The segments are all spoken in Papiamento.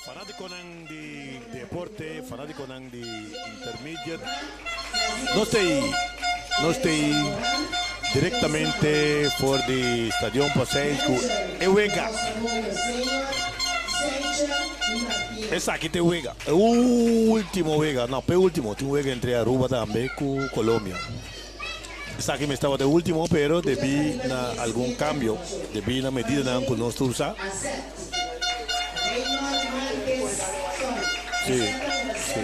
Fanaticonan di deporte, fanaticonan di intermediate. Nos ta nos ta directamente for di Stadion Paseo cu e wega. Esaki ta e wega. E ultimo wega, no, penultimo, tin un wega entre Aruba tambe cu Colombia. Esaki mester tabata e ultimo, pero debi na algun cambio, debi na medidanan cu nos ta usa. Si, si.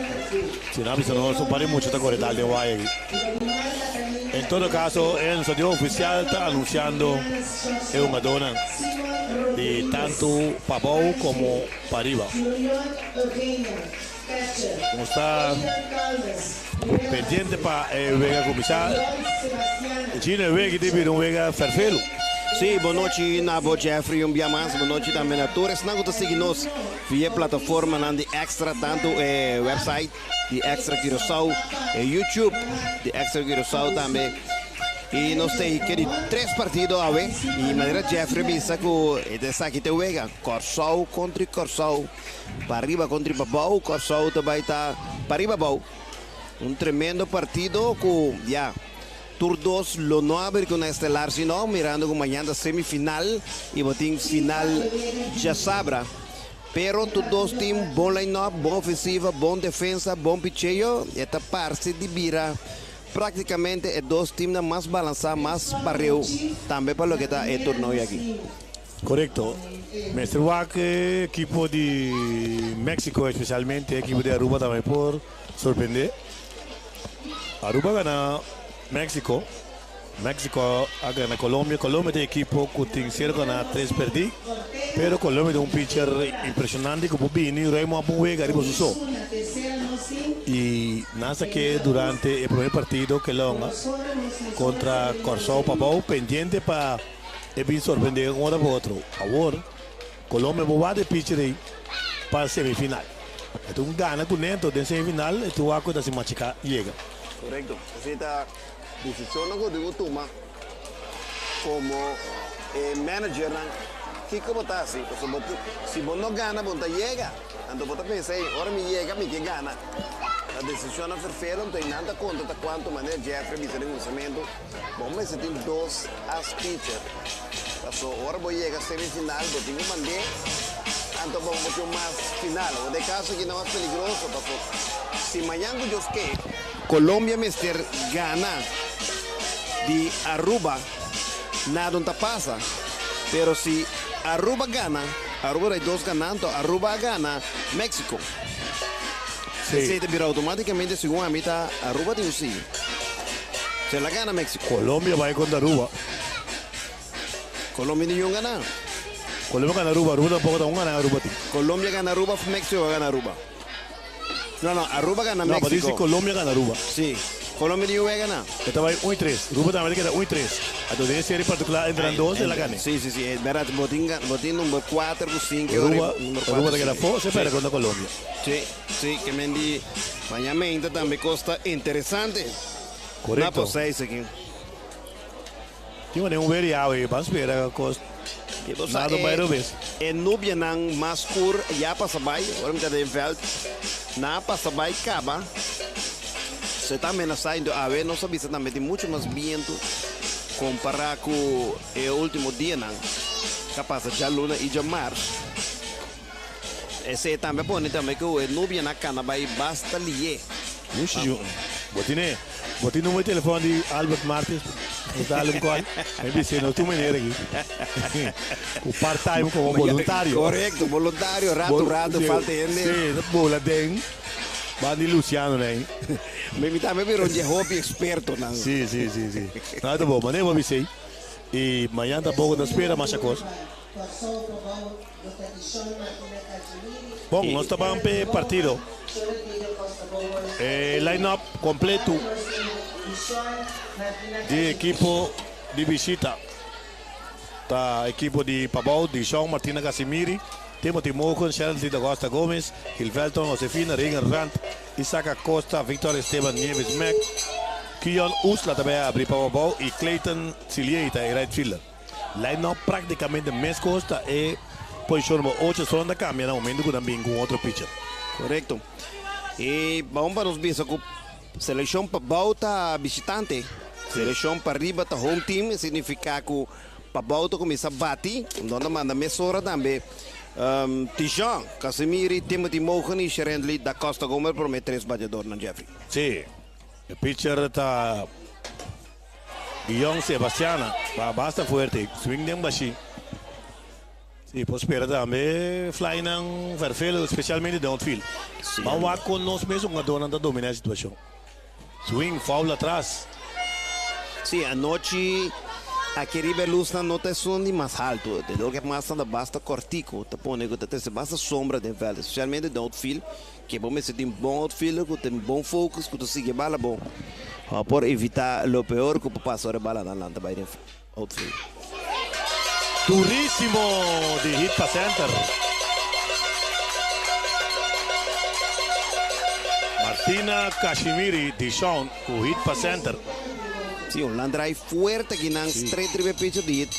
Si nan a bisa nos un par di mucha ta core dal den waya aki. En todo caso, e anunciador oficial ta anunciando e hungadornan di tanto pabou como pariba. Nos ta pendiente pa e wega kuminsá. Gino, e wega ta bira un wega ferfelu. Sí, bon nochi na bo Jeffrey un bia mas. Bon nochi tambe na tur esnan ku ta sigui nos via e plataformanan di Extra, tantu e website di Extra Curaçao, e YouTube di Extra Curaçao tambe. I nos ta hike di tres partido awe i manera Jeffrey a bisa ku e ta esaki ta e wega, Kòrsou kontra Kòrsou. Pariba kontra pabou, Kòrsou ta bai ta pariba abou. Un tremendo partido ku ya tur dos lo no a beri ku na estelar sino mirando ku mañan ta semifinal i bo tin final djasabra. Pero tur dos tin bon line-up, bon ofensiva, bon defensa, bon picheo. E ta parse di bira praktikamente e dos timnan mas balansá, mas pareu tambe pa loke ta e torneo aki. Korekto. Mester wak e ekipo di Mexico, espesialmente e ekipo di Aruba tambe por sorprende. Aruba a gana Mexico, Mexico a gana Colombia. Colombia ta e ekipo ku tin sero gana tres perdí, pero Colombia tin un pitcher impresionante ku por bini ruim un wega riba su so. I nan sa ke durante e prome partido ke longa kontra Kòrsou Pabou pendiente pa E bin sorprende un ora pa otro. Awor, Colombia bo wak e pitcher ei pa semifinal. E ta un gana cu Neto den semifinal, e ta wak cu ta si machica yega. Correcto. Esey ta decisionnan cu tin cu tuma como e managernan. Kico bo ta haci? Pasobra bo si bo no gana bo no ta yega. Anto bo ta pensa ey ora mi yega mi ke gana. Ta decisionnan ferfelo anto eynan ta conta ta cuanto manera Jeffrey bisa den cuminsamentu. Bo mester tin dos as pitcher. Paso ora bo yega semifinal bo tin ku mand'é, anto bo bo tin un mas final. Ora e kaso aki ta mas peligroso paso si mañan ku Dios ke, Colombia mester gana di Aruba nada no ta pasa, pero si Aruba gana, Aruba ta e dos gana anto Aruba a gana Mexico. Esei ta bira automaticamente segun ami ta Aruba tin un sigui. Se la gana Mexico. Colombia bai contra Aruba. Colombia tin un gana. Colombia gana Aruba, Aruba tampoco ta un gana Aruba tin. Colombia gana Aruba of Mexico gana Aruba? No, no, Aruba gana No, pa Mexico. dici Colombia gana Aruba. Si, Colombia tin un wega gana. E ta bai un y tres. Aruba tambe ta keda un y tres. Anto den e serie particular entre nan dos e la gane. Si, si, si, e berdad. Bo tin, bo tin number cuater cu cinco. Aruba, Number Aruba cuater, ta keda cinco. afo, se perde contra Colombia. Si, si, ke men di maña meinta tambe kos ta interesante. Korekto. Na Poseis aki. Tin manera un weri awe, ban spera kos Ke bo sa nada e bai robes. e nubianan mas skur ya pasa bai, ora mi ta den vèlt, nan a pasa bai kaba. Se ta amenasá, enton awe nos a bisa tambe tin muchu mas bientu kompará ku e último dianan ku a pasa djaluna i djamars. Esei tambe a pone tambe ku e nubianan a kana bai basta lié. Mushi yu. Bo tine, bo tin numero di telefon di Albert Martis? Bo ta dal un call? Mi bis'é no tur manera aki. Ku part time komo boluntario. Korekto, boluntario, ratu ratu falta hende. Sí, ta bola den ban di Luciano nei. Mi tambe bira un dje hopi ekspertonan. Sí, sí, sí, sí. No, ta bon. Manera bo bis'é. I mañan tampoko ta spera masha kos. Bon, nos ta ban p'e partido. E line-up completo di ekipo di bishita ta ekipo di Pabou, Dishon Martina Casimiri, Timothy Mogen, Sheldon da Costa Gomez, Gilvelton Josefina, Regan Rand, Isaac Acosta, Victor Esteban Nieves Mack, Kion Usla ta bai abri pa Pabou y Clayton Siliei ta e right fielder. Line-up práktikamente meskos ta e posishon number ocho solo nan ta kambia na momento ku nan bin ku un otro pitcher. Korekto. E bon pa nos bisa ku selekshon pabou ta bishitante, selekshon pariba ta home team, e signifiká ku pabou ta kuminsá bati, nan ta manda mesora tambe Tijon, Casimiri, Timothy Mogen i Sherendly Da Costa Gomez promé tres batiadornan, Jeffrey. Sí, e pitcher ta Guillon Sebastiana, ba basta fuerte, swing den bashí. Sí, por spera tambe flynan verveel, especialmente den outfield. Ban wak kon nos mes hungadornan ta domina e situacion. Swing, foul atras. Sí, anochi aki riba e lusnan no ta esun di mas haltu. De loke mas nan ta basta kòrtiku, ta pone ku ta trese basta sombra den vèlt, espesialmente den outfield, ke bo mester tin bon outfielder ku tin bon focus, ku ta sigui e bala bon, pa por evitá lo peor ku por pasa ora e balanan lanta bai den outfield. Durísimo di hit pa center. Martina Kashimiri di Shawn ku hit pa center. Sí, un lan drive fuerte aki nan straight riba e pitcher di hit.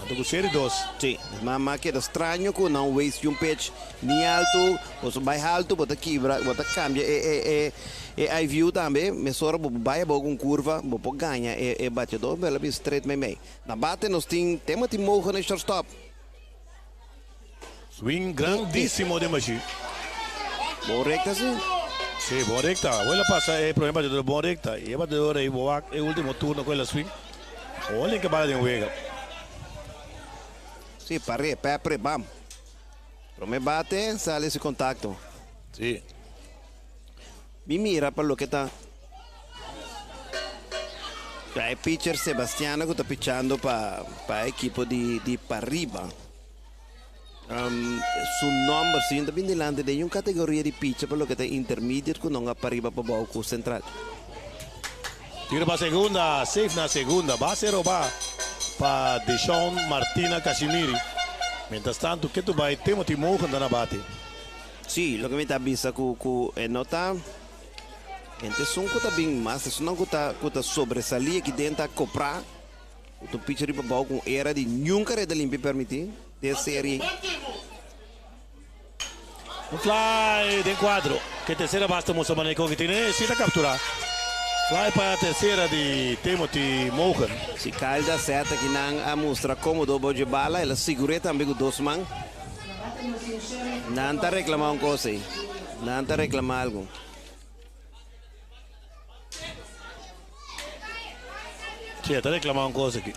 Anto ku seri dos. Sí, ma ma keda straño ku nan waste un pitch ni alto, boso bai halto bo ta kibra, bo ta kambia e e e E eye view tambe, mesora bo bai abou ku un kurva, bo por gaña e e bateador, pero el a bin straight meimei. Na bate nos tin Timothy Mogen e shortstop. Swing grandísimo den bashi. Bon rekta si. Si, bon rekta. Awor el a pasa e prome bateador bon rekta. I e bateador ei bo wak e ultimo turno ku el a swing. Awor el ke bala den wega. Si, par'e, pepper, bam. Prome bate, sali si kontakto. Si. Mi mira pa loke ta e pitcher Sebastiano ku ta pichando pa pa e ekipo di di Pariba. Su nomber si ta bin dilanti den un kategoria di pitcher pa loke ta intermediate ku nan a Pariba pabou ku Sentral. Tiro pa segunda, safe na segunda, base roba pa Deshaun Martina Casimiri. Mientras tanto ketu bai Timothy Mogen ta na bate. Sí, loke mi ta bisa ku ku e no ta henter esun ku ta bin mas, esunnan ku ta ku ta sobresalí aki den ta koprá ku ta un picha riba bou ku un era di niun kareda limpi permití den serie. Un fly den kuadro ke tersera base ta mustra manera ku tin e si ta kapturá. Fly pa tersera di Timothy Mogen. Si Kyle da sèt aki nan a mustra kómodo bou dje bala, el a sigur'é tambe ku dos man. Nan ta reclama un cosa ey. Nan ta reclama algo. Sí, e ta reclama un cosa aki.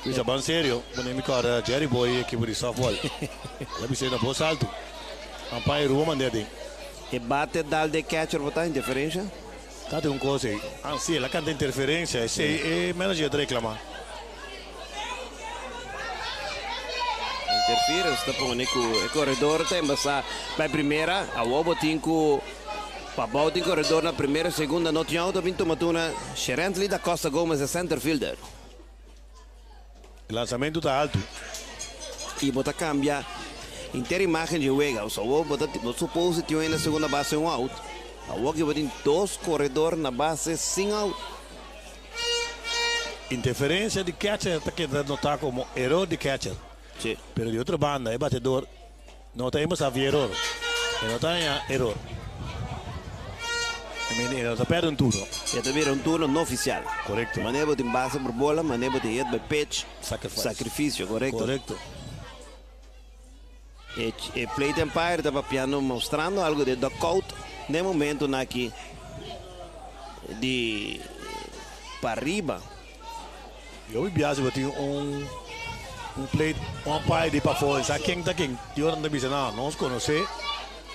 Bisa ban serio, pone mi corda Jerry Boy equipo di softball. El a bisa na bos alto. Umpire Rubo manda aden. E bate dal de catcher bo ta interferencia? Ta tin un cosa ey. Ah, sí, el a canta interferencia. Esey e manager ta reclama. Interference ta pone cu e corredor ta embasa pa e primera. Awor bo tin cu Pabao tin corredor na primera y segunda. No tin auto bin tuma tuna. Sherently da Costa Gomez e center fielder. E lanzamento ta alto. Y bo ta cambia inter imagen dje wega. Awor bo ta bo suppose tin un na segunda base un out. Awor ki bo tin dos corredor na base sin out. Interferencia di catcher ta keda nota como error di catcher. Sí. Pero di otro banda e batedor no ta hemos haci error. E no ta haña error. I mean, e no ta perde un turno. E ta bira un turno no oficial. Correcto. Manera bo tin base por bola, manera bo tin hit by pitch. Sacrifice. Sacrificio, correcto. Correcto. E, e plate umpire ta papiando, mostrando algo de dugout den momento naki di pariba. Yo mi biasi bo tin un un plate umpire di pafó, sa ken ta ken. Di ora nan ta bisa no, nos conoce,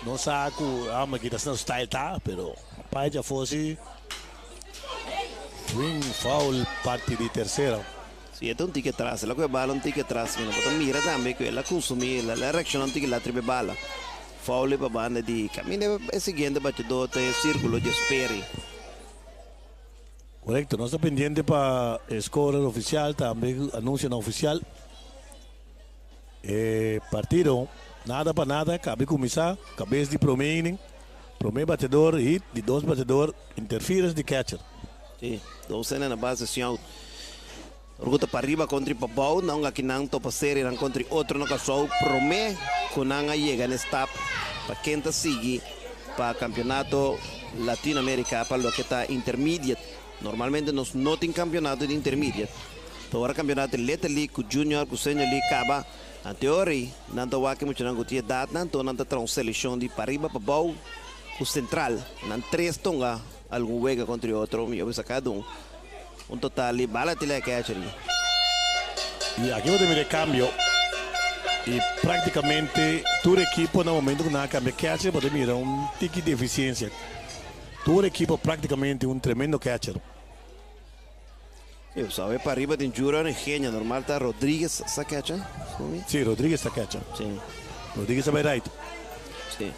nos sa cu amo aki ta asina su style ta, pero umpire dja afó si swing foul parti di tercera. Si e ta un tiki atras, el a coge bala un tiki atras, mi no por ta mira tambe cu el a consumi, el a reacciona un tiki lat riba e bala. Foul pa banda di caminda e siguiente batidor ta e circulo dje Sperry. Correcto, nos ta pendiente pa e scorer oficial tambe anuncionan oficial. E partido nada pa nada cabe cuminsa, cabes di prome inning, prome batidor hit, di dos batidor interference di catcher. Si, dos hende na base sin out. Ora ku ta pariba kontra i pabou, nan aki nan topa serianan kontra i otro na Kòrsou promé ku nan a yega na e stap pa ken ta sigui pa Kampionato Latino Amerika pa loke ta Intermediate. Normalmente nos no tin kampionato di Intermediate, pero ora kampionato di Little League ku Junior ku Senior League kaba, anteori nan ta wak e muchanan ku tin edatnan, anto nan ta traha un selekshon di pariba pabou ku sentral. Nan tres tonga algun wega kontra i otro, mi a bisa kada un. Un total di bala tila e catcher i. I aki bo ta mira e cambio i practicamente tur ekipo na momento cu nan a cambia catcher bo ta mira un tiki deficiencia. Tur ekipo practicamente un tremendo catcher. Yo sabe pa riba tin Jura en Genia normal ta Rodriguez sa catcher. Si, Rodriguez ta catcher. Si. Rodriguez ta bay right. Si.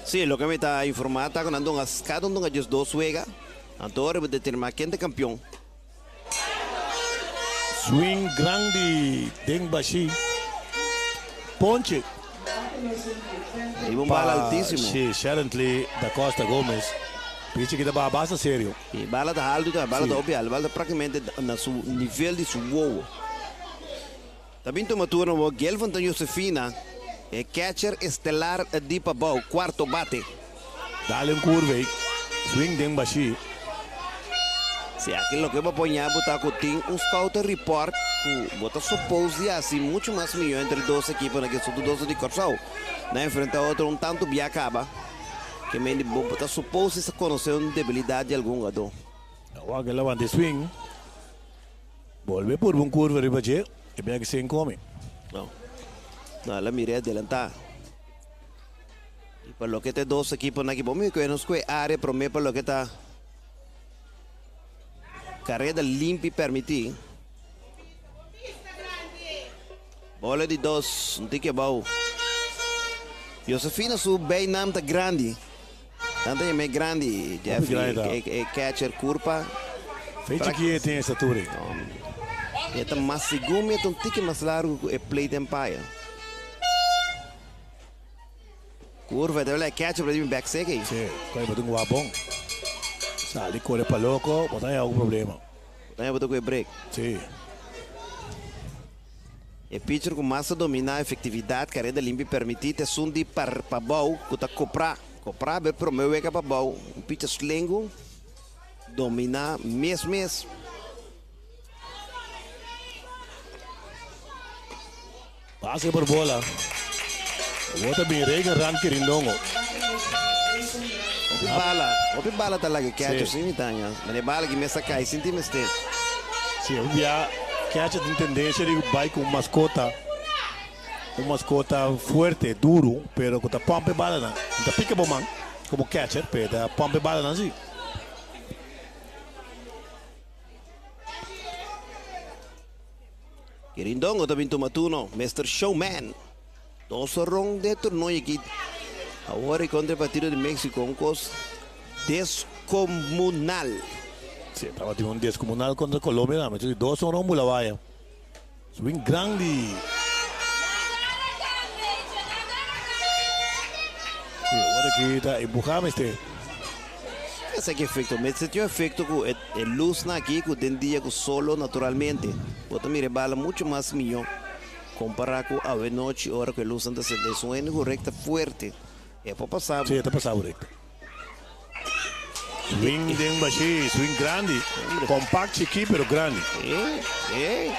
Si, loke mi ta informa ta cu nan dunga cada un dunga 12 wega. Anto ora bo determiná ken ta kampion. Swing grandi den bashí. Ponche. Riba un bala altísimo. Sí, Sherently da Costa Gomez. Pichi ki ta baha basta serio. E bala ta haltu ta, bala ta hopi haltu. Bala ta práktikamente na su nivel di su wowo. Ta bin tuma turno bo Gelvanton Josefina, e catcher estelar di Pabou, cuarto bate. Dale un curva y swing den bashi. Si aki loke bo por ña bo ta cu tin un scouting report cu bo ta suppose di haci mucho mas miyo entre dos ekiponan ke su dos di Corsou. Nan enfrenta otro un tanto bia caba ke men di bo ta suppose di sa conoce un debilidad di algun hugador. Awor ke lawanta e swing. Bolbe purba un curva riba dje, e bek sin come. No. No, el a mira e adelantá. I pa loke ta e dos ekiponan aki, bo mira ku e nos ku e área promé pa loke ta kareda limpi permití. Bola di dos, un tiki abou. Josefina su bijnaam ta grandi. Nan ta yam'é grandi, Jeffrey, e catcher curpa. Fe chiki e tin e statura ei. E ta mas segun mi e ta un tiki mas largu ku e plate umpire. Curva e ta wela e catcher por di mi back sek ei. Si, koi bo tin ku wak bon. Sali kore pa loko, bo ta haña algun problema. Bo ta haña bo ta ku e break. Si. E pitcher ku mas ta dominá efektividat kareda limpi permití ta esun di Pabou ku ta koprá. Koprá be promé wega Pabou, un pitcher slengu, dominá mes mes. Pase por bola. Awor ta bin Reagan Rand Kirindongo. Hopi bala, hopi bala ta laga catcher sin mitaña. Mane e bala ki mes a kai sin tin mester. Si, un bia catcher tin tendencia di bai cu un mascota, un mascota fuerte, duro, pero cu ta pump e balanan. No ta pica bo man como catcher, pero ta pump e balanan si. Kirindongo ta bin tuma turno, Mister Showman. Dos rond den e torneo aki. Awor e kontra e partido di Mexico, un kos descomunal. Si, tabatin un descomunal kontra Colombia tambe. Entonces dos rond bula waya. Swing grandi. Si, awor aki ta empuha mester. Esaki efecto mester tin un efecto cu e luznan aki cu den dia cu solo naturalmente bo ta mira e bala mucho mas miyo. Kompará ku awenochi ora ku e lusnan ta sende esun hende ku rekta fuerte e por pasa bo. Sí, e ta pasa bo rekta. Swing den bashí, swing grandi. Compact chikí pero grandi. E, e.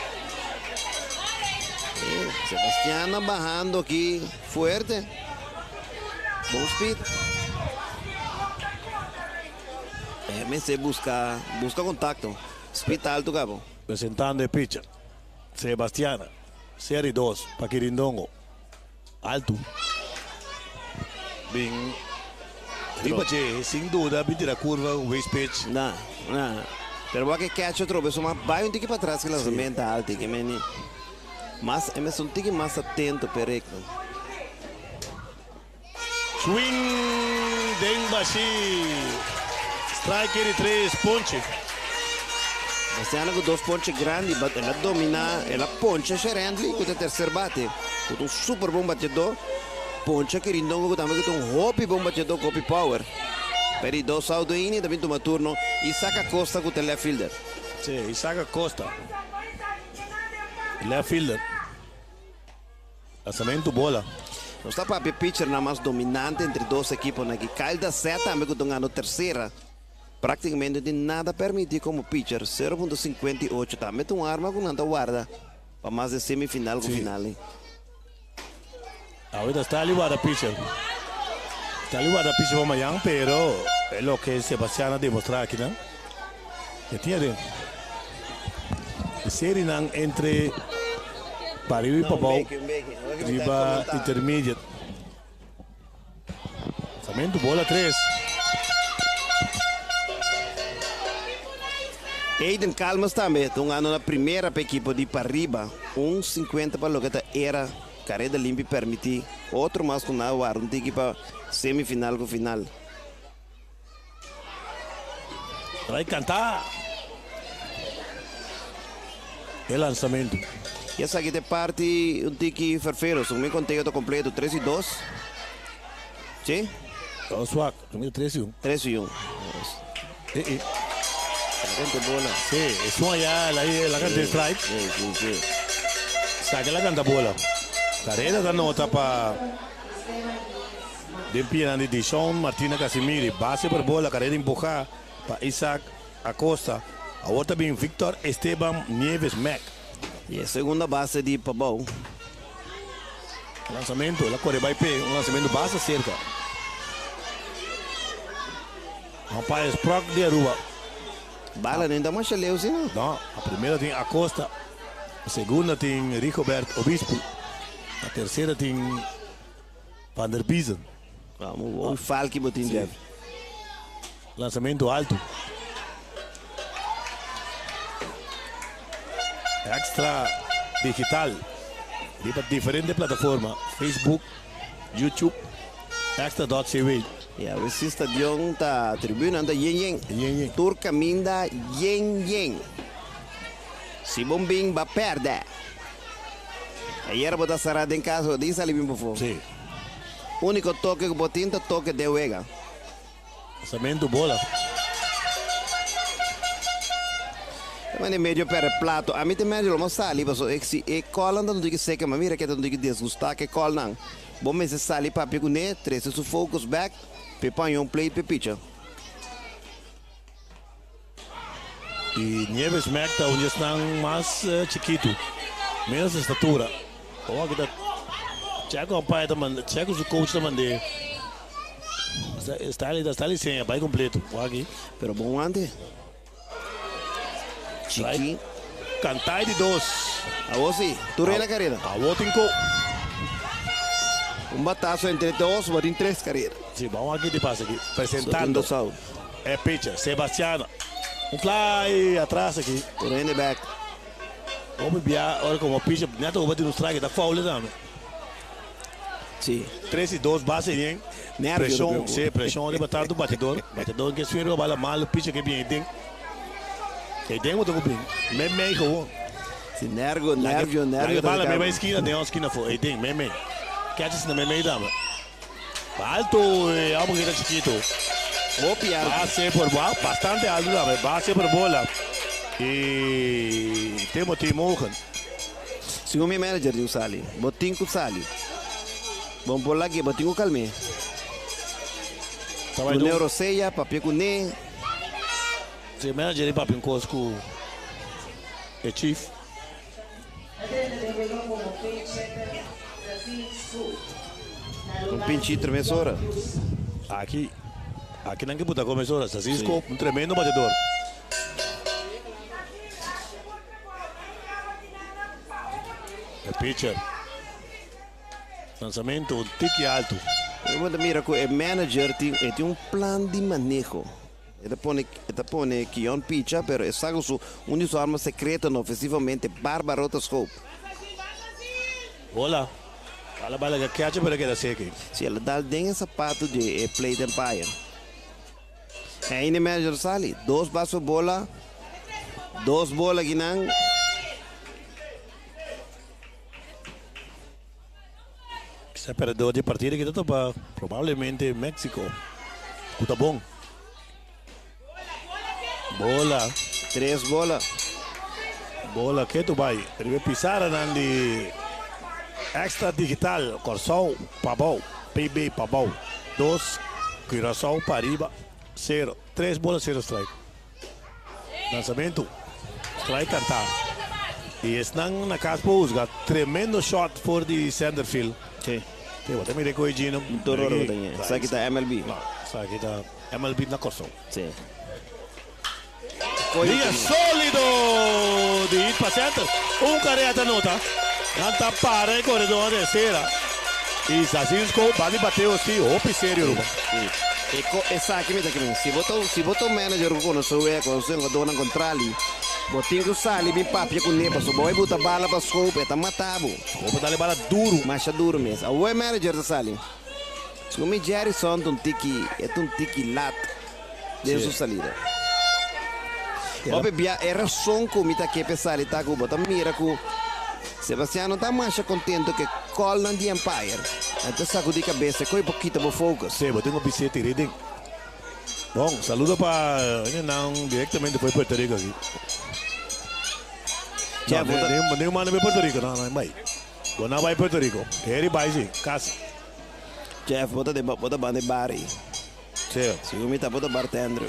E, Sebastian a bahando aki fuerte. Bon speed. E mester buska, buska kontakto. Speed alto kabo. Presentando e pitcher. Sebastiana, seri dos pa Kirindongo. Altu. Bin riba dje, sin duda bin tira curva un waste pitch. Na, na. Pero wak e catcher trobe su mas bai un tiki patras ki lanzamento alto ki meni mas e mester un tiki mas atento p'e recto. Swing den bashi. Strike di tres ponche. Bastiano ku dos ponche grandi but el a domina, el a poncha Sherendly ku ta tercer bate ku ta un super bon bateador. Poncha Kirindongo ku tambe ku ta un hopi bon bateador ku hopi power. Pero di dos out do inning ta bin tuma turno Isaac Acosta ku ta left fielder. Sí, Isaac Acosta. Left fielder. Lanzamento bola. Nos ta papia pitchernan mas dominante entre dos ekiponan aki. Kyle Dasset tambe ku ta gano tersera. Praktikamente no tin nada permiti komo pitcher. 0.58 tambe ta un arma ku nan ta warda pa mas den semifinal ku final. Awe ta Stanley warda pitcher. Stanley warda pitcher pa mañan pero e loke Sebastian a demostra akinan e tin aden. E serienan entre pariba y pabou riba intermediate. Lanzamento bola tres. Aiden Calmes tambe ta un ano na primera pa ekipo di Pariba. Un 50 pa loke ta era kareda limpi permiti otro mas ku na warda un tiki pa semifinal ku final. Bai kanta e lanzamento. Y esaki ta e parti un tiki ferfero. Segun mi conteo ta completo tres y dos. Si? Dos swak. Segun mi ta tres y un. Tres y un. E e. La canta bola. Si, esun allá la la canta strike. Si, si, si. Saki la canta bola. Carrera ta nota pa. Den pianan di Dishon Martina Casimiri, base por bola, karera empuhá pa Isaac Acosta. Awor ta bin Victor Esteban Nieves Mack. I e segunda base di Pabou. Lansamentu, el a kore bai p'e, un lansamentu basta serka. Umpire Sprock di Aruba. Bala no ta masha leu si no. No, a primera tin Acosta, a segunda tin Rigobert Obispo, a tersera tin. Van der Biezen. Vamos, un falki bo tin Jeff. Lanzamento alto. Extra digital. Riba diferente plataforma. Facebook, YouTube, extra.cw. Ya, we si stadion ta tribuna ta yen yen. Yen yen. Tur caminda yen yen. Si bon bin ba perde. Ayer bo ta sara den cas bo tin sali bin pafó. Sí. Único toke ku bo tin ta toke den wega. Lanzamento bola. Ta manda e medio perde plato. Ami ta medio lo mas sali paso e si e kòlnan ta un tiki seka ma mira ke ta un tiki desgustá ke kòlnan. Bo mester sali papia kuné, trese su focus bek p'e paña un plate p'e picha. Y Nieves Mac ta un di esnan mas chikitu, menos estatura. Awor aki ta Checo umpire ta manda, Checo su coach ta mand'é. Stanley ta Stanley seña bai completo. Awor aki. Pero bon wante. Chiki. Cantay di dos. Awor si, tur rei na carera. Awor tin co. Un batazo entre dos, bo tin tres carera. Si, bon aki di pasa aki. Presentando. So tin dos out. E pitcher, Sebastiano. Un fly atras aki. Tur hende bek. Hopi bia ora como pitcher net ora tin un strike ta foul tambe. Si. Tres y dos base yen. Nervio Presion, si, presion riba tanto batidor. Batidor ke swing riba bala malo, pitcher ke bien den. E den bo ta ku bin. Mei mei gewoon. Si, nervio, nervio, nervio. Laga bala mei bai skina, den of skina afo. E den, mei mei. Catcher si na mei mei tambe. Alto e homber ki ta chikito. Hopi alto. Base por bola, bastante alto tambe. Base por bola. Y Timothy Mogen. Segun mi manager tin ku sali. Bo tin ku sali. Bo por lag'é, bo tin ku kalm'é. Dun'é rosea, papia kuné. Si manager di papia un kos ku e chief. Un pinchito mesora. Aki, aki nan ke buta ko mesora. Sasisco, un tremendo batedor. E pitcher. Lanzamento un tiki alto. Bo ta mira ku e manager tin, e tin un plan di maneho. E ta pone e ta pone Kion picha pero e sa ku su un di su arma sekretonan ofensivamente Bárbaro ta skop. Bola. Bala bala ke catcher pero e keda seki. Si el a dal den e sapato di e plate umpire. Ainda e manager sali. Dos baso bola. Dos bola akinan. Kisa perdedor di e partida aki ta topa probablemente Mexico ku ta bon. Bola. Tres bola. Bola ketu bai riba e pisaranan di Extra Digital Kòrsou pabou, PB pabou, dos Curaçao pariba, sero, tres bola sero strike. Lansamentu, strike kantá. I esnan na kas por husga tremendo shot for di centerfield. Sí. Te bo ta mira e koe Gino. Tur ora bo ta ñe. Esaki ta MLB. No, esaki ta MLB na Kòrsou. Sí. Liga sólido di hit pa center. Un carrera ta nota. Nan ta para e corredor na tercera. Y Zazinsko bani bateo si hopi serio ruman. Sí. E ko esaki mi ta kere. Si bo ta si bo ta un manager ku konosé wea ku su hungadónan kontrali, bo tin ku sali bin papia kuné pasobra bo bai buta bala pa Schoop e ta mata bo. Schoop a dal e bala duru. Masha duru mes. Awor e manager ta sali. Segun mi Jerryson ta un tiki e ta un tiki lat. den su salida. Hopi bia e rason ku mi ta ke p'e sali ta ku bo ta mira ku Sebastian no ta masha kontento ku e kòlnan di Empire. E ta sakudí kabes e koe por kita bo focus. Sí, bo tin ku bis'é tira den. Bon, saludo pa nan direktamente for di Puerto Rico aki. Chef, bo ta. No, nin manda bai Puerto Rico, no, no, bai. Bo no a bai Puerto Rico. Heri bai si, kasi. Chef, bo ta den, bo ta banda e bar ei. Sí. Sigur mi ta bo ta bartender.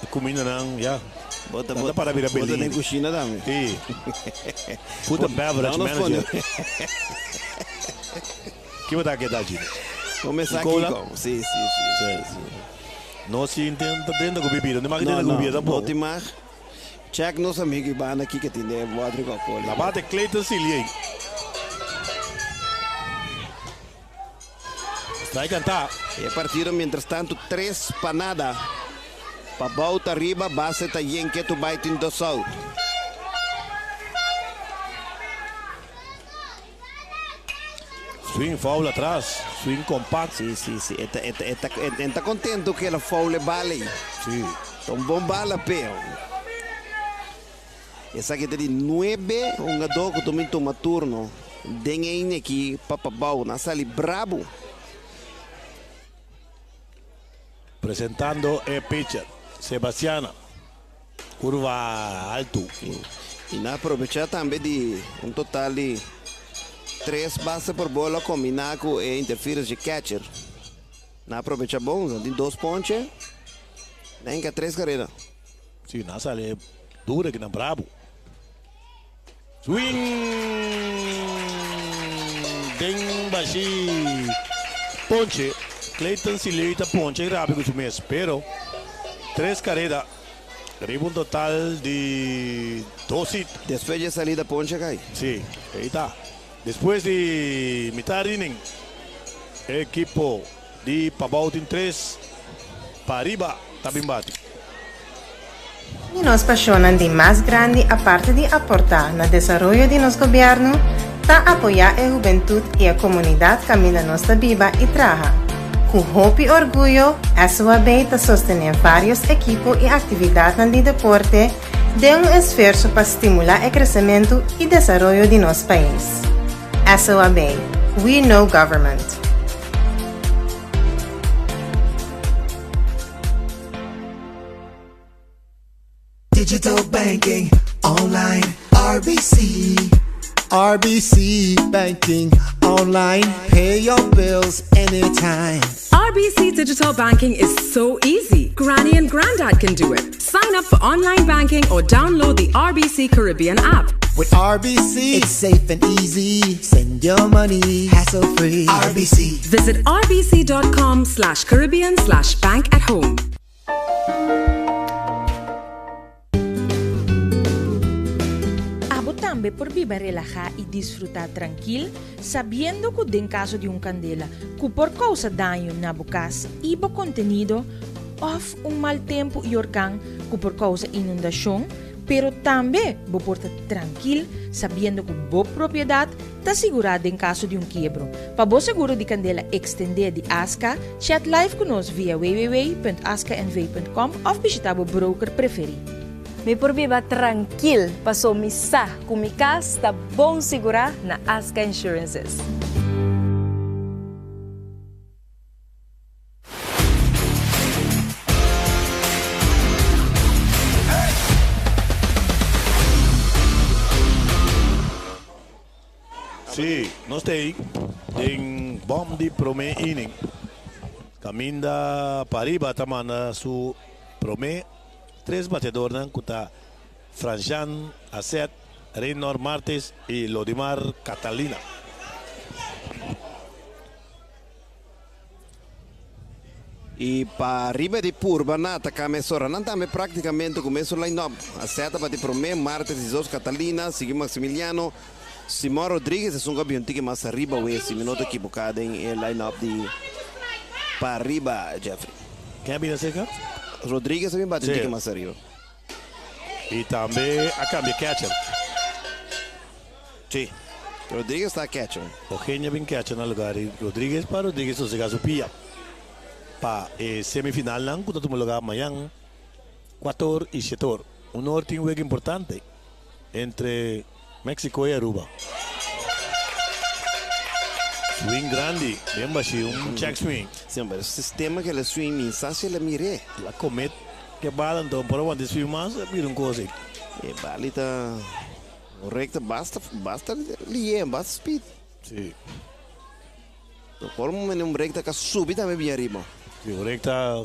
E cumindanan, ya. Bo ta, Nan ta para bira bo ta den Bellini. cushina tambe. Sí. Food and beverage Nan nos pone. manager. Ki bo ta keda allí? Comenzá Un cola? Kiko. Sí, sí, sí, Sí. sí, sí. No si intenta drenta cu bibida. No mag No, drenta cu no, bibida no tampoco. tin mag. Check nos amigo Iván aki ke tin den water Coca-Cola. Na bate Clayton Siliey. Strike kantá. E partido mientrastanto tres pa nada. Pabou ta riba, base ta yen ketu bai tin dos out. Swing foul atras, swing compact. Si, si, si. E ta, e ta, e ta, e ta contento cu el a foul e bala ei. Si. Ta un bon bala p'e. Esaki ta di nuebe hungadó ku tuma tuma turno den e ineki pa Pabao. Nan sali brabu. Presentando e pitcher, Sebastiana. Kurva altu. I nan a probechá tambe di un total di tres base por bola kombiná ku e interference dje catcher. Nan a probechá bon. Nan tin dos ponche. Nan hinka tres kareda. Si, nan sali duro aki nan brabo. Swing den bashi ponche. Clayton Siley ta ponche rapi cu su mes, pero tres careda riba un total di dos hit. Despues dje salida ponche cay. Si, ey ta. Despues di mitad inning, e ekipo di Pabao tin tres pa riba ta bin bati. Di nos pasionnan di mas grandi aparte di aporta na desaroyo di nos gobierno ta apoya e hubentud y e comunidad caminda nos ta biba y traha. Cu hopi orguyo SOAB ta sostene varios ekipo y actividadnan di deporte den un esfuerso pa stimula e crecemento y desaroyo di nos pais. SOAB, We Know Government. Digital banking online RBC. RBC banking online. Pay your bills anytime. RBC Digital Banking is so easy. Granny and Grandad can do it. Sign up for online banking or download the RBC Caribbean app. With RBC, it's safe and easy. Send your money hassle free. RBC. Visit rbc.com slash Caribbean slash bank at home. Abo tambe por biba relahá i disfrutá trankil, sabiendo ku den kaso di un kandela ku por kousa daño na bo kas i bo kontenido, òf un mal tempu i orkan ku por kousa inundashon, pero tambe bo por ta trankil sabiendo ku bo propiedat ta sigurá den kaso di un kiebro. Pa bo seguro di kandela ekstendé di Aska, chat live ku nos via www.askanv.com òf bishitá bo broker preferí. Mi por biba trankil paso mi sa ku mi kas ta bon sigurá na Aska Insurances. Sí, nos ta ei den bòm di promé inning. Kaminda pariba ta manda su promé tres bateadornan ku ta Fransjan Aset, Reynor Martes i Lodimar Catalina. I pa riba di purba nan ataká mesora. Nan tambe práktikamente ku mesun line-up. Aset a bati promé, Martes di dos, Catalina, sigui Maximiliano, Simon Rodriguez esun ku a bin un tiki mas ariba awe si mi no ta ekiboká den e line-up di pa riba, Jeffrey. Ken a bini aserka? Rodriguez a bin bati un tiki mas ariba. I tambe a kambia catcher. Sí, Rodriguez ta catcher. Ogenia bin catcher na lugar di Rodriguez pa Rodriguez sosega su pia pa e semifinalnan ku ta tuma lugar mañan kuator i shetor. Un or tin wega importante entre Mexico i Aruba. Swing grandi, bien bashi, un check swing. Sí, pero sistema ku el a swing mi sa si el a mir'é. El a comet ke bala anto por a wanta swing mas a bira un kos ei. E bali ta. Un recta basta basta lié, basta speed. Sí. No por momento un recta ka subi tambe bien arriba. Sí, un recta.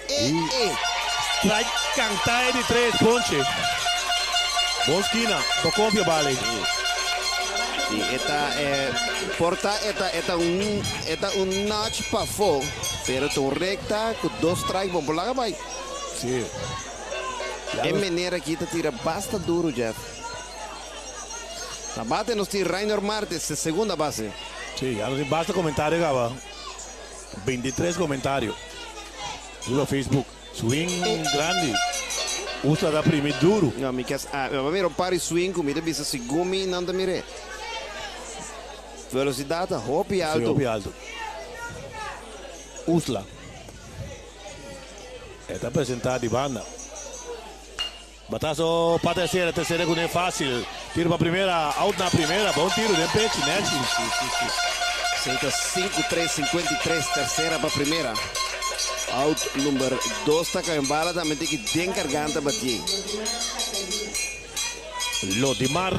Eh, eh. Strike canta e di tres ponche. Bon skina, bo confia bale. Sí. Sí, e ta eh, por ta e ta e ta un e ta un notch pafó, pero ta un recta ku dos strike bon por laga bai. Sí. E meneer aki ta tira basta duro, Jeff. Na bate nos tin Rainer Martes, e segunda base. Sí, ya nos tin basta comentario caba. 23 comentario riba Facebook. Swing grandi. Usta ta primi duro. No, mi kes a, mi a mira un par di swing cu mi ta bisa segun mi nan ta mir'é. Velocidad ta hopi alto. Sí, hopi alto. Usla. E ta presenta di banda. Batazo pa tercera, tercera cu ne facil. Tiro pa primera, out na primera. Bon tiro den pechi, nechi. Si, si, si. Senta sinku tres sinkuenta i tres, tercera pa primera. Out number dos ta cay un bala tambe tiki den garganta batié. Lodimar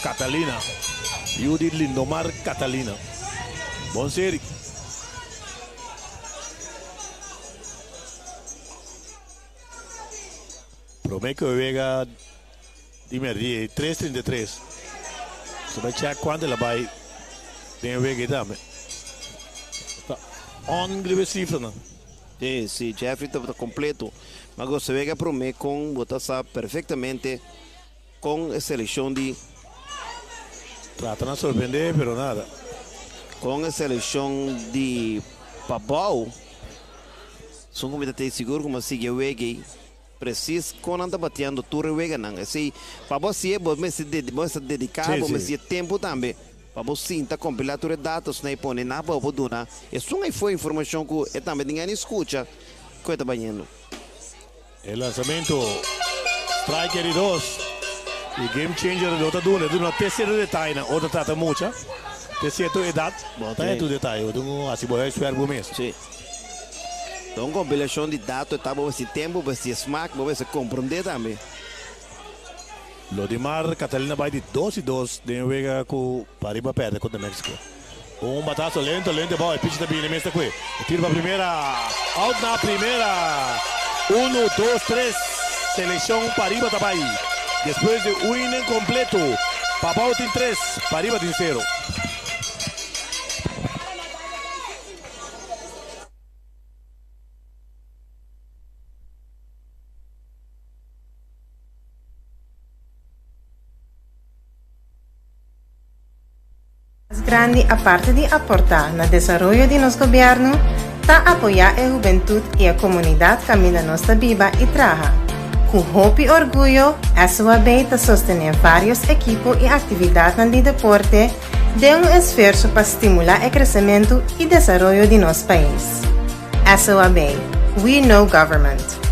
Catalina, yu di Lindomar Catalina. Bon seri. Prome ku e wega di merdia ei tres trinta i tres. Nos ta bai chèk kuantu el a bai den e wega ei tambe. Ta on riba e sifranan. Sí, sí, Jeffrey tabata kompleto. Ma gosa wega prome kon bo ta sa perfektamente kon e selekshon di. Trata na sorprende pero nada. Kon e selekshon di Pabou. Sun ku mi ta tei sigur ku mi a sigui e wega ei presis kon nan ta batiando tur e weganan. Esei pa bo hasié bo mester bo mester dediká, bo mester e tempu tambe pa bo sinta kompilá tur e datosnan i pone na bo por duna esun ei for informashon ku e tambe tin gana skucha ku e ta bayendo. E lansamento, strike di dos y game changer lo ta duna, e duna te cierto detayenan, otro trata mucha te cierto edad, bo no ta haya tur detaye, bo tin cu haci bo huiswerk bo mes. Sí. Ta un compilacion di dato, ta bo mester tempo, bo mester smaak, bo mester comprende tambe. Lodimar Catalina bai di dos y dos den e wega cu pariba perde contra Mexico. Un batazo lento, lento abao, e pitcher ta bini mes ta cue. E tiro pa primera, out na primera. Uno, dos, tres, seleccion pariba ta bay. Despues di un inning completo, pabao tin tres, pariba tin cero. Mas grandi aparte di aportá na desaroyo di nos gobièrnu, ta apoyá e hubentut i e komunidat kaminda nos ta biba i traha. Ku hopi orguyo, SUAB ta sostené vários ekipo i aktividatnan di deporte den un esfuerso pa stimulá e kresementu i desaroyo di nos pais. SUAB, We Know Government.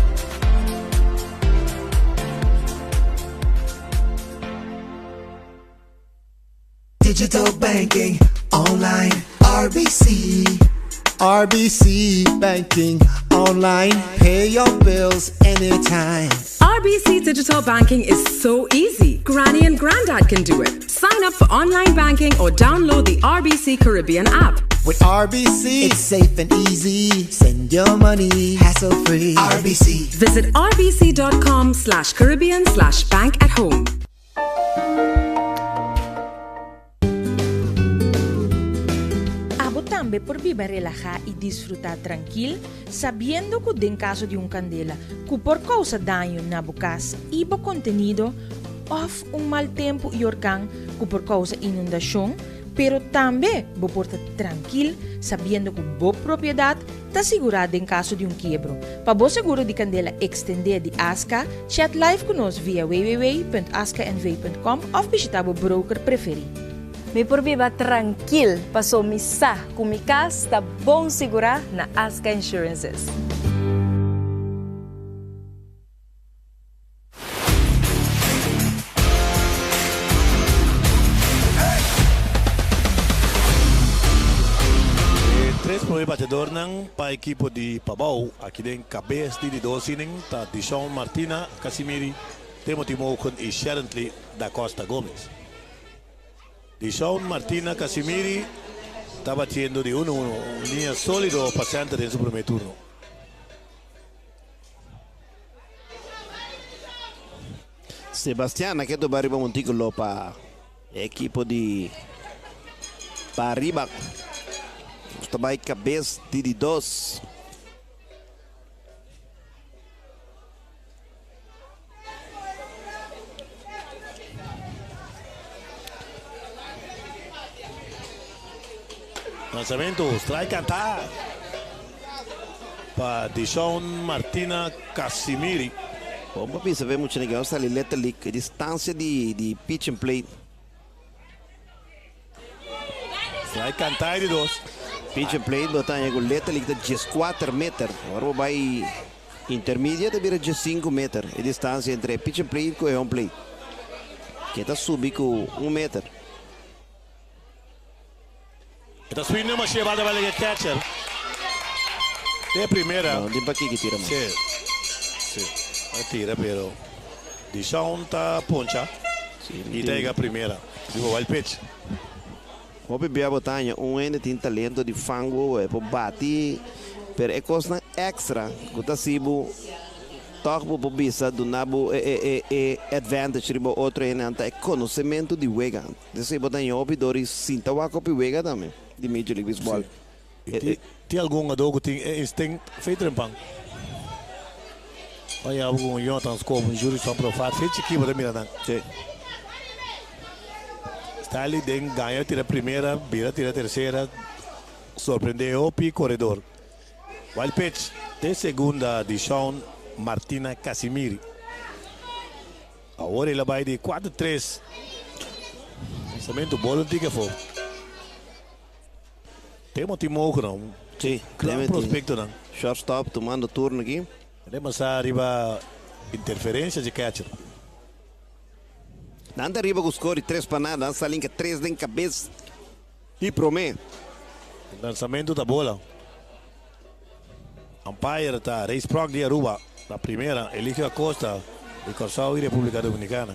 Digital banking online RBC RBC banking online pay your bills anytime RBC digital banking is so easy. Granny and Grandad can do it. Sign up for online banking or download the RBC Caribbean app. With RBC, it's safe and easy. Send your money hassle free. RBC. Visit rbc.com slash Caribbean slash bank at home. Abo tambe por biba relahá i disfrutá trankil, sabiendo ku den kaso di un kandela ku por kousa daño na bo kas i bo kontenido, òf un mal tempu i orkan ku por kousa inundashon, pero tambe bo por ta trankil sabiendo ku bo propiedat ta sigurá den kaso di un kiebro. Pa bo seguro di kandela ekstendé di Aska, chat live ku nos via www.askanv.com òf bishitá bo broker preferí. Mi por biba trankil paso mi sa ku mi kas ta bon sigurá na Aska Insurances. E tres prome batedornan pa ekipo di Pabou aki den kabes di di dos inning ta Dishon Martina Casimiri, Timothy Mogen y Sherently Da Costa Gomez. Dishon Martina Casimiri ta batiendo di uno uno, un liña solido pa center den su prome turno. Sebastian a keto riba montículo pa ekipo di Pariba. Ta bai kabes di di dos. Lanzamento, strike cantá pa Dishon Martina Casimiri. Bon pa bisa ve mucha nigga sali letterlijk distancia di di pitch and play. Strike cantá di dos. Pitch and play bo ta ku letterlijk ta 14 meter. Awor bo bai intermediate bira 5 meter. E distancia entre pitch and play ku home plate. Ku ta subi ku 1 meter. Ta swing na machine bala bala catcher. De primera. No, di pa ki tira man. Si. Si. A tira pero Dishon ta poncha. Si, Y ta yega primera. Digo wild pitch. Hopi bia bo ta haña un hende tin talento di fango e por bati, pero e kosnan extra ku ta hasi bo tòg bo por bisa duna bo e e e e advantage riba otro hendenan ta e konosementu di wega. Esei bo ta haña hopi dor i sinta wak hopi wega tambe di Major League Baseball. Y tin algun hungador ku tin e instinct fei trempan. Paña bo ku un Jonathan Schoop, un Jurison Profat, fei chikí bo ta mira nan. Si. Stanley den gaña tira primera, bira tira tercera, sorprende hopi koredor. Wild pitch te segunda di Shawn Martina Casimiri. Awor el a bai di 4-3. Lanzamento bola un tiki afó. Timothy Mogro, Si, gran Timothy. prospectonan. Shortstop tumando turno aki. Remasa riba interferencia di catcher. Nan ta riba ku score di 3 pa nada. Nan sa linka 3 den kabes di promé. Lanzamento ta bola. Umpire ta Ray Sprong di Aruba. La primera, Eligio Acosta di Kòrsou i Repúblika Dominikana.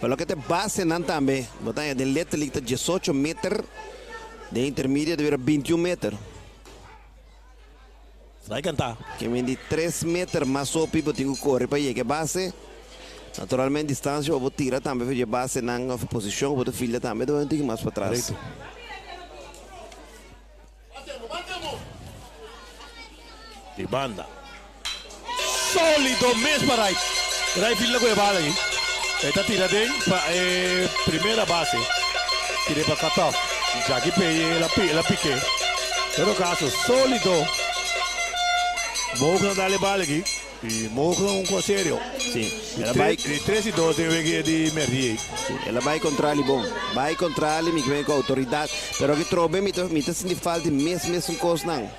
Pa loke ta e basenan tambe, bo ta haña den letterlijk ta 18 meter, den intermedia ta bira 21 meter. Strike kantá. Ke men di 3 meter mas hopi bo tin ku kore pa yega e base. Naturalmente distansia ku bo tira tambe for di e basenan òf posishon ku bo ta filda tambe ta bai un tiki mas patras. Korekto. Di banda. Solido mes pa Rai. Rai finda ku e bala aki. E ta tira den pa e primera base. Tira pa cutoff. Jackie Peye el a el a pike. Pero caso solido. Mogla dal e bala aki. Y Mogla un cos serio. Si, el a bai. Di 3 y 2 den wega di merdi. Si, el a bai contra li bon. Bai contra li, mi ke ku autoridad. Pero aki trobe mi ta mi ta sinti falta di mes mesun kosnan.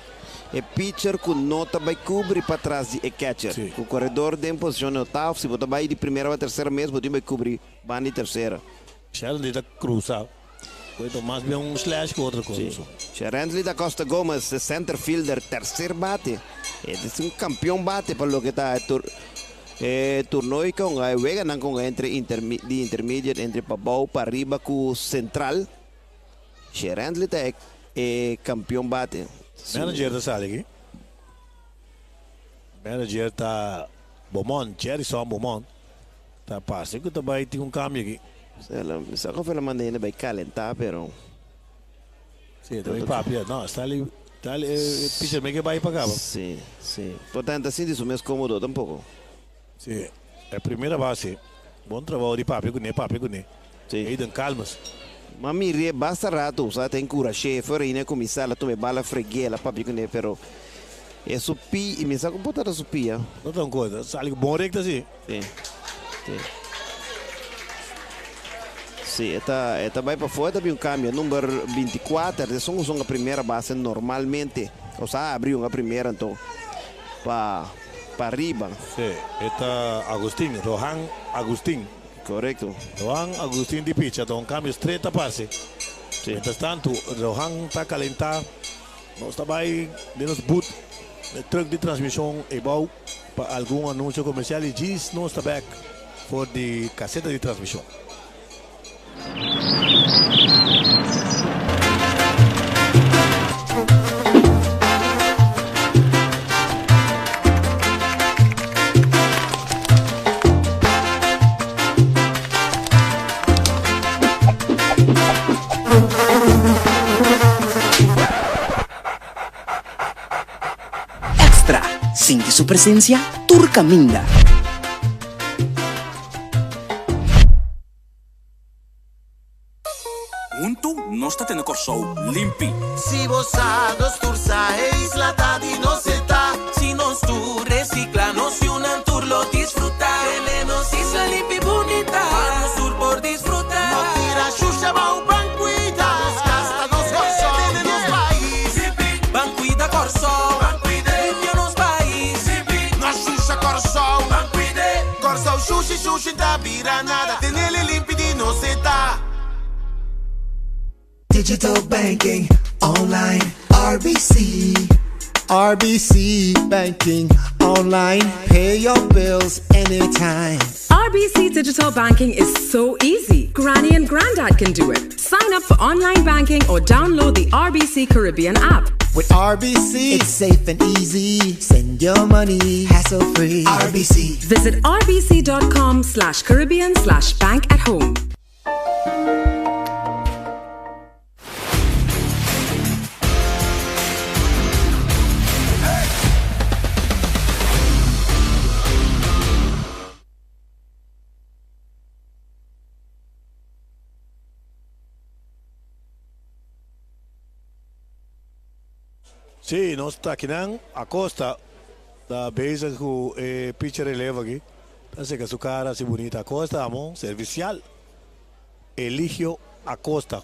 E pitcher ku no ta bai kubri patras di e catcher. Si. Ku koredor den posishon no ta of si bo ta bai di primera pa tersera mes bo tin bai kubri banda di tersera. Sheldon ta cruza. Puesto mas bien un slash ku otro cosa. Si. Sherendly da Costa Gomez, e center fielder, tercer bate. E ta un campeon bate pa loke ta e tur. E torneo ku e weganan ku entre di intermediate entre pabou pariba ku Central. Sherendley ta e kampeon bate. Manager ta sali aki. Manager ta Beaumont, Jerryson Beaumont. Ta parse ku ta bai tin un kambio aki. Mi sa ku el a manda hende bai kalentá, pero. Si, ta bai papia. No, Stanley, Stanley, e pitcher me ke bai pa kaba. Si, si. Por tanto, ta sinti su mes kómodo tampoko. Si, e primera base. Bon trabou di papia kuné, papia kuné. Si. Aiden Calmes. Ma mir'é basta rato, sa ta enkurash'é. Fuera ainda a kuminsá, el a tuma e bala freg'é, el a papia kuné, pero e su pi, i mi sa ku por tabata su pia. No ta un kos, a sali ku bon rekta si. Si, si. Si, e ta, e ta bai pafó, e ta bin un kambio. Number 24, esun ku son a primera base normalmente. Osea a abri un a primera anto pa pariba. Si, e ta Agustin, Rohan Agustin. Korekto. Rohan Agustin di picha ta un kambio stret ta parse. Si. Mientras tantu, Rohan ta kalentá. Nos ta bai den nos boot, e truck di transmishon ebou pa algun anunsio komersial i djis nos ta bek for di kaseta di transmishon. Extra, Sinti su presencia tur caminda. Huntu nos ta tene Kòrsou limpi. Si bo sa, nos tur sa, e isla ta di nos e ta. Si nos tur resikla, nos yunan tur lo disfrutá. Tene nos isla limpi bunita, pa nos tur por disfrutá. No tira shusha bou, ban kuida. Nos kas ta nos Kòrsou, tene nos pais. Limpi, ban kuida Kòrsou. Ban kuida, limpia nos pais. Limpi, no shusha Kòrsou. Ban kuida. Kòrsou shushi shushi n'ta bira nada, tenele limpi di nos e ta. Digital banking online RBC. RBC banking online pay your bills anytime. RBC Digital Banking is so easy. Granny and Grandad can do it. Sign up for online banking or download the RBC Caribbean app. With RBC, it's safe and easy. Send your money hassle free. RBC. Visit rbc.com slash Caribbean slash bank at home. Sí, nos ta akinan. Acosta ta bezig ku e pitcher relevo aki. Ta seka su kara asi bunita. Acosta amo servisial. Eligio Acosta.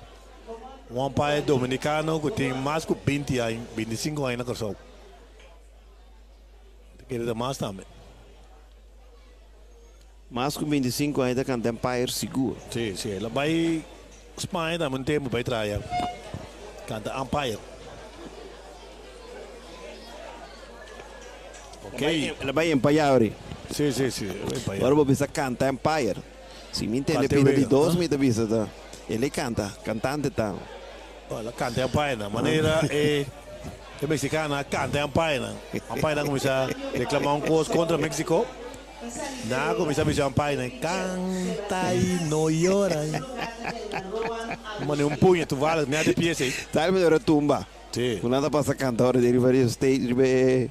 Un umpire dominicano ku tin mas ku 20 aña, 25 aña na Kòrsou. Ta kere ta mas tambe. Mas ku 25 aña ta kanta umpire sigur. Sí, sí. El a bai Spaña tambe un tempu bai traha kanta umpire. Ok. El a bai empayá ori. Sí, sí, sí. El a bai empayá. Ora bo bisa kanta umpire. Si mi ntende pida di dos mi ta bisa ta el e kanta, kantante ta. El a kanta umpire nan. Manera e e mexicano a kanta umpire nan. Umpire nan kuminsá reklamá un kos kontra Mexico. Nan a kuminsá bisa umpire nan kanta i no yora. Mane un puño toevallig net e pies ei. Tal mi ora tumba. Sí. Ku nan ta pasa kanta ora di riba di stage riba e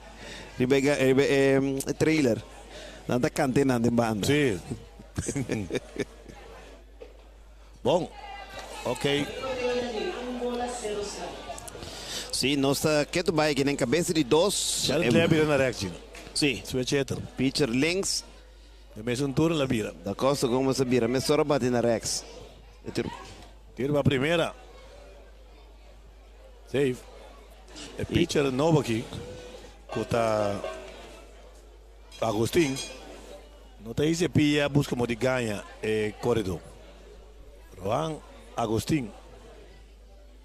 riba e riba e trailer. Nan ta kanta e nan den banda. Sí. Bon. Ok. Sí, nos ta ketu bai aki den kabesa di dos. Ya el bira na rechts, Gino. Sí. Switch hitter. Pitcher links. E mesun tur el a bira. Da Costa Gomez a bira mesora bati na rechts. E tiro. Tiro pa primera. Safe. E pitcher nobo aki ku ta Agustin no ta hisi e pia buska mo di gaña e koredó. Rohan Agustin.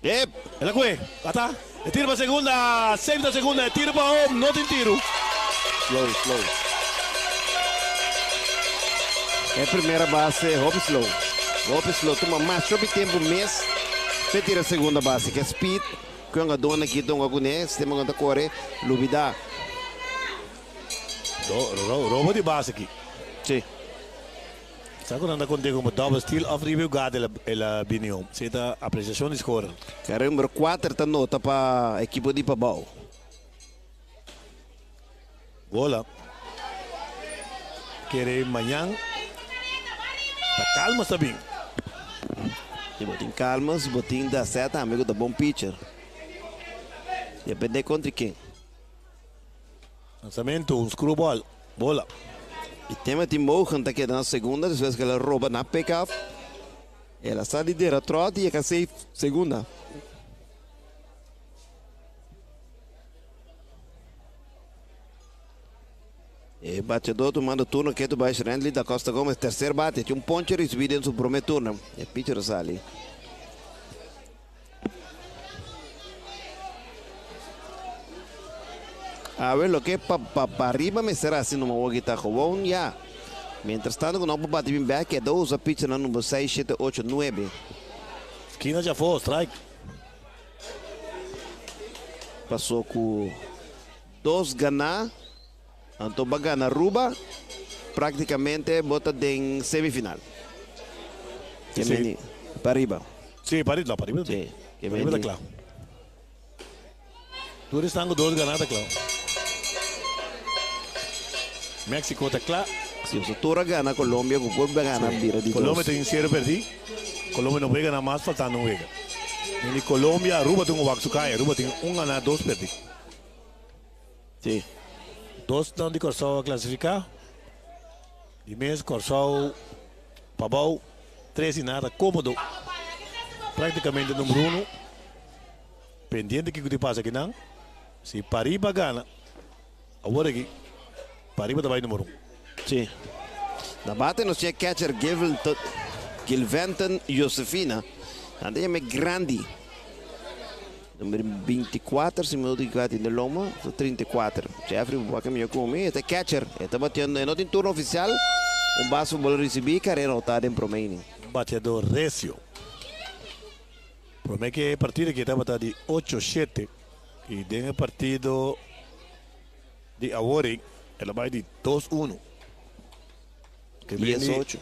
Yep! El a kue. Ata. E tiro pa segunda. Safe na segunda. E tiro pa home. No tin tiro. Slow, slow. E primera base hopi slow. Hopi slow. Tuma masha hopi tempu mes p'e tira segunda base. Ke speed ku e hungadónan aki ta hunga kuné, sistema ku nan ta kore, lubidá. Robo di base aki. Si. Sa ku nan ta konté komo double steal òf riba e hugada el a bini home. Esei ta apresiashon di scorer. Kare number kuater ta nota pa ekipo di Pabou. Bola. Kere mañan ta Calmas ta bin. Si bo tin Calmas, bo tin Dassè tambe ku ta bon pitcher. Depende kontra ken. Lanzamento, un screwball. Bola. Y Timothy Mogen ta keda na segunda despues ku el a roba na pick up. El a sa di dera trot y e ka safe segunda. E bateador tumando turno ketu bai Shrendley da Costa Gomez, tercer bate. Tin un ponche ricibi den su prome turno. E pitcher a sali. Awe loke pa pa pariba mester hasi numa wou kita gewoon ya. Mientras tanto ku no por bati bin bek keda usa pitchernan number seis, shete, ocho, nuebe. Skina dja afó, strike. Paso ku dos ganá, anto bo a gana Aruba, praktikamente bo ta den semifinal. Sí. Pariba. Sí, pariba, no, pariba. Sí. Pariba ta kla. Tur esnan ku dos ganá ta kla. Mexico ta kla. Si boso tur a gana Colombia ku por gana bira di dos. Colombia tin sero perdí. Colombia no puede gana mas faltando un wega. Ni Colombia, Aruba tin un wak su kai. Aruba tin un ganá, dos perdí. Sí. Dos nan di Kòrsou a klasifiká. Di mes Kòrsou pabou tres i nada kómodo. Práktikamente number uno. Pendiente kiko di pasa akinan. Si Pariba gana awor aki Pariba ta bai number un. Sí. Na bate nos tin e catcher Gilventon Josefina. Nan ta yama e grandi. Number 24, si mi no ta ekivoká, tin den loma, so 34. Jeffrey, bo wak mihó ku mi. E ta catcher. E ta batiendo. E no tin turno ofisial. Un base bo lo risibí, karera otá den promé inning. Un bateador recio. Prome ke e partido aki tabata di ocho shete y den e partido di awor el a bay di dos uno. Dies ocho.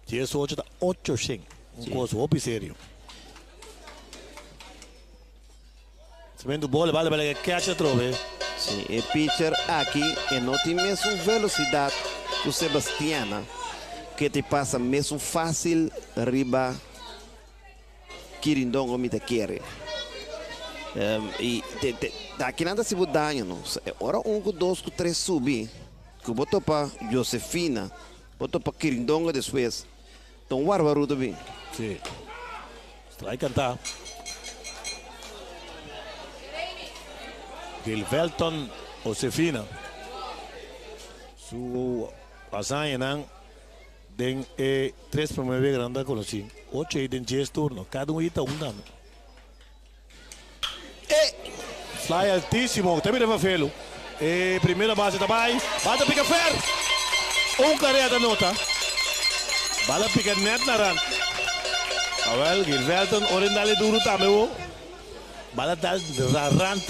Dies ocho ta ocho shen. Un cos hopi serio. Cemento bola bala bala catch atrobe. Si, e pitcher aki e no tin mesun velocidad cu Sebastiana ke te pasa mesun facil riba Kirindongo mi ta kere. Y te, te, aki nan ta haci bo daño, no. Ora un cu dos cu tres subi, cu bo topa Josefina, bo topa Kirindongo despues, ta un warbaru ta bin. Sí. Strike canta. Gilvelton Josefina. Su hazañanan Den e tres prome weganan ta konosí ocho ei den dies turno. Kada un ei ta un tambe. E fly altísimo ta bira Fafelu. E primera base ta bai. Bal ta pika fer. Un karea ta nota. Bal a pika nèt na rant. Awèl Gilvelton ora e dal e duru tambe bo. Bal a dal na rant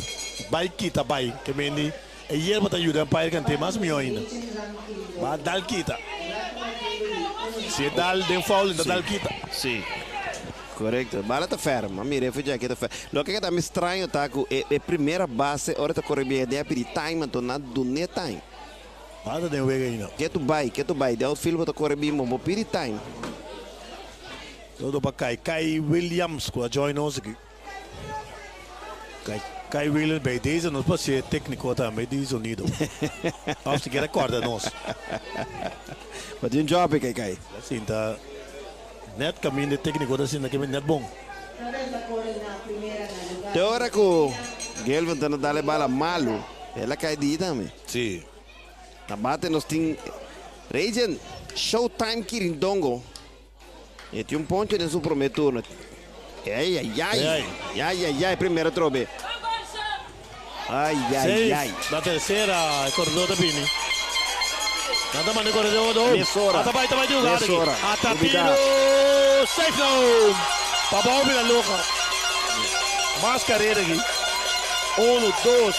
bai kita bai. Ke mendi. E yerba ta yuda pa e kant'é mas mihó ainda. Ba dal kita. Si e dal den foul, e ta dal kita. Sí, korekto. Bala ta fèrm. A mira e fecha aki ta fèrm. Loke ke ta mi straño ta ku e e primera base ora ta kore bien den a pidi time anto nan dun'é time. Bala ta den wega ainda. Ke tu bai, ke tu bai. Den outfield bo ta kore bien bo pidi time. Todo pa Kai Kai Williams ku a join nos aki. Kai Wheeler bij deze nos por ser técnico tambe di sonido. Of sikiera corda nos. Bo tin un job Kai Kai. La sinta net caminda e técnico ta sinta kimen net bon. Te ora cu Gelvin ta na dal e bala malo, el a kai di tambe. Si. Na bate nos tin Regen Showtime Kirindongo. E tin un poncho den su prome turno. Ay, ay, ay. Ay, ay, ay, primero atrobe. Ay, ay, ay. Na tercera, e corredor ta bini. Nan ta manda e koredó do. Mesora. Ata bai ta bai di hugada aki. Mesora. Ata Ubicá. tiro safe nou. Pa bou bira loka. Mas karera aki. Uno, dos,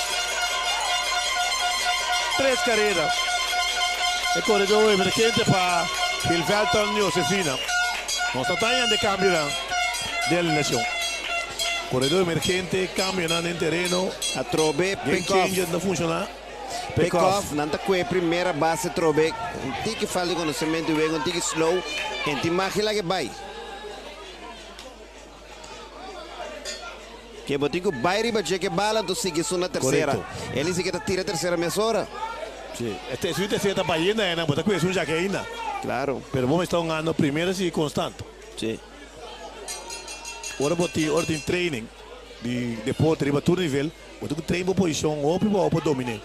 tres karera. E koredó emergente pa Gilvelton Josefina. Nos ta taña de kambionan di alineacion. Koredó emergente, kambionan den tereno. Atrobe Game pick off. changer ta funshoná. Pick off, nan ta kue primera base trobe. Un tiki falta di konosementu wega, un tiki slow. En tin magia laga e bai. Ke bo tin ku bai riba dje ke bala anto sigui esun na tersera. Korekto. El si ke ta tira tersera mesora. Si, e esun tersera ta bayendo aina, bo ta kue esun djaki ainda. Klaro. Pero bo mester un ando primera sigui konstant. Si. Ora bo tin, ora tin training di deporte riba tur nivel, bo tin ku train bo posishon hopi pa bo por dominé.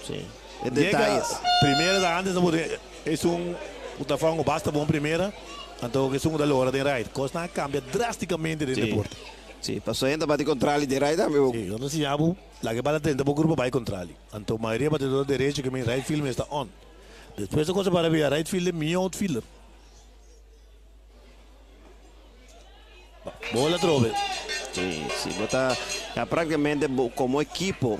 Si. E Yega detayes. primera ta antes no bo tin esun ku ta fango basta bon primera, anto esun ku ta logra den right. Kosnan a kambia drasticamente den Si. deporte. Si, pasobra hende ta bati kontrali den right tambe bo. Si, nan ta siña bo laga e bala drenta bo grupo bai kontrali. Anto mayoria batidor derecho ke mi right field mester on. Despues e cosa para bira right fielder mihó outfielder. Bola atrobe. Si, si bo ta ya prácticamente bo como equipo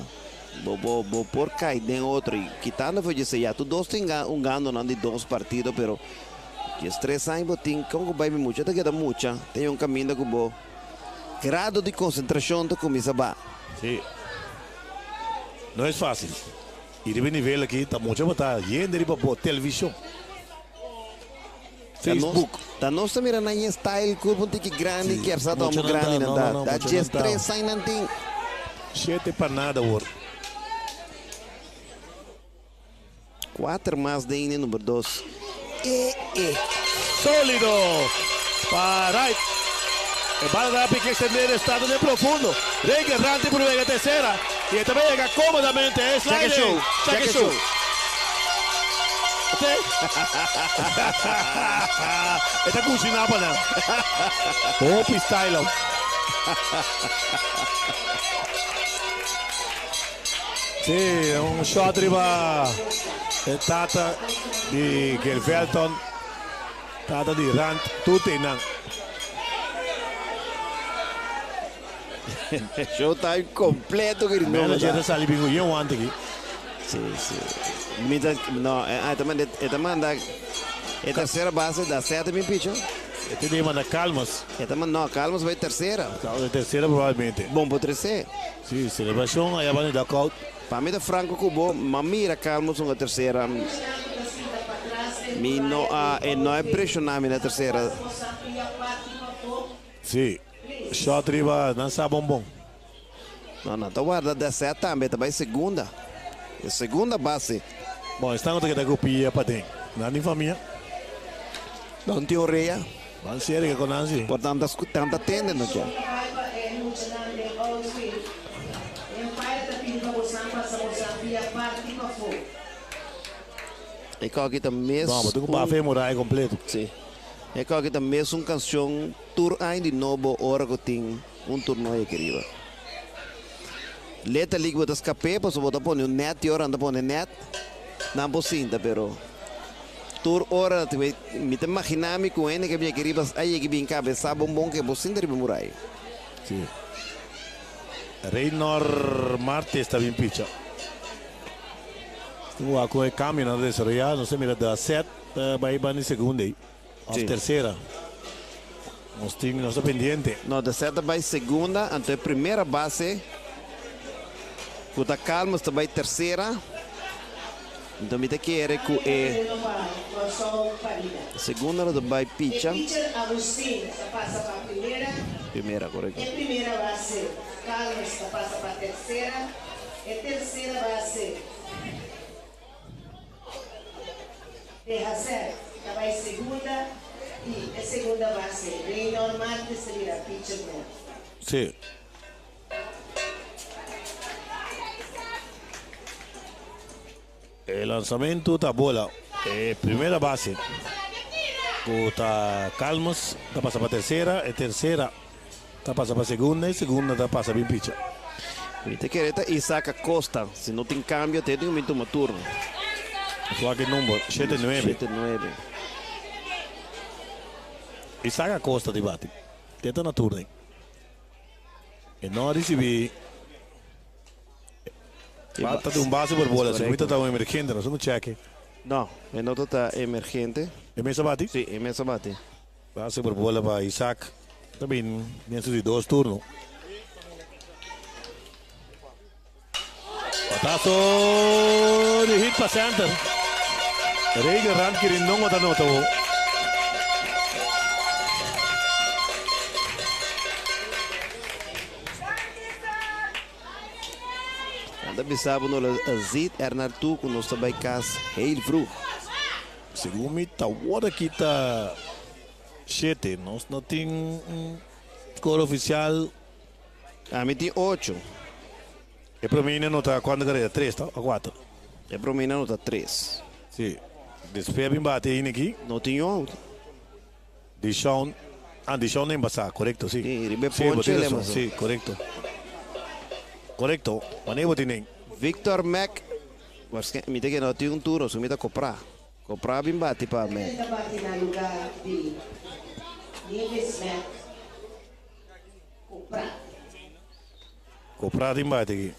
bo bo bo por cay den otro y quitando for djese ya tur dos tin un gandonan di dos partido pero djes tres aña bo tin con cu bay mi mucha ta keda mucha tin un caminda cu bo grado di concentracion ta cuminsa ba. Si. No es facil. Y riba e nivel aki ta mucha bo ta yende riba bo television. Facebook. Ta nos ta mira nan e style curva un tiki grandi Sí, kier sa ta mucha homo nan ta, grandi nan no, ta. no, no, Ta mucha djes nan ta. tres aña nan tin. Shete pa nada awor. Cuater mas den e number dos. E e. Solido pa right. E bala ta pica extender estado den profundo. Rey Ranti por wega tercera y e ta bay yega comodamente. E Check e sliding. show. Check Check e e show. show. Oké. E ta cushina pa nan. Hopi style. Sí, un shot riba e tata di Gilvelton, tata di Rand, tur teinan. Showtime completo kiri no Manager ta sali bin ku yen wante aki. Sí, sí. Mi ta, no, e ta manda, e ta manda e tercera base da sete bin picho. E ta manda Calmas. E ta manda, no, Calmas bai tercera. Calmas tercera probablemente. Bon por trece. Sí, celebracion aya banda di dugout. Pa mi ta franco cu bo, ma mira Calmas hunga tercera. Mi no a, e no a impresiona mi na tercera. Sí, shot riba nan sa bon bon. No, nan ta warda Dessert tambe, ta bai segunda. E segunda base. Bon, esnan ku ta keda ku pia paden. Nan tin famia. Nan tin orea. Ban serka ku nan si. Por tanta tanta tende no kia. E koki ta mes. No, bo tin ku bafa e muraya kompleto. Si. E koki ta mes un kanshon tur aña di nobo ora ku tin un turnoy aki riba. Letterlijk bo ta skap'é pasobra bo ta pone un net y ora nan ta pone net nan por sinta pero tur ora mi ta imagina mi ku hende ke bin aki riba a yega bin kabesá bon bon ke bo sinta riba murai. Sí. Reynor Martes ta bin picha. Tin wak kon e kambionan ta desaroyá. Nos ta mira da set ta bai banda di segunda ei. Of Sí. tercera. Nos tin, nos ta pendiente. No, de set ta bai segunda, anto e primera base ku ta Calmes ta bai tercera. Anto mi ta kere ku e segunda lo ta bai picha. Primera, korekto. Dehacer ta bai segunda y e segunda base Raynor Martes ta bira pitcher nobo. Sí. E lanzamento ta bola. E primera base cu ta Calmes ta pasa pa tercera, e tercera ta pasa pa segunda y segunda ta pasa bin picha. Mi ta kere ta Isaac Acosta. Si no tin cambio te tin mi tuma turno. Swak e number, shete nuebe. Shete nuebe. Isaac Acosta di bati. Te ta na turno. E no a ricibi Falta di un base por bola. Si ta un emergente, no un cheque. No, e no ta emergente. E mes a bati? Si, e mes a bati. Base por bola pa Isaac. También den su di dos turno. Batazo di hit pa center. Regen Randkiri no ta nota. Anda bisabo no ziet er naartoe ku nos ta bij kas heel vroeg. Segun mi ta ora aki ta shete. Nos no tin un score oficial. Ami tin ocho. E prome no ta cuanto carrera? Tres ta? O cuatro? E prome no ta tres. Si. Despues bin bate hende aki. No tin out. Dishon, ah Dishon den pasá, korekto, si. Sí, riba e Sí, bo ponche tin el rason, pasó. sí, korekto. Korekto, wanneer bo tin den? Victor Mack, waarschijn, mi ta kere no tin un turno, so mi ta koprá. Koprá bin bati pa Mack. Ta bati na lugá di Nieves Mack, koprá. Koprá tin bati aki.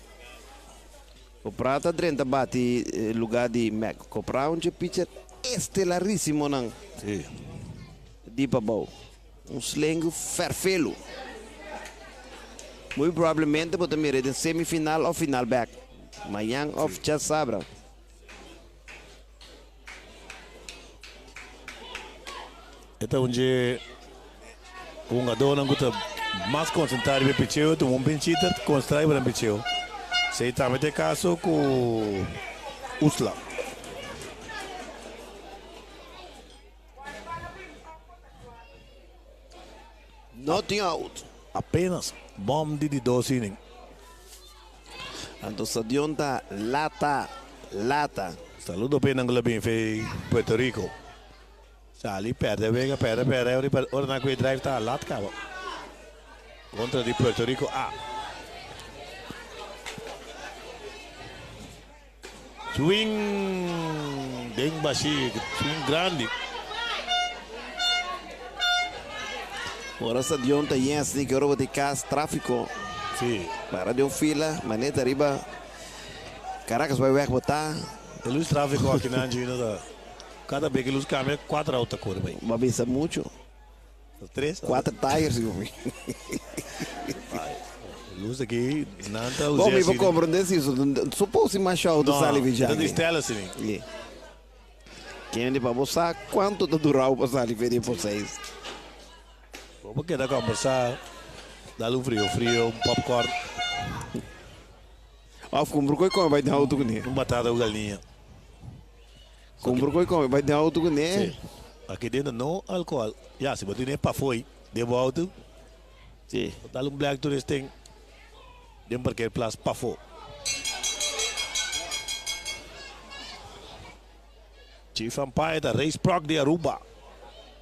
Koprá ta drenta bati lugá di Mack. Koprá un dje pitcher estelarísimonan. Sí. Di pabou. Un slengu ferfelu. Muy probablemente bo ta mira den semifinal of final bek. Mañan of djasabra. E ta un dje hungadónan ku ta mas konsentrá riba e picheo, tuma un pinchita konsentrá riba nan picheo. Esei tambe ta e kaso ku Usla. No tin out. Apenas bom di di dos inning. Anto stadion ta lata lata. Saludo p'e nan ku la bin fei Puerto Rico. Sali perde wega perde perde ora ora nan ku e drive ta lat kaba. Kontra di Puerto Rico A. Swing den bashi, swing grandi. Ora stadion ta yen asina ki ora bo ta kas trafiko. Si. Para den un fila, manera ta riba Caracas bai weg bo ta. E lus trafiko aki nan djino ta kada bes ki lus kambia kuater auto ta kore bai. Bo a bisa mucho. Tres. Cuater tires digo mi. Luz aki nan ta Bo usa mi por asina. comprende si suppose si masha auto sali No, viaje. ta di stella asina. Yeah. Kende pa bo sa cuanto ta durao pa sali fe di por seis. Bo por keda combersa, dal un frio frio, un popcorn. Of cumpra coy come bay den auto cune. Un batata cu galiña. Cumpra coy come bay den auto cune. Si. Aki dentro no alcohol. Ya, si bo tin e pafoi den bo auto. Si. Bo dal un black tourist den den parkeerplaats pafo. Chief umpire ta Ray Sprock di Aruba.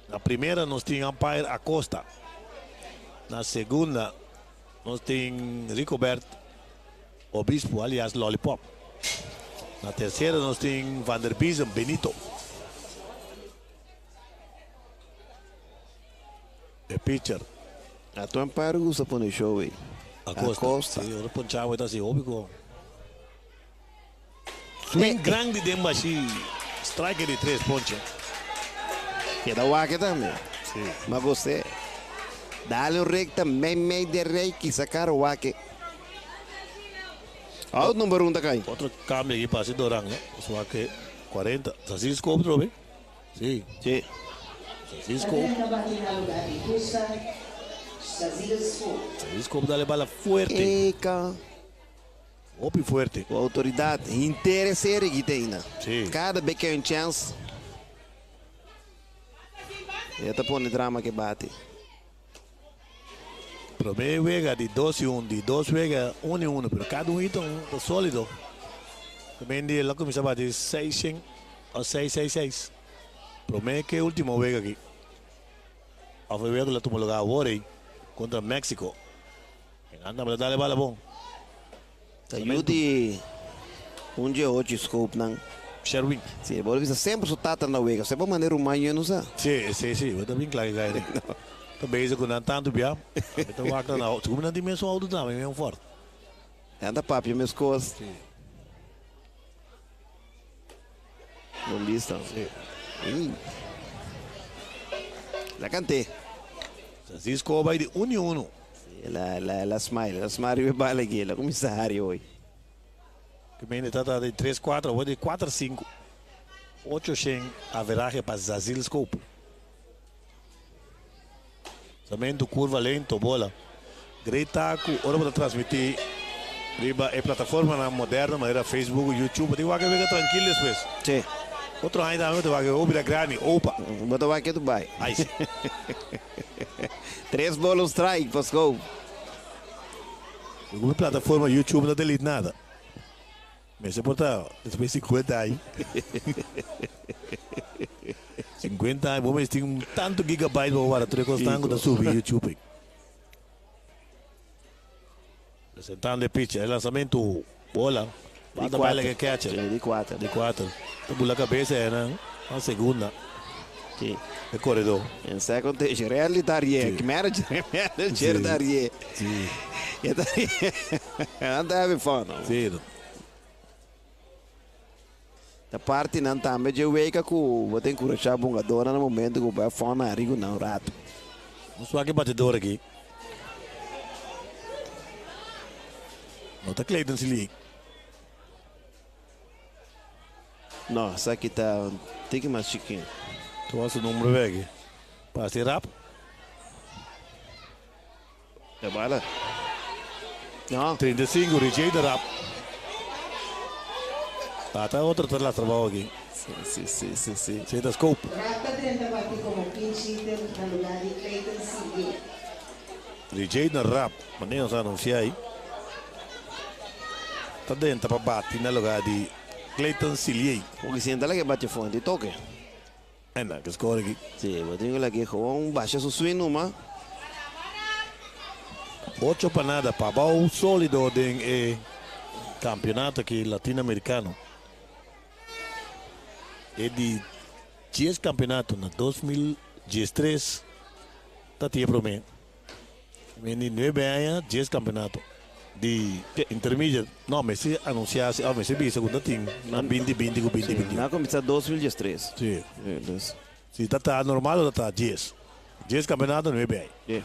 Na primera nos tin umpire Acosta. Na segunda nos tin Ricobert Obispo alias Lollipop. Na tercera nos tin Van der Biesen Benito. E pitcher. A tu umpire gusta pone show ey. Acosta. Acosta. Si, ora ponchabo e ta hasi hopi ko. Swing grandi den bashi. Strike di tres ponche. Keda wak tambe. Si. Ma gost'é. Dale un recta mei mei den rey kisa karo wak. Out number un ta kai. Otro cambio aki pa hasi Doran, no? Nos wak 40. Ta hasi scope trobe? Si. Si. Ta hasi scope. Ta hasi scope dale bala fuerte. Eka. Hopi fuerte. Ku autoridad henter e serie aki ta ainda. Si. Kada bes ke hay un chance e ta pone drama ke bati. Prome wega di dos y un, di dos wega un y uno, pero cada un hito ta solido. También di el a cuminsa bati seis shen o seis seis seis. Prome ke ultimo wega aki. Of e wega ku lo tuma lugar awor ey contra Mexico. Nan tabata dal e bala bon. Ta yu di un dje ochi scope nan. Sherwin. Si, bo bisa semper su tata na wega. Semper manera ruman yo no sa. Si, si, si. Bo ta bin kla ke kai. Ta bezig ku nan tantu bia. Mi ta wak nan auto. Sigur nan tin mesun auto tambe, mesun Ford. Nan ta papia mes kos. Si. Bon bista. Si. La kant'é. Francisco bai di un i unu. Si, el a, el a, el a smile. El a smile riba e bala aki. El a kuminsá hari hoy. Ke mende ta ta di tres kuater, awor di kuater sinku. Ocho shen averahe pa Zazil Scope. Lanzamento curva lento, bola. Great ta cu ora bo ta transmiti riba e plataformanan moderno manera Facebook, YouTube, bo tin wak e wega trankil despues. Sí. Otro aña tambe bo ta wak e wega bira grandi, opa. Bo ta wak e Dubai. Ai si. Tres bola un strike pa Scope. Ningun plataforma YouTube no ta delete nada. Mester por ta despues 50 aña. 50 aña bo mester tin tanto gigabyte pa bo wara tur e kosnan ku ta subi YouTube. Presentando e pitcher, e lanzamento, bola. Banda baila ke catcher. Sí, di kuater. Di kuater. Ta bula kabesa e nan na segunda. Sí. E koredó. En second station, Redley ta rie. Sí. Manager, manager ta rie. Sí. E ta rie. Nan ta having fun. Sí. Ta parti nan tambe dje weka ku bo ta enkurashá bungadónan na momento ku bo bai fun hari ku nan un ratu. Nos wak e batedor aki. No ta Clayton Siliek. No, esaki ta un tiki mas chikin. Tuma su number bek. Pase rap. E bala. No. 35, Richie de rap. Ata otro ta lastra bou aki. Si, si, si, si, si. Si ta scope. Rap ta drenta bati como pinch hitter na lugar di Clayton Siliek. Richie de rap, manera nos a anuncia ayi. Ta drenta pa bati na lugar di Clayton Siliey. Porque si entra lage bati fuente toke. Enda ke score aki. Si, bo tin ku lage gewoon basha su swing numa. Ocho pa nada pa abao solido den e campeonato aki Latino Americano. E di dies campeonato na 2013 ta tin e prome. Mi di nuebe aña dies campeonato di intermediate. No, mester anuncia si of mester bisa cu ta tin na binti binti cu binti binti. Nan a cuminsa 2013. Si. Dus. Si ta ta normal lo ta ta dies. Dies campeonato nuebe aña. Si.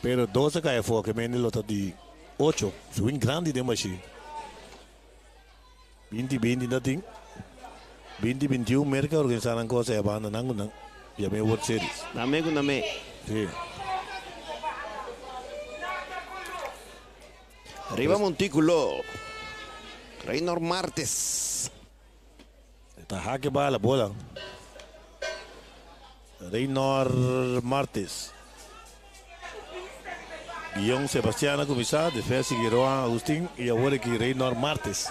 Pero dos a cay afo ke mende lo ta di ocho. Swing grandi den bashi. Binti binti ta tin. Binti bintiun Merca organisa nan cosa e banda nan cu nan yam'e World Series. Nan me cu nan me. Si. Riba monticulo. Reynor Martes. Ta hake bala bola. Reynor Martes. Guion Sebastian a kuminsá, despues a sigui Rohan Agustin i awor aki Reynor Martes.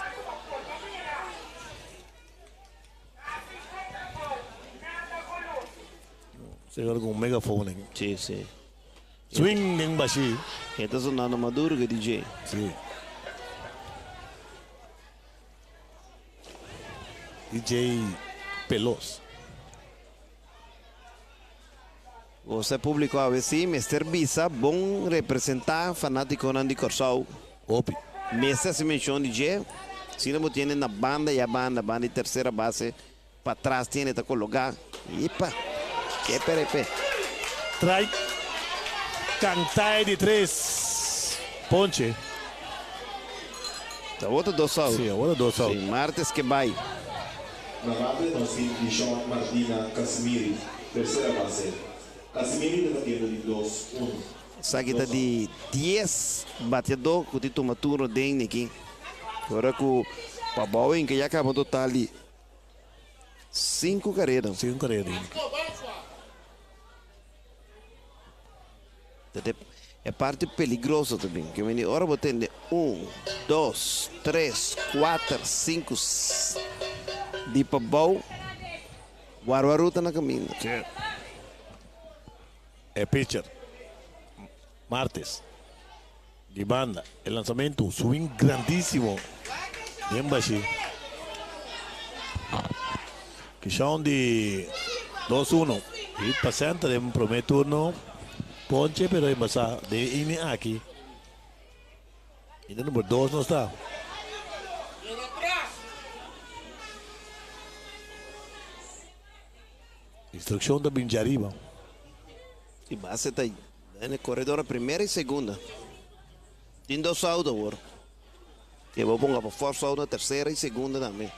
Señor ku un megafon en. Sí, sí. Swing den bashí. E ta sonando mas duro ke DJ. Sí. DJ Pelos. Gosa e publico awe si mester bisa bon representa fanaticonan di Corsou. Hopi. Mester haci mencion di dje, asina bo tiene na banda y a banda, banda di tercera base patras tiene ta cologa. Yepa! Ke perepe. Trai Cantay di tres ponche. Ta awor ta dos out. Si, awor ta dos out. Si, martes ke bay. Na bate nos tin Dishon Martina Casimiri, tercera base. Casimiri ta batiendo di dos uno. Esaki ta di dies bateadó ku tin tuma turno den aki. Ora ku Pabou Inca ya kaba un total di sinku kareda. Sinku kareda den aki. Ta te e parti peligroso ta bin. Ke mende ora bo tende un, dos, tres, kuater, sinku di pabou, warwaru ta na kaminda. Sí. E pitcher, Martes, di banda, e lansamentu, swing grandisimo. Den bashi. Kishon di 2-1. Hit pa center den prome turno. Ponche pero embasa den inning aki. Inning number 2 nos ta. Instruccion ta bin djariba. Y base ta den e corredor primera y segunda. Tin dos out awor. Y bo ponga pa force out na tercera y segunda tambe.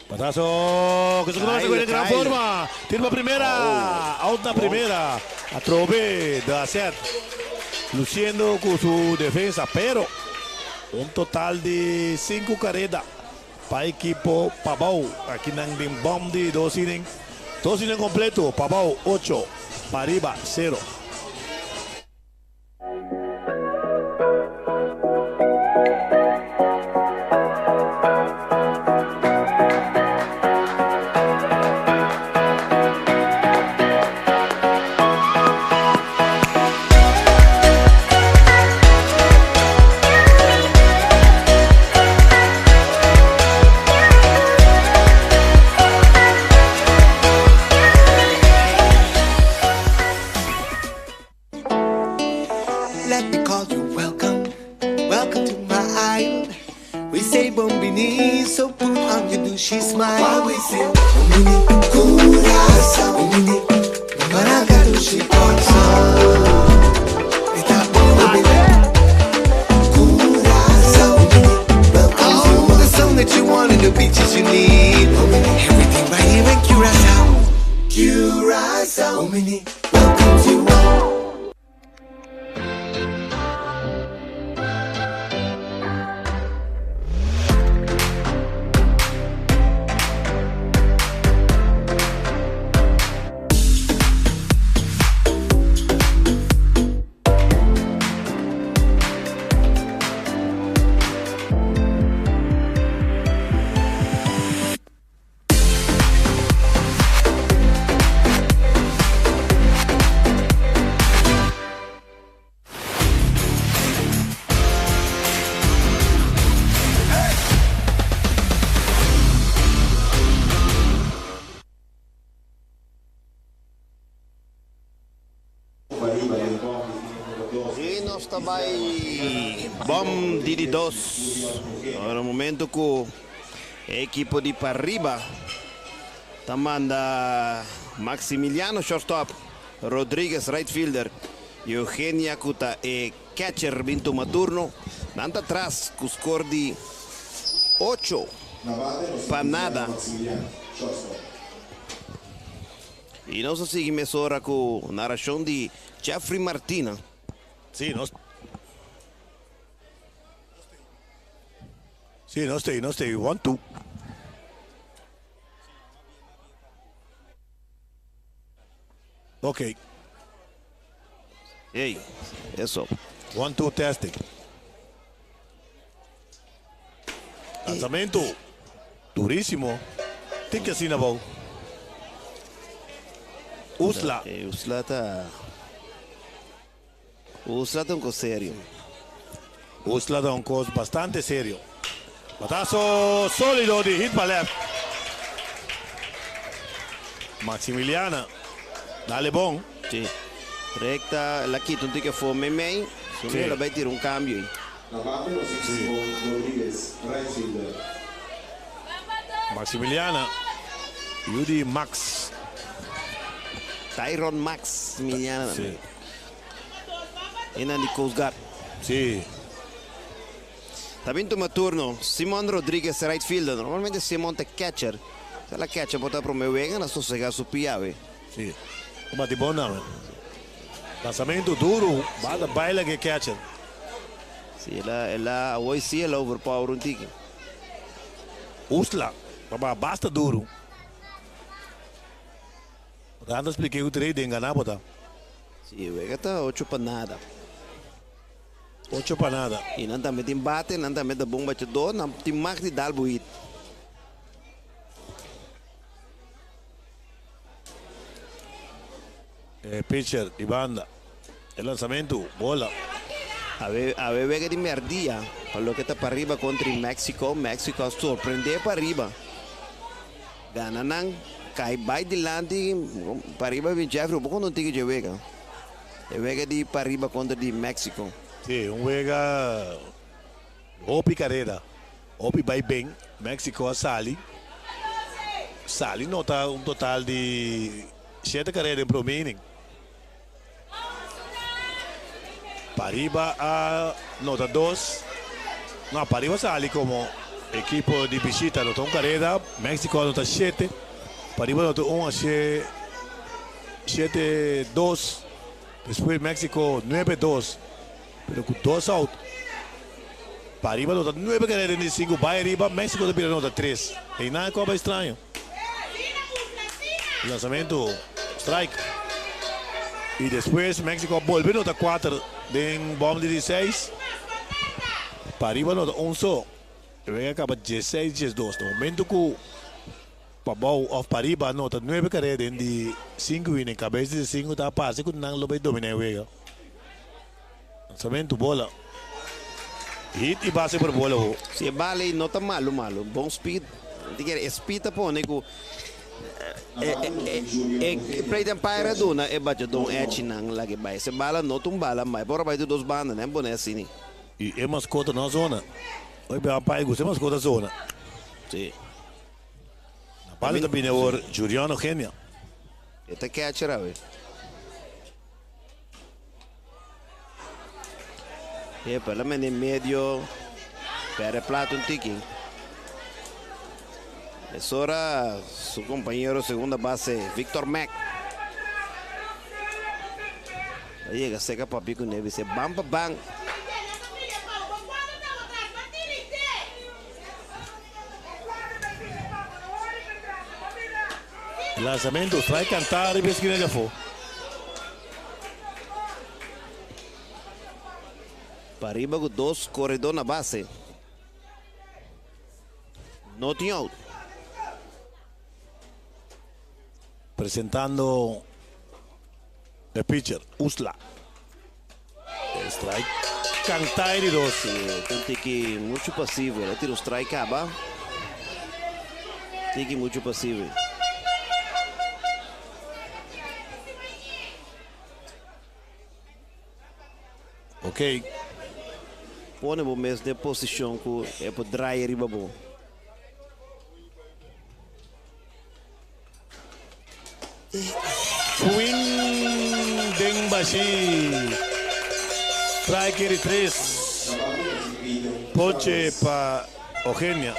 Batazo que se conoce con gran forma. Tira pa primera. Out na primera. Atrobe de set. Luciendo con su defensa. Pero un total di 5 carrera pa equipo Pabao. Aki nan den bom di dos inning. Dos inning completo. Pabao 8. Pariba 0. Let me call you welcome, welcome to my island. We say bombini, so put on your douchey smile. While we say bombini, curacao, bombini, maraca douchey Curacao, All the sun that you want and the beaches you need. Everything right here in Curacao. Curacao, bombini, welcome to all. Y nos ta bay bom di di dos. Ora momento cu e equipo di Pariba ta manda Maximiliano shortstop, Rodriguez right fielder, Eugenia cu ta e catcher bin tuma turno. Nan ta tras cu score di 8 pa nada. Y nos a sigui mesora cu narracion di Jeffrey Martina. Sí, nos. Sí, nos te, nos te. One, two. Ok. Hey, eso. One, two, testing. Lanzamento. Durísimo. Tin que asina bou. Usla. Eh, Usla ta. Usla ta un cos serio. Usla ta un cos bastante serio. Batazo sólido di hit pa left. Maximiliana. Dale bon. Sí. Recta, la quita un tique for meimei. Si Sí. la bay tira un cambio ahí. Na bate nos tin Simon Rodriguez, right fielder. Maximiliana. Yudi Max. Tyron Max Maximiliana. Sí. En di Coast Guard. Sí. También toma turno. Simon Rodriguez, right fielder. Normalmente Simon ta catcher. Se la catcher por prome wega, na sosega su piave. Sí. Bati bon no. Lanzamento duro. Bada baila que catcher. Sí, el a, hoy sí el overpower un tiki. Usla. Baba basta duro. Randa expliquei o trade em ganaba. Sí, wega ta 8 pa nada. 8 pa nada. Y nan tambe tin bate, nan tambe ta bon batedor, nan tin mag di dal bo hit. Pitcher di banda. E lanzamento, bola. Awe, awe wega di merdia. Pa loke ta pariba kontra di Mexico, Mexico a sorprendé pariba. Gana nan, kai bai dilanti, pariba bin Jeffrey un poko no tin dje wega. E wega di pariba kontra di Mexico. Sí, un wega hopi kareda, hopi bai ben. Mexico a sali, sali nota un total di shete kareda den prome inning. Pariba a nota dos. No, Pariba sali como equipo di bishita. Nota un careda. Mexico a nota shete. Pariba nota un a shete dos. Despues Mexico nuebe dos. Pero cu dos out. Pariba nota nuebe careda den di sinku. Bay ariba. Mexico ta bira nota tres. Eynan e coba extraño. Lanzamento strike. Y despues Mexico a bolbe nota 4 den bom di 16. Pariba nota un so. E wega caba 16 12. Na momento cu Pabou of Pariba nota 9 carrera den di 5 inning. Cabes di 5 ta parce cu nan lo bay domina e wega. Lanzamento bola. Hit y base por bola ho. Si e bala ei no ta malo malo. Bon speed. Ti kere e speed ta pone ku e e plate umpire a duna e bachadon echi nan laga e bai. Se bala no ta un bala mai por a bai tur dos banda nan pone asini. Y e mascota no a zona. Oye pe umpire gusta e mascota zona. Si. Na bala ta bini awor Juriano Genia. E ta catcher awe. Epa, la mende medio. Perde plato un tiki. Es ora su compañero segunda base, Victor Mack. A llega seca papi con él, dice, bam pa bam. Lanzamento, strike cantá riba esquina de afó. Pariba ku dos koredó na base. No tin out. Presentando e pitcher, Usla. Strike cantá e di dos. Sí, un tiki mucho pasivo. El a tira un strike caba. Tiki mucho pasivo. Ok. Pone bo mes den posicion cu e por draai riba bo. Swing den bashi. Strike di tres. Ponche pa Eugenia.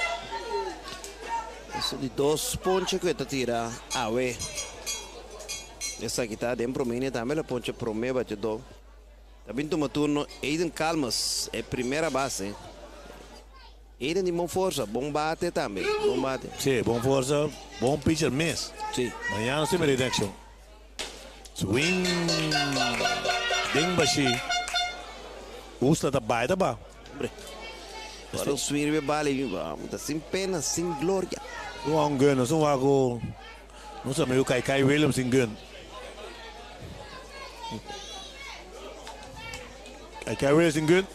Eso di dos ponche cu e ta tira awe. Esaki ta den promé tambe la ponche promé batedó. Ta bin tuma turno Aiden Calmes, e primera base. Aiden tin bon forsa, bon bate tambe, bon bate. Sí, bon forsa, bon pitcher mes. Sí. Mañana si mira den accion. Swing den bashi. Usla ta bai ta ba. Hombre. Ora un swing riba e bala y ta sin pena, sin gloria. Un un gun, un wago. Nos amigo Kai Kai Williams tin gun. Kai Kai Williams tin gun.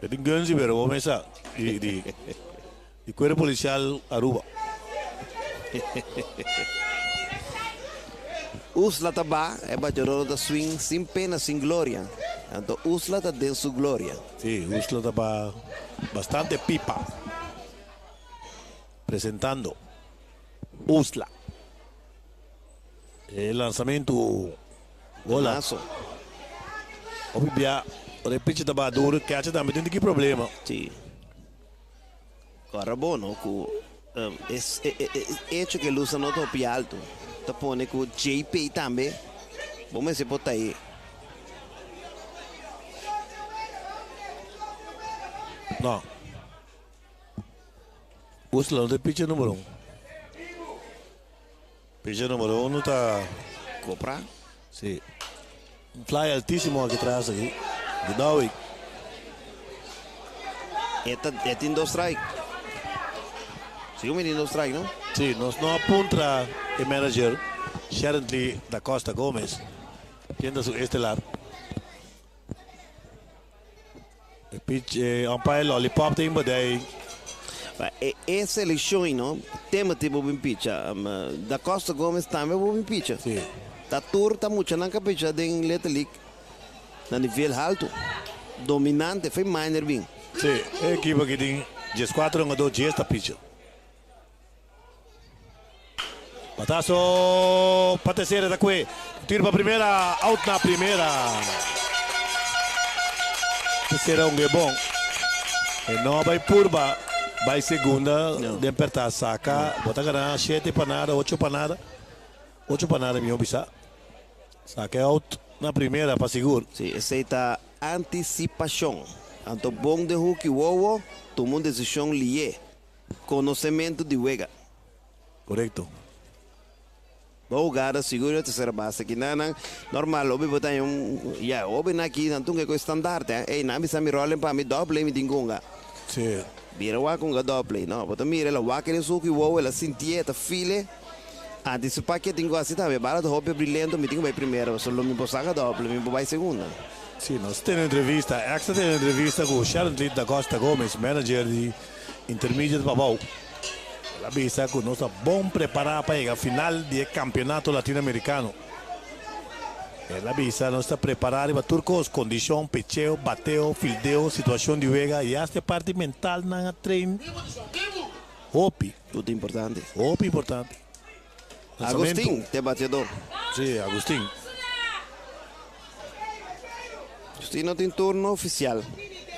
E tin gun si pero bo mesa di di di cuerpo policial Aruba. Usla ta ba, e bateador ta swing sin pena sin gloria. Anto Usla ta den su gloria. Si, Usla ta ba bastante pipa. Presentando. Usla. E lanzamento bola. Mazo. Hopi bia ora e pitcher ta baha duro, catcher tambe tin ki problema. Si. Ora bo no cu e hecho cu e luz no ta hopi alto ta pone cu JP tambe bo mester por ta e. No. Usla no ta e pitcher numero un. Pitcher numero uno ta. Copra? Si. Un fly altisimo aki tras aki. Di Dowie. E ta e tin dos strike. Sigur mi tin dos strike, no? Si, nos no a puntra e manager Sherently da Costa Gomez ken ta su estelar. Pitch eh, umpire Lollipop ta inbadei. Ba e e seleccion ei no, Timothy bo bin picha, Da Costa Gomez tambe bo bin picha. Si. Ta tur ta muchanan ka picha den Little League na nivel halto, dominante, foi minor bin. Si, e ekipo aki tin dieskuater hungadó, dies ta picha. Bataso pa tercera ta kue. Tiro pa primera, out na primera. Tercera un bon. E no bai purba, bai segunda den perta saca. Bo ta gana shete pa nada, ocho pa nada. Ocho pa nada miho bisa. Saca e out na primera pa sigur. Si, esey ta anticipacion. Anto bon den huki wowo, tuma un decision liye. Konosementu di wega. Korekto. Bo hugada sigur yo tercera base aki nan nan normal obi bo ta haña un ya obi nan aki nan tunga e koe standaard eh ey nan bisa mi rolling pa mi doble mi tin ku hunga. Si. Bira wak hunga doble no bo ta mira el a wak den su hoki wowo el a sintié ta file anticipa ke tin ku hasi tambe bala ta hopi abri lento mi tin ku bai primera pasobra lo mi por saka doble mi por bai segunda. Si nos tene entrevista extra tene entrevista ku Sharon Tlit da Costa Gomez manager di Intermediate pa abou. El a bisa ku nos ta bon prepará pa yega final di e kampeonato Latinoamerikano. El a bisa nos ta prepará riba tur kos, kondishon, pecheo, bateo, fildeo, situashon di wega i asta e parti mental nan a train hopi. Tur ta importante. Hopi importante. Lansamento. Agustin ta e bateador. Si, Agustin. Agustin no tin turno ofisial.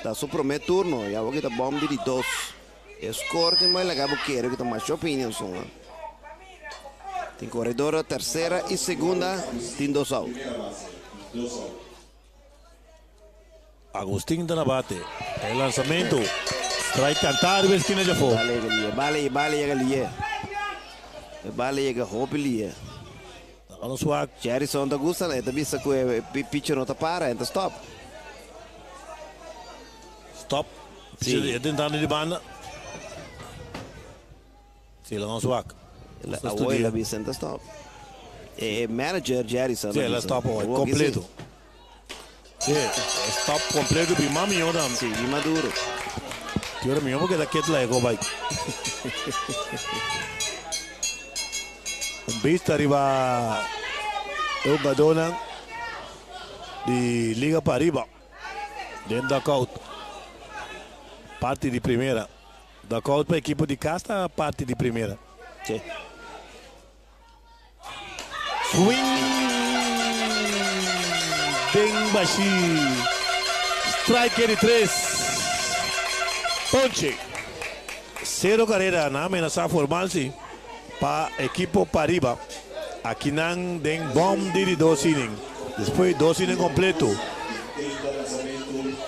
Ta su promé turno i awor ki ta bòm di di dos. E skor tin bai laga bo kere ku ta masha opinion sun. Tin koredor tersera i segunda tin dos out. Agustin ta na bate. E lansamento. Strike kantá riba eskina djafó. Bale yega liye. Bale, bale yega liye. E bale yega hopi liye. Laga nos wak. Jerryson ta gusta, e ta bisa ku e pitcher no ta para, e ta stop. Stop. Pitcher e tentando di banda. Si, laga nos wak. Awor el a bisa e ta stop. E manager Jerryson a bisa. Si, el a stop awor, kompleto. Sí, stop completo bi mas miho tambe. Sí, bi mas duro. Ki ora miho bo keda ket la ego bai. Un bista riba e hugadónan di Liga Pariba den dugout. Parti di primera. Dugout pa ekipo di kas ta parti di primera. Sí. Swing den bashi. Strike di tres. Ponche. Sero karera nan amenasá formal si pa ekipo Pariba. Akinan den bòm di di dos inning. Despues dos inning kompleto.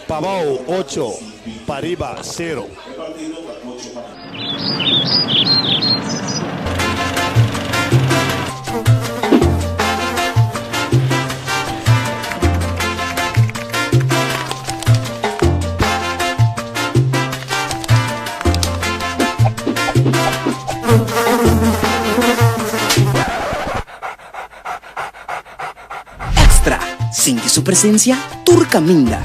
Pabou ocho, Pariba sero. Extra, Sinti su presencia tur caminda.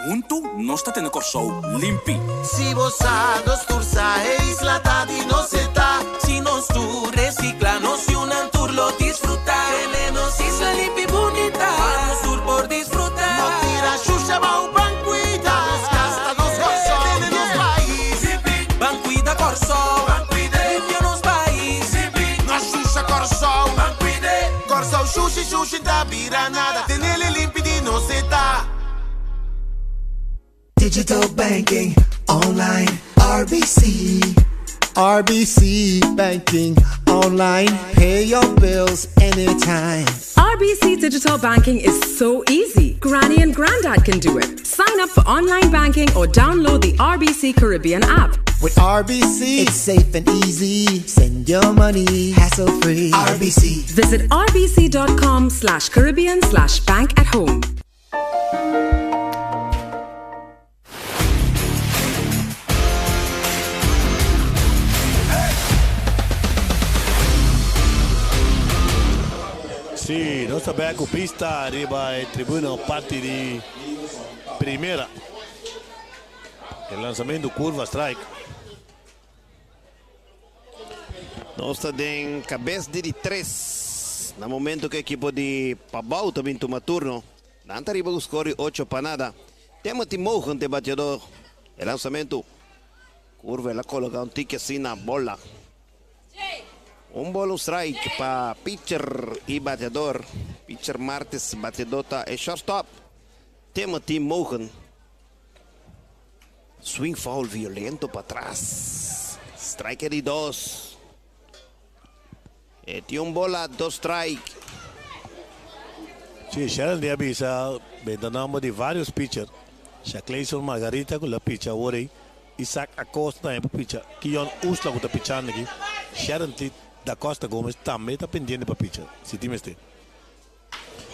Huntu nos ta tene Kòrsou limpi. Si bo sa, nos tur sa, e isla ta di nos e ta. Si nos tur resikla, nos yunan tur lo disfrutá. Tene nos isla limpi bunita, pa nos tur por disfrutá. No tira shusha bou, ban kuida. Nos kas ta nos Kòrsou, tene nos pais. Ban kuida Kòrsou, ban kuida. Limpia nos pais. No shusha Kòrsou, ban kuida. Kòrsou shushi shushi ta bira nada, tenele limpi di nos e ta. Digital banking online RBC. RBC banking online pay your bills anytime. RBC digital banking is so easy. Granny and Grandad can do it. Sign up for online banking or download the RBC Caribbean app. With RBC, it's safe and easy. Send your money hassle free. RBC. Visit rbc.com slash Caribbean slash bank at home. Sí, nos Nos ta bek ku bista riba e tribuna parti di primera. E lanzamento curva strike. Nos ta den kabes di di tres na momento ku ekipo di Pabou ta bin tuma turno. Nan ta riba ku skor di ocho pa nada. Timothy Mogen ta e bateador. E lanzamento curva el a koloka un tiki asina bola. Un bola un strike pa pitcher y bateador. Pitcher Martes, bateador ta e shortstop Timothy Mogen. Swing foul violento patras. Strike di dos. E tin un bola, dos strike. Sí, Sharon di a bisa benta nomber di varios pitcher. Shaclayson Margarita cu la pitcha awor ey. Isaac Acosta tambe por picha. Kion Usla cu ta pichando aki. Sharon Da Costa Gomez tambe ta pendiente pa picha si tin mester.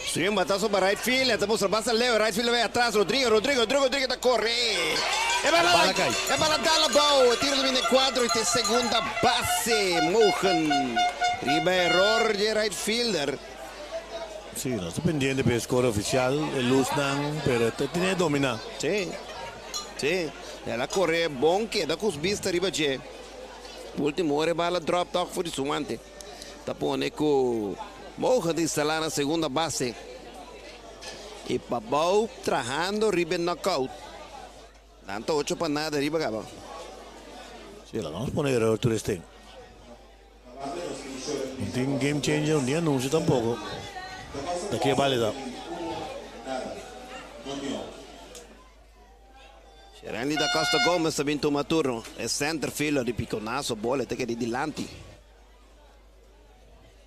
Swing batazo pa right field, ta mustra basta leu, right field bay atras, Rodrigo, Rodrigo, Rodrigo, Rodrigo ta corre. E bala, Bala cay. e bala dal abao, e tiro ta bini cuadro y ta e segunda base. Mogen riba error dje right fielder. Sí, nos ta pendiente pa e score oficial, e luznan, pero ta tene domina. Sí, sí, el a corre bon keda cu su bista riba dje. Ultimo ora e bala drop toch for di su wante. Ta pone cu Mogen ta instala na segunda base y Pabao trahando riba e knockout. Nan ta ocho pa nada riba caba. Sí, laga nos pone error tur esten. No tin game changer, no tin anuncio tampoco. Ta ke bale ta. Sherendy da Costa Gomez ta bin tuma turno. E center fielder di Piconazo bola e ta keda dilanti.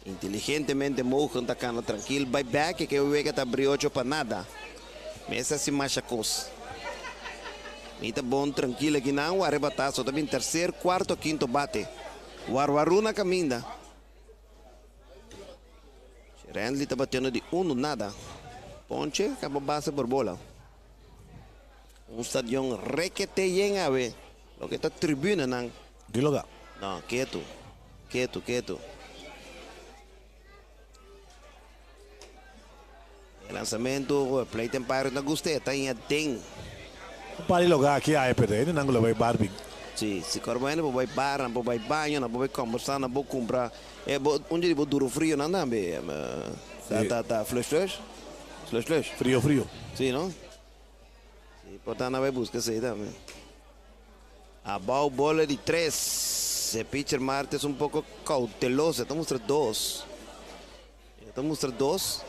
Inteligentemente Mogen ta cana trankil bay bek e ke wega ta bri ocho pa nada. Mester haci masha cos. Mi ta bon trankil aki nan wak rebata so ta bin tercer, cuarto, quinto bate. Warwaru na caminda. Sherendy ta batiendo di uno nada. Ponche caba base por bola. Un stadion rekete yen awe. Loke ta tribunenan. Di loga. No, ketu. Ketu, ketu. E lanzamento, plate umpire no gusta, ta in aden. Un par di loga aki awe, pero hende nan ku lo bai bar bin. Si, si kor bo hende por bai bar, nan por bai baño, nan por bai kombersá, nan por kumpra. E bo, un di bo duro frio nan tambe. Ta, ta, ta flush flush. Slush slush. Frio frio. Si no? Si por ta na bay busca esey tambe. Abao bola di tres. E pitcher Martes un poco cauteloso. E ta mustra dos. E ta mustra dos.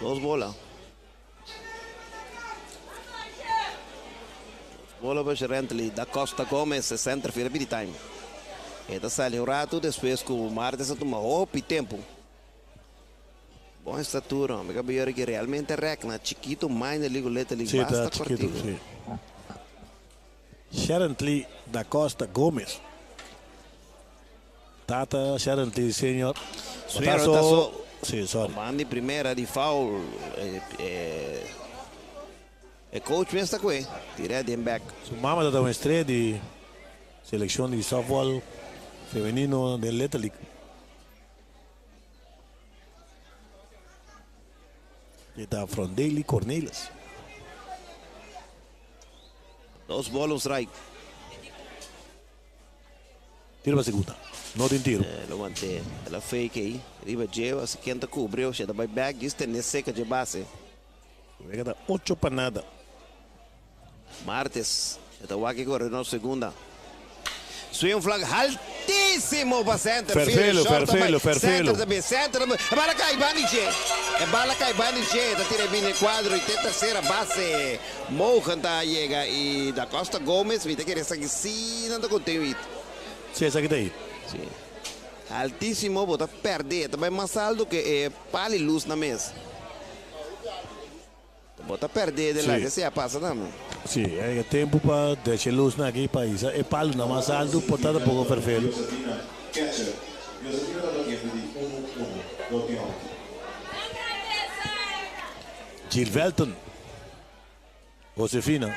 Dos bola. Dos bola pa Sherently. Da Costa Gomez, e center field pidi time. E ta sali un rato despues cu Martes a tuma hopi tempo. Bon estatura, hombre. Caballero que realmente rek na chiquito, minor league, little league, Sí, basta ta chiquito, cortico. sí. Sherently da Costa Gomez. Tata Sherently senior. Senior, Batazo- batazo. Sí, sorry. Man di primera di foul. Eh, eh, e coach mes ta kue. Tira den back. Su mama tata un estrella di seleccion di softball femenino den Little League. E ta Frondeli Cornelis. Dos bola un strike. Tiro pa segunda. No tin tiro. Eh, lo mante la fake aí. Riba Geo, así quien ta cubriu, xe ta bay back, gis tene seca de base. Wega ta 8 pa nada. Martes, e ta wak e corredor segunda. Swing flag altísimo pa center. Ferfelo, Field, short Ferfelo, também. Ferfelo. Center também, center também. E bala cai, bani dje. E bala cai, bani dje. Ta tira bini cuadro y te tercera base. Mogen ta llega y da Costa Gomez. Mi ta kere esaki si nan ta contento. Sí, esaki ta ahí. Sí. Altísimo, bo ta perde. Ta bay mas alto que e pali luz na mes. Bo ta perdé de la Sí. que sea pasa tambe. Sí, e tempo pa drecha e luznan aki pa hisa e palunan mas alto por ta poko ferfelu. Josefina, catcher. Josefina ta batiendo di unu unu, no tin out. Gilvelton Josefina.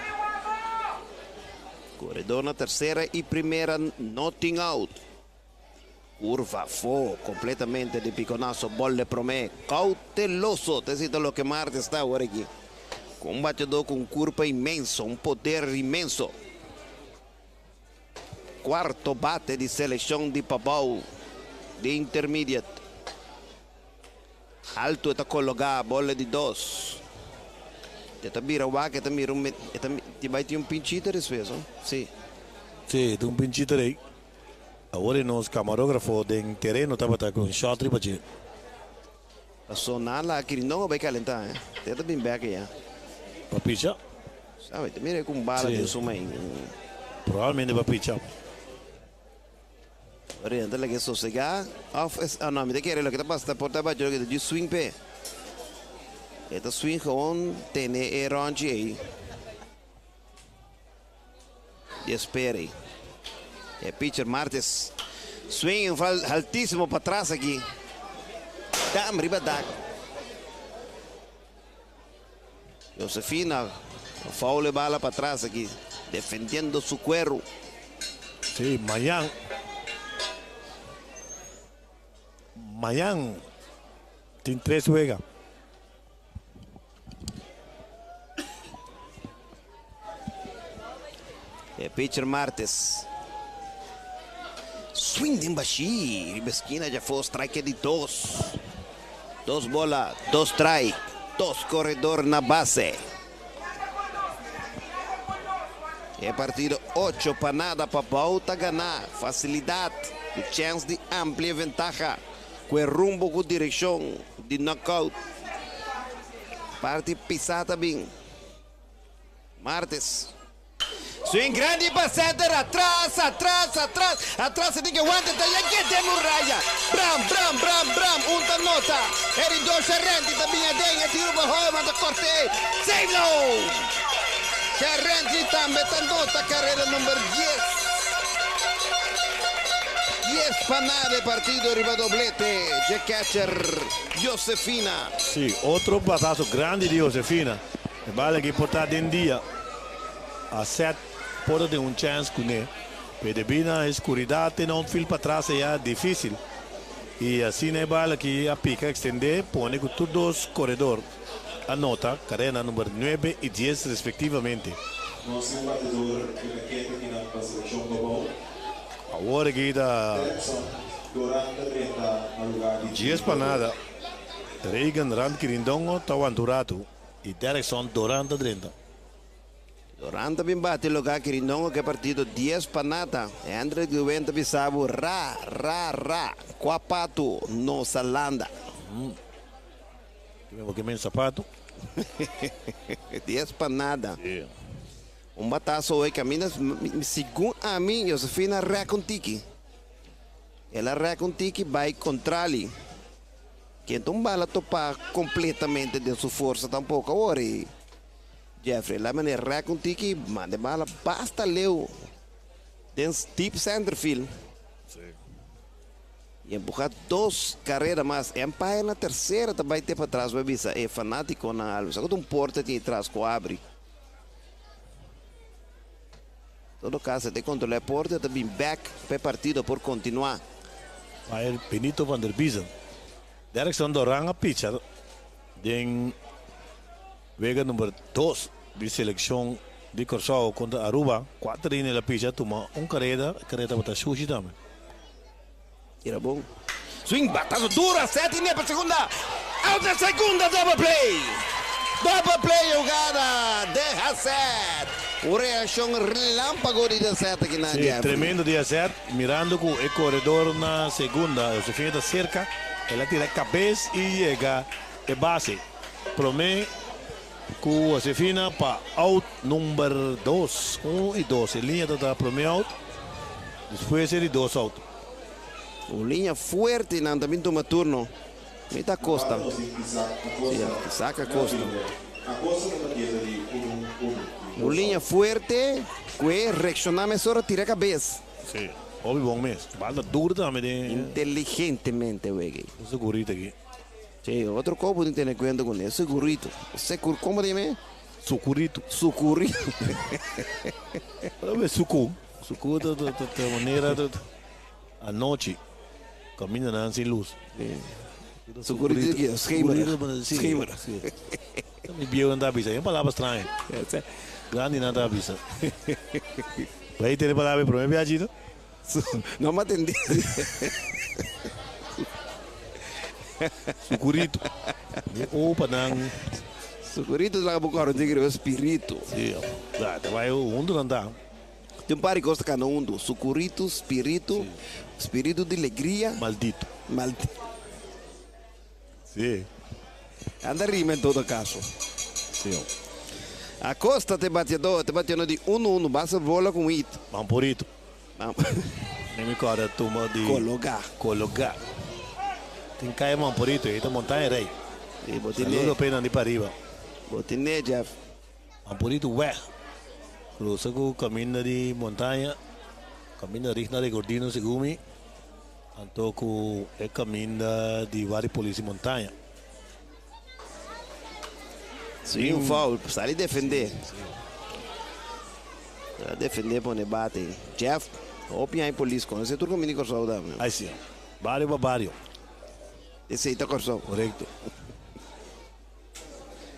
Koredor na tersera i primera no tin out. Curva afó completamente di piconazo bol de promé. Cauteloso ta esei ta loke Martes ta awor aki. Cu un bateador cu un curpa inmenso, un poder inmenso. Cuarto bate di seleccion di Pabou di Intermediate. Alto e ta cologa bol di dos. E ta bira wak e ta mira un e ta bai tin un pinchito despues, no? Si. Si, tin un pinchito rei. Awor e nos camarógrafo den tereno tabata cu un shot riba dje. Paso nan la Quirindongo bay calenta eh. Te ta bin bek ya. Pa picha? Sabe, te mira cu un bala den su man. Probablemente pa picha. Ora nan ta laga e sosega of es, ah no, mi ta kere loke ta pasa ta por ta bacho loke ta djis swing p'e. E ta swing gewoon tene e ronchi ey. Di espera ei. E pitcher Martes swing un fal altísimo patras aki. Dam riba dak. Josefina foul e bala patras aki defendiendo su cuero. Sí, mañan. Mañan tin tres wega. E pitcher Martes. Swing den bashí riba eskina djafó strike di dos. Dos bola, dos strike, dos koredor na base. E partido ocho pa nada pa Bou ta ganá. Fasilidat ku chèns di amplia ventaha. Ku e rumbo ku direkshon di knockout. Parti pisá ta bin. Martes. Swing grandi pa center, atras, atras, atras, atras e tin ke wanta ta yeg'é den muraya. Bram, bram, bram, bram, un ta nota. E di dos Sherenti ta bin aden, e tiro pa Hoyman ta kort'é. Save no! Sherenti tambe ta nota karera number dies. Dies pa nada e partido riba doblete dje catcher Josefina. Sí, otro batazo grandi di Josefina. E bala aki por ta den dia. A set por ta den un chèns kuné. Pero debí na e skuridat te na un fil patras aya difísil. I asina e bala aki a pika ekstendé pone ku tur dos koredor a nota karena number nuebe i dies respektivamente. Nos tin un batedor di raketa kinan pa selekshon Pabou. Awor aki ta Derkson Doran ta drenta na lugar di dies pa nada. Reagan Rand Kirindongo ta wanta un ratu i Derkson Doran ta drenta. Doran ta bin bati lugar Kirindongo ku e partido dies pa nada. Hendrik Guwen ta bisa bo ra, ra, ra, kua patu no sa landa. Ki bo ke men sapato. Dies pa nada. Un bataso hoy caminda segun ami Josefina rek un tiki. El a rek un tiki bay contrali. Ken ta un bala topa completamente den su forsa tampoco awor y Jeffrey la manera rek un tiki manda e bala basta leu den deep centerfield. Y empuja dos carera mas. Empire na tercera ta bay te patras bay bisa e fanaticonan algo. Sa cu ta un porta tin atras cu abri. Todo caso e ta controla e porta e ta bin back pa e partido por continua. Umpire Benito van der Biezen. Derkson Doran a picha den wega number dos di seleccion di Corsou contra Aruba. Cuater inning el a picha tuma un careda. E careda tabata shushi tambe. Tira bon. Swing batazo duro a set y nepa segunda. Out na segunda double play. Double play jugada de Haset. Un reaccion relampago di Haset aki na Sí, Jeffrey. tremendo di Haset. Mirando cu e coredor na segunda, Josefina ta cerca. El a tira cabes y yega e base. Prome cu Josefina pa out number dos. Un y dos. E liña ta ta prome out. Despues e di dos out. Un liña fuerte nan ta bin tuma turno. Mi ta Acosta. Sí, Isaac Acosta. Un liña fuerte cu e reacciona mesora tira cabes. Sí, hopi bon mes. Bal ta duro tambe den. Inteligentemente wega. E segurito aki. Sí, otro cos bo tin tene cuenta cu ne segurito. Secur, como ta yama e? Sucurito. Sucurito. Sucu. Sucu ta manera anochi. Kamindanan sin lus. Sukurito ki schemerig. Schemerig. Mi bieunan ta bisa. E un palabra straño. Grandinan ta bisa. Bo a tende palabra e prome biaha Chito? No m'a tende. Sukurito. Mi opa nan. Sukurito ta laga bo kòrda tin riba spiritu. Si. Ta bai huntu nan ta. Tin un par di kos ta kanda huntu, sukuritu, spiritu, spiritu di legria. Maldito. Maldito. Si. Anda rima en todo kaso. Si. Acosta ta e bateador, ta bateando di unu unu, basta bola ku un hit. Mampurito. Mi mi kòrda tuma di. Kologá. Kologá. Tin kaya Mampurito, ei ta Montaña Rey. Si, bo tine. Saludo p'e nan di pariba. Bo tine, Jeff. Mampurito wèg. Krusa ku kaminda di montaña, kaminda Rigna Regordino segun mi, anto ku e kaminda di Wari Polis di Montaña. Si un foul, sali defendé. Sali defendé pone bate. Jeff, hopi aña polis konosé tur kaminda di Kòrsou tambe. Ai si, bario pa bario. Esei ta Kòrsou. Korekto.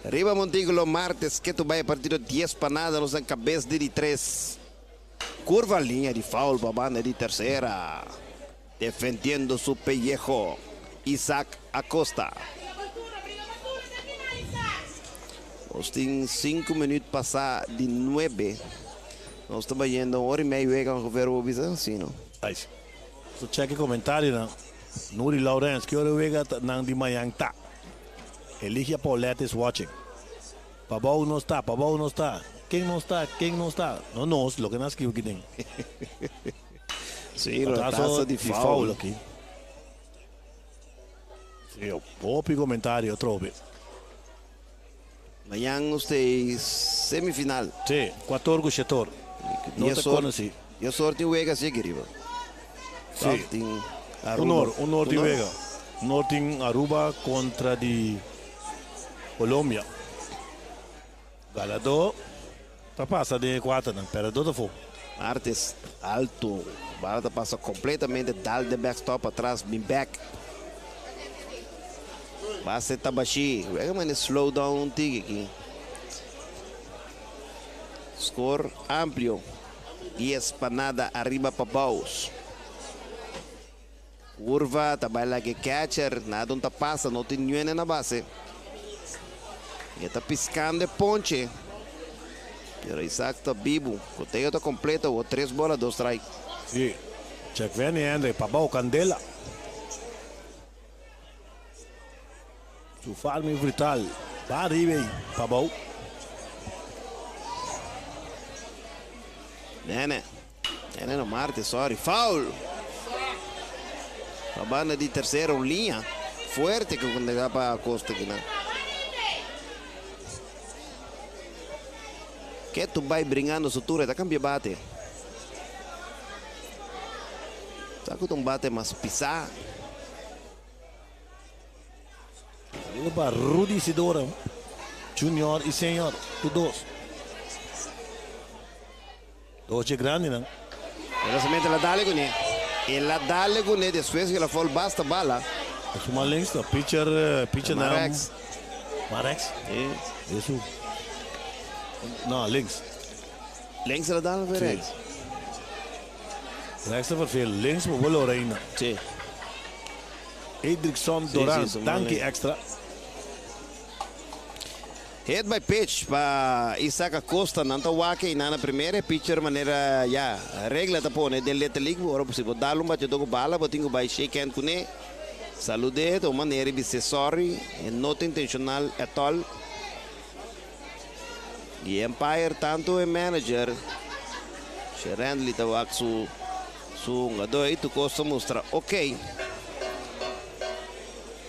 Riba Montículo martes ketu bai e partido dies pa nada nos den kabes di di tres. Curva liña di foul pa banda di tercera. Defendiendo su pellejo Isaac Acosta. Nos tin sinku minuut pasa di nuebe. Nos ta bayendo un ora y mei wega ongeveer bo bisa si no. Ay si. So check e comentarionan. Nuri Laurens, ki ora wega nan di mañan ta? Eligia Paulette is watching. Pabou nos ta, pabou nos ta. Ken nos ta, ken nos ta. No nos, loke nan skibi aki den. Sí, rotazo di foul. Aki. Sí, hopi comentario atrobe. Mañan nos ta e semifinal. Sí, kuator ku shetor. No ta konosí. Dios or tin wega así aki riba. Sí. Tin Aruba. Un or, un or tin wega. Un or tin Aruba kontra di Colombia. Ganadó ta pasa den e kuaternan, pèrdedó ta afó. Martes alto, bala ta pasa kompletamente dal den backstop atras bin bek. Base ta bashí. Wega mane slow down un tiki aki. Score amplio. Dies pa nada ariba pa Bous. Curva ta bai laga e catcher. Nada un ta pasa, no tin niuene na base. E ta piscando e ponche. Pero Isaac ta bibu. Coteho ta completo awor. Tres bola, dos strike. Sí. Check Venny Hendrik pa bou candela. Su farmi brutal. Ba ariba ei pa bou. Nene. Nene no Marte, sorry. Foul! Pa banda di tercera un liña fuerte cu ta pa Acosta kinan. Ketu bay bringando su tur e ta cambia bate. Sa cu ta un bate mas pisa. Saludo pa Rudy Isidora Junior y Senior tur dos. Dos dje grandinan. Lanzamiento el a dale kuné. El a dale kuné despues ku el a fòl basta bala. E suma links ta pitcher pitcher nan. Marex. Marex? Si. Esu. No, links. Links el a dale of rechts? Rechts ta verveel. Links bo por lora ainda. Si. Edrickson Doran, danki extra. Hit by pitch pa Isaac Acosta. Nan ta wak einan na primera e pitcher manera ya regla ta pone den Little League. Ora si bo dal un bateador ku bala bo tin ku bai shake hand kuné. Salud'é ta un manera di bis'é sorry. E no ta intenshonal at all. I e umpire tantu e manager Sherendly ta wak su su hungadó ei tur kos ta mustra ok.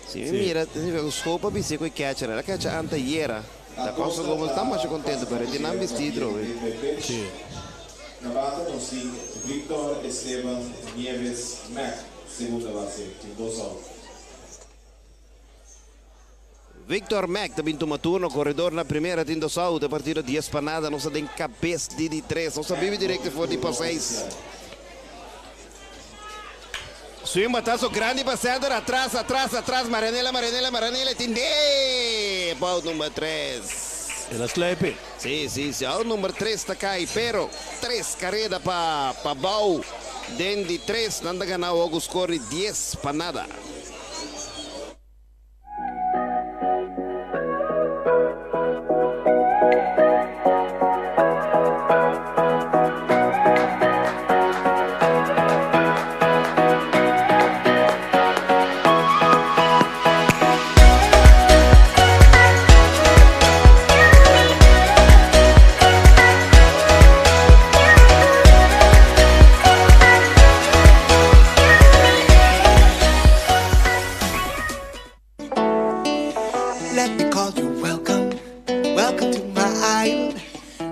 Si mi mira, ta significa cu Schoop a bisti cu e catcher. El a catcha antayera. Ta cosa como ta masha contento, pero e tin nan bisti trobe. Sí. Na bate nos tin Victor Esteban Nieves Mack, segunda base, tin dos out. Victor Mack ta bin tuma turno, corredor na primera tin dos out, e partido dies pa nada, nos ta den cabes di di tres, nos ta bibi directo for di pa seis. Swing batazo grandi pa center, atras, atras, atras, Marianela, Marianela, Marianela, tin de pa out number 3. El a slijpe. Si, si, si, out number 3 ta kai, pero 3 careda pa pa Bou den di 3, nan ta gana awor cu score di 10 pa nada. Let me call you welcome, welcome to my island.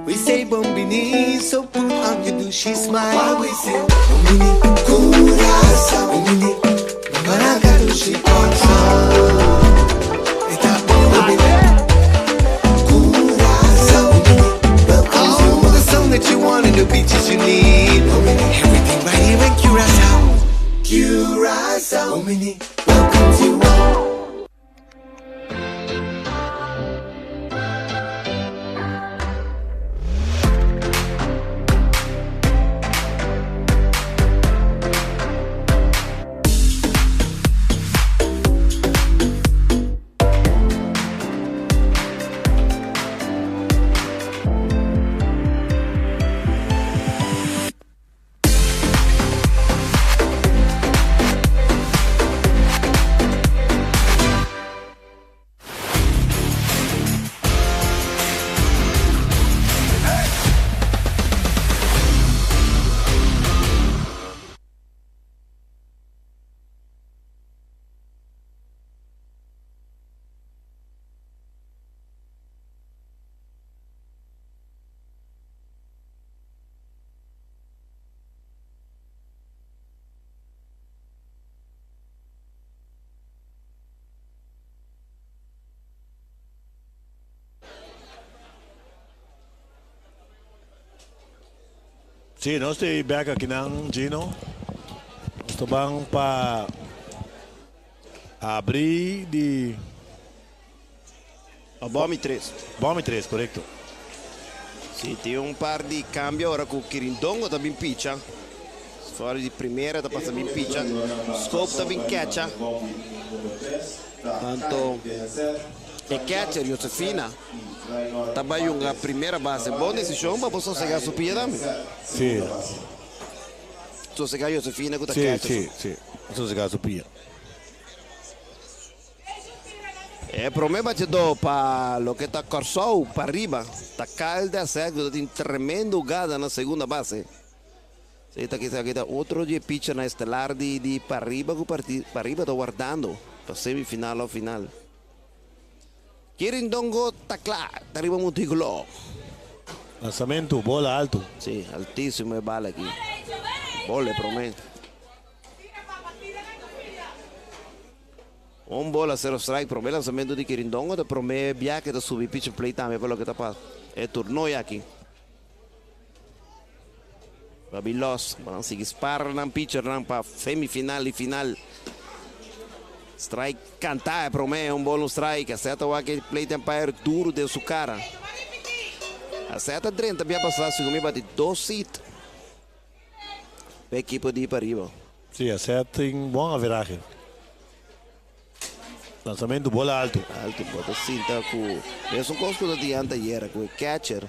We say bon bini, so put on your douchey smile. While we say bon bini, Curaçao, bon bini, Maraka dushi Kòrsou. Esta bon bini, Curaçao, bon bini, welcome to all the sun that you want and the beaches you need. Bon bini, everything right here in Curaçao. Curaçao, bon bini, welcome to all. Sí, nos ta bek akinan, Gino. Nos ta ban pa habri di... Bomi 3. Bomi 3, korekto. Sí, tin un par di kambio ora ku Kirindongo ta bin picha. Fora di primera ta pasa bin picha. Scope ta bin catcha. Tanto e catcher Josefina ta bai hunga primera base. Bon desishon pa bo sosega su pia tambe. Sí. Sosega Josefina ku ta Sí, catcher. sí, sí. Sosega su pia. E promé bachedó pa loke ta Kòrsou pariba ta Kyle Dessert ku ta tin tremendo hugada na segunda base. Esei ta kisa aki ta otro di e pichernan estelar di di pariba ku pariba ta wardando pa semifinal òf final. Kirindongo ta kla ta riba montíkulo. Lansamentu, bola altu. Si, altísimo e bala aki. Bola e promé. Un bola sero strike prome lansamento di Kirindongo ta prome bia ke ta subi pitching plate tambe pa loke ta pa e turnoy aki. Babi Los pa nan sigui spar nan pitchernan pa semifinal y final. Strike kanta e prome un bola un strike. A seta wak e plate umpire duro den su kara. A seta drenta bia pasa segun mi bati dos hit pa ekipo di pariba. Sí, a set tin bon averahe. Lanzamentu bola altu. Altu, bo ta sinta ku mesun kos ku ta dianta ayera ku e catcher.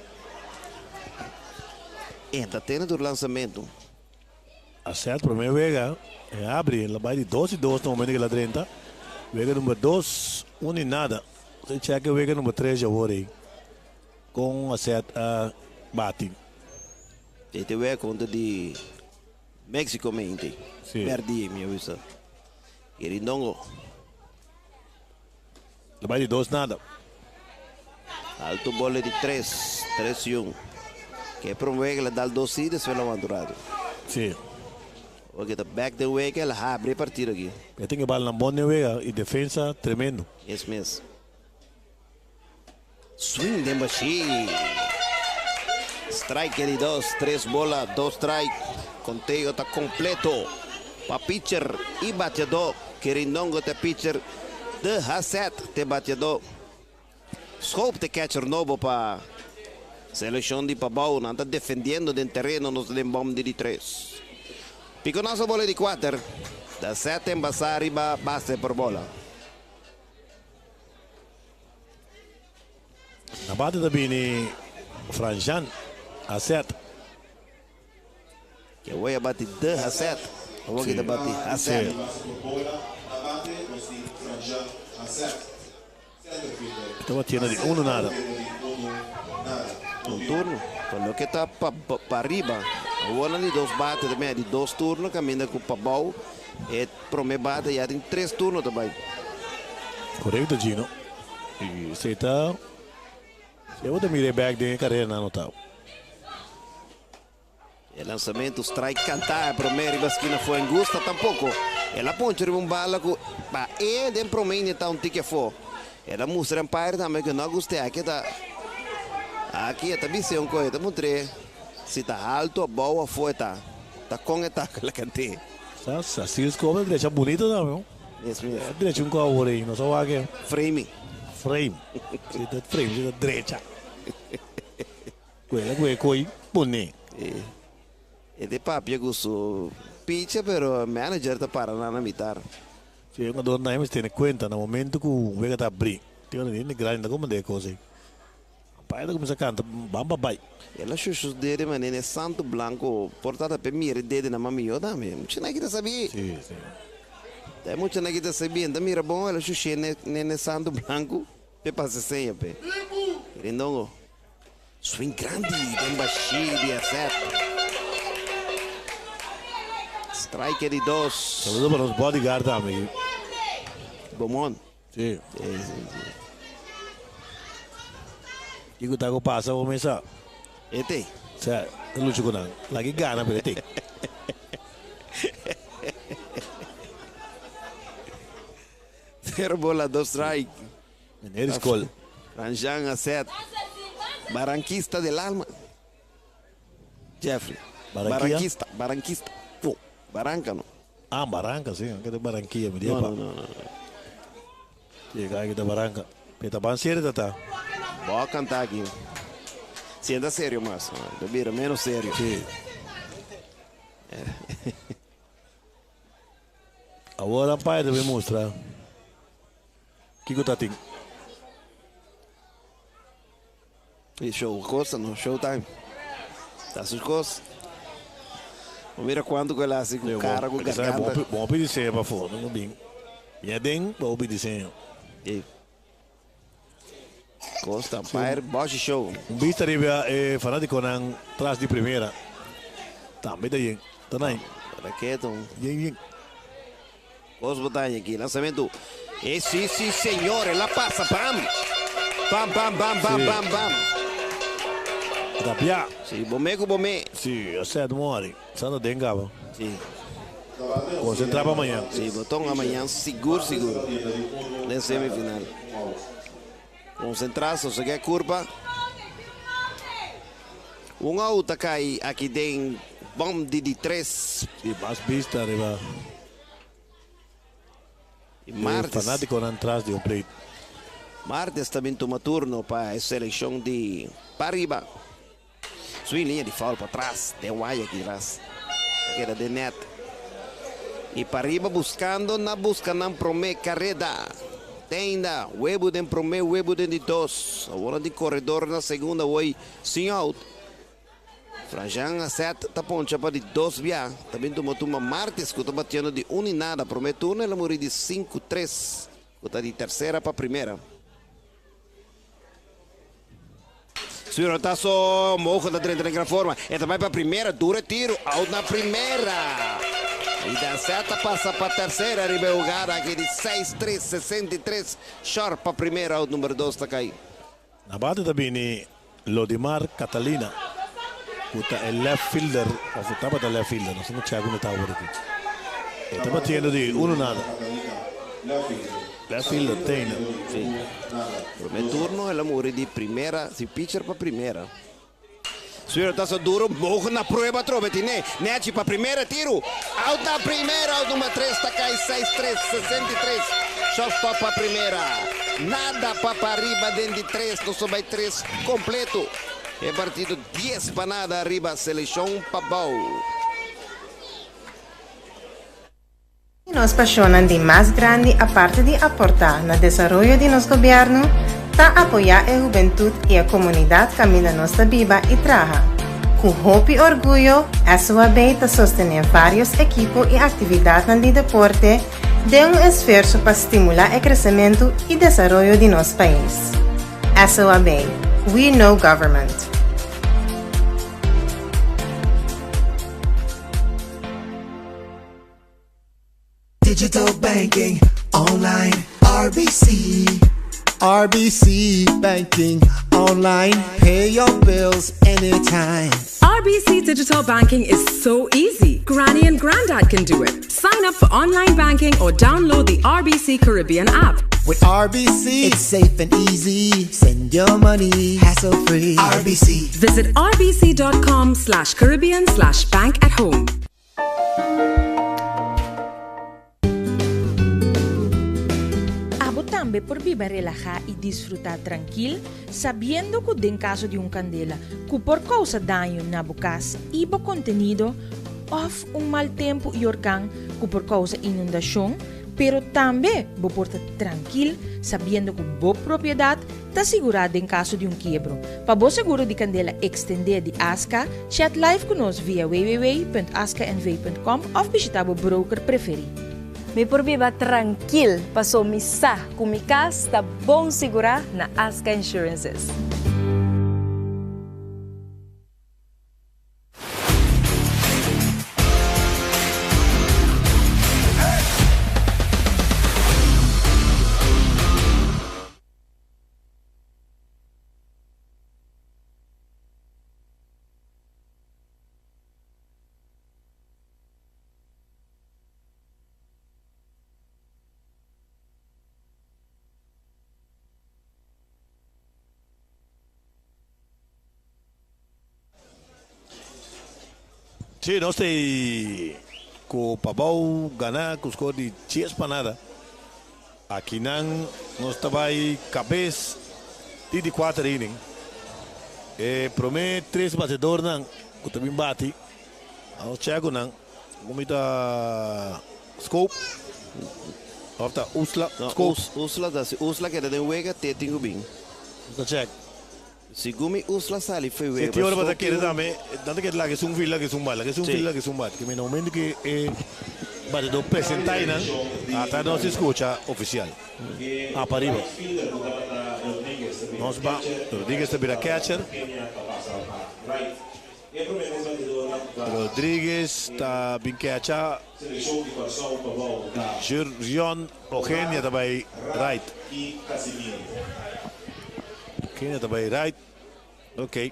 E ta tene tur lanzamentu. A set prome wega e abri, el a bai di dos i dos na momento ku el a drenta. Wega number dos, un i nada. Nos a cheke wega number tres awor ei kon a set a bati. E te wega kontra di Mexico mente. Sí. Perdí, mi a bisa. Kirindongo. Lo bai di dos nada. Alto bole di tres. Tres y un. Ke promé que la dal dos sí, después la wanta un rato. Sí. Porque ta back den wega, el habri e partido aki. E tin e bal na bon den wega y defensa tremendo. Es mes. Swing den bashí. Strike di dos, tres bola, dos strike. Conteo ta completo. Pa pitcher i bateadó, Kirindongo ta pitcher, De Hasset ta e bateadó. Schoop ta e catcher nobo pa selekshon di Pabou. Nan ta defendiendo den tereno, nos ta den bòm di di tres. Piconazo bola di kuater, De Hasset ta embasá riba base por bola. Na bate ta bini Franjan Hasset. Ke wei a bati de Hasset. Awor ki ta bati Hasset. E ta batiendo di uno nada. Un turno. Pa loke ta pa pariba. Awor nan di dos bate ta mei di dos turno kaminda ku pabou e prome bate ya tin tres turno ta bai. Korekto Gino. I esei ta si bo ta mira e bek den e karera nan no ta. E lansamentu strike kantá e promé riba skina for en gusta tampoko. El a poncha riba un bala ku pa e den promé inning ta un tiki afó. El a mustra umpire tambe ku no a gust'é. Aki ta aki e ta bis'é un koe e ta puntr'é si ta haltu abou afó e ta. Ta kon e ta ku el a kant'é. Sa sa Cisco a drecha bunito tambe ho. Mes mes. A drecha un kò awor ei no sa wak e. Framing. Frame. Si ta frame si ta drecha. Kuela ku e koi pone. E te papia ku su picha pero manager ta para nan na mitar. Si e hungador nan mester tene kuenta na momento ku wega ta abri. Tin ora hende grandi ta komand'é e kos ei. Pai ta kuminsá kanta ban pa bai. El a shushu su dede manera e santu blanku por ta ta p'e mira e dede nan mas mihó tambe. Muchanan aki ta sabí. Si, si. Ta e muchanan aki ta sabí. Nan ta mira bon el a shush'é ne santu blanku p'e pasa e seña p'e. Rindongo. Swing grandi den bashí di e set. Strike di dos. Saludo pa nos bodyguard tambe. Bomon. Si. Si, si, si. Kiko ta ku pasa bo mesa? E te. Sa, ta lucha ku nan. Laki gana pero e te. Pero bola dos strike. Meneer Skol. Ranjan Asset. Barranquista del alma. Jeffrey. Barranquilla? Barranquista, barranquista. Oh, Barranca no. Ah, Barranca, sí. Anke ta Barranquilla, mi No, pa. no, no, no. Sí, aki ta Barranca. Pe ta ban serio tata. Bo a canta aki. Sienta serio mas. Ta bira menos serio. Sí. Awor umpire ta bin mustra. Kiko ta tin? E show cosa no, show time. Ta su cos. Bo mira cuanto cu el haci cu cara, cu garganta. Bon hopi diseño pafó, no bin. Bin aden, bo hopi diseño. E cos ta umpire, boshi show. Un bista riba e fanaticonan tras di primera. Tambe ta yen. Ta nai. Raketo. Yen yen. Os botaña aki, lanzamento. E si, si, señor, el a pasa, bam! Bam, bam, bam, bam, Sí. bam, bam. Rapia. Si, bomé ku bomé. Si, a sèt mori. Sa no den kaba. Si. Konsentrá pa mañan. Si, boton a mañan sigur, sigur. Den semifinal. Konsentrá, sosegá e kurpa. Un out a kai aki den bom di di tres. Si, mas bista riba. Y Martes. E fanaticonan tras di un plate. Martes ta bin tuma turno pa e seleccion di Pariba. Swing liña di foul patras den waya aki tras. Ta keda den net. Y Pariba buscando na busca nan prome careda. Te ainda webu den prome, webu den di dos. Awor nan tin corredor na segunda hoy sin out. Franjan a set ta poncha pa di dos bia. Ta bin tuma tuma Martes ku ta batiendo di un i nada. Prome turno el a muri di sinku tres ku ta di tersera pa primera. Su rotaso Mogen ta drenta den gran forma. E ta bai pa primera. Duro e tiro. Out na primera. I da set ta pasa pa tersera riba e hugada aki di seis tres, 63. Short pa primera. Out number dos ta kai. Na bate ta bini Lodimar Catalina ku ta e left fielder of e tabata left fielder nos no chek unda ta awor aki. E ta batiendo di uno nada. Left fielder Teina. Si. Prome turno el a muri di primera, si pitcher pa primera. Suero ta so duro, bogen na prueba atrobe tine. Nechi pa primera tiru. Out na primera, out number 3 ta kai 6 3 63. Shortstop pa primera. Nada pa pariba den di 3, nos ta bai 3 completo. E partido 10 pa nada riba seleccion Pabou. Nos pasionnan di mas grandi aparte di aporta na desaroyo di nos gobierno ta apoya e hubentud y e comunidad caminda nos ta biba y traha. Cu hopi orguyo SOAB ta sostene varios ekipo y actividadnan di deporte den un esfuerso pa stimula e crecemento y desaroyo di nos pais. SOAB, We Know Government. Digital banking online RBC. RBC banking online. Pay your bills anytime. RBC digital banking is so easy. Granny and Grandad can do it. Sign up for online banking or download the RBC Caribbean app. With RBC, it's safe and easy. Send your money hassle free. RBC. Visit rbc.com slash Caribbean slash bank at home. Abo tambe por biba relahá i disfrutá trankil, sabiendo ku den kaso di un kandela ku por kousa daño na bo kas i bo kontenido, òf un mal tempu i orkan ku por kousa inundashon, pero tambe bo por ta trankil sabiendo ku bo propiedat Ta sigurá den kaso di un kiebro. Pa bo seguro di kandela ekstendé di Aska, chat live ku nos via www.askanv.com òf bishitá bo broker preferí. Mi por biba trankil paso mi sa ku mi kas ta bon sigurá na Aska Insurances. Sí, nos ta ku Pabou gana ku skor di dies pa nada. Akinan nos ta bai kabes di di kuater inning. E promé tres batedornan ku ta bin bati, nos chek ku nan. Ku mi ta Scope òf ta Usla? Scope. Usla ta si Usla keda den wega te tin ku bin. Nos ta chek. Segun mi Usla sali fo'i wega. Si ora bo ta kere tambe, nan ta kere laga esun fil, laga esun bat, laga esun fil, laga esun bat. Ke na momento ke e batedor presenta einan, ata nos ta skucha ofisial. A pa riba. Nos ba, Rodriguez ta bira catcher. Rodriguez ta bin catcha. Jurrion Ogenia ta bai right. Kenia ta bai right. Ok.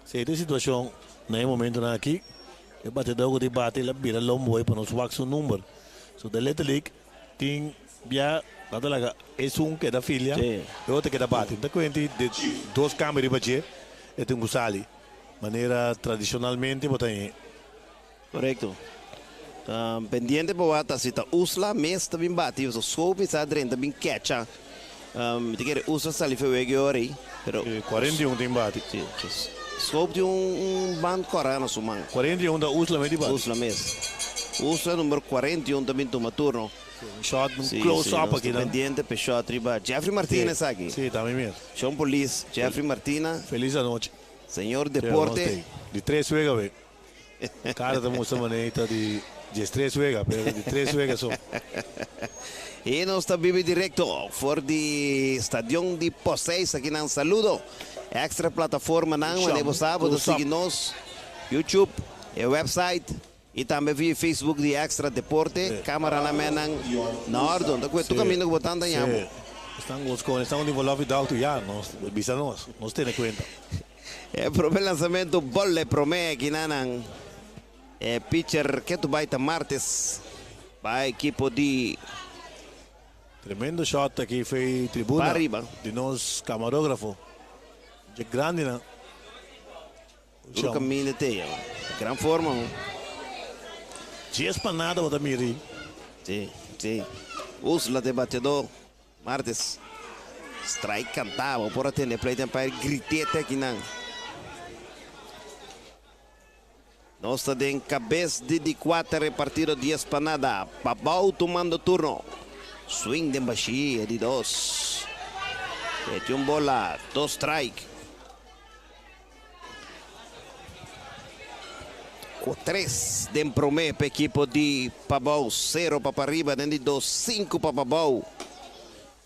Si ta e situacion na e momentonan aki. E batedor cu tin bate el a bira lomboy pa nos wak su number. So ta letterlijk tin bia nan ta laga esun keda filia e otro keda bate. No ta cuenti de dos cambio riba dje e tin cu sali. Manera tradicionalmente bo ta hei. Correcto. Ta pendiente pa wak ta si ta Usla mes ta bin bati pasobra Schoop sa drenta bin kecha. Mi ta kere Usla sali for wega e ora ei pero. 41 tin bati. Si, Schoop tin un band kora na su man. 41 ta Usla mes di bati. Usla mes. Usla number 41 ta bin tuma turno. Un shot, un close up aki nan. Pendiente pa e shot riba Jeffrey Martina esaki. Si, ta mi mes. Shon Polis, Jeffrey Martina. Feliz anochi. Señor Deporte. Di tres wega we. Cara ta mustra manera ta di diestres wega, pero di tres wega so. Y nos ta bibi directo for di stadion di Poseis aki nan saludo extra plataformanan manera bo sa bo ta sigui nos YouTube e website y tambe via Facebook di Extra Deporte camaranan mennan na ordo ta cu tur caminda cu bo tan ta ña bo. Esnan cu tin verlof di doctor ya nos bisa nos nos tene cuenta. E prome lansamento bol e prome kinanan e pitcher ketu bai ta Martes pa ekipo di. Tremendo shot aki fei tribuna di nos camarógrafo dje grandinan. Tur caminda te. Gran forma. Dies pa nada bo ta miri. Si, si. Usla te bateador. Martes. Strike cantá. Bo por a tende plate umpire grité te akinan. Nos ta den cabes di di cuater e partido dies pa nada. Pabao tumando turno. Swing den bashi e di dos. E tin un bola, dos strike. Cu tres den prome pa ekipo di Pabao, cero pa pariba den di dos, cinco pa Pabao.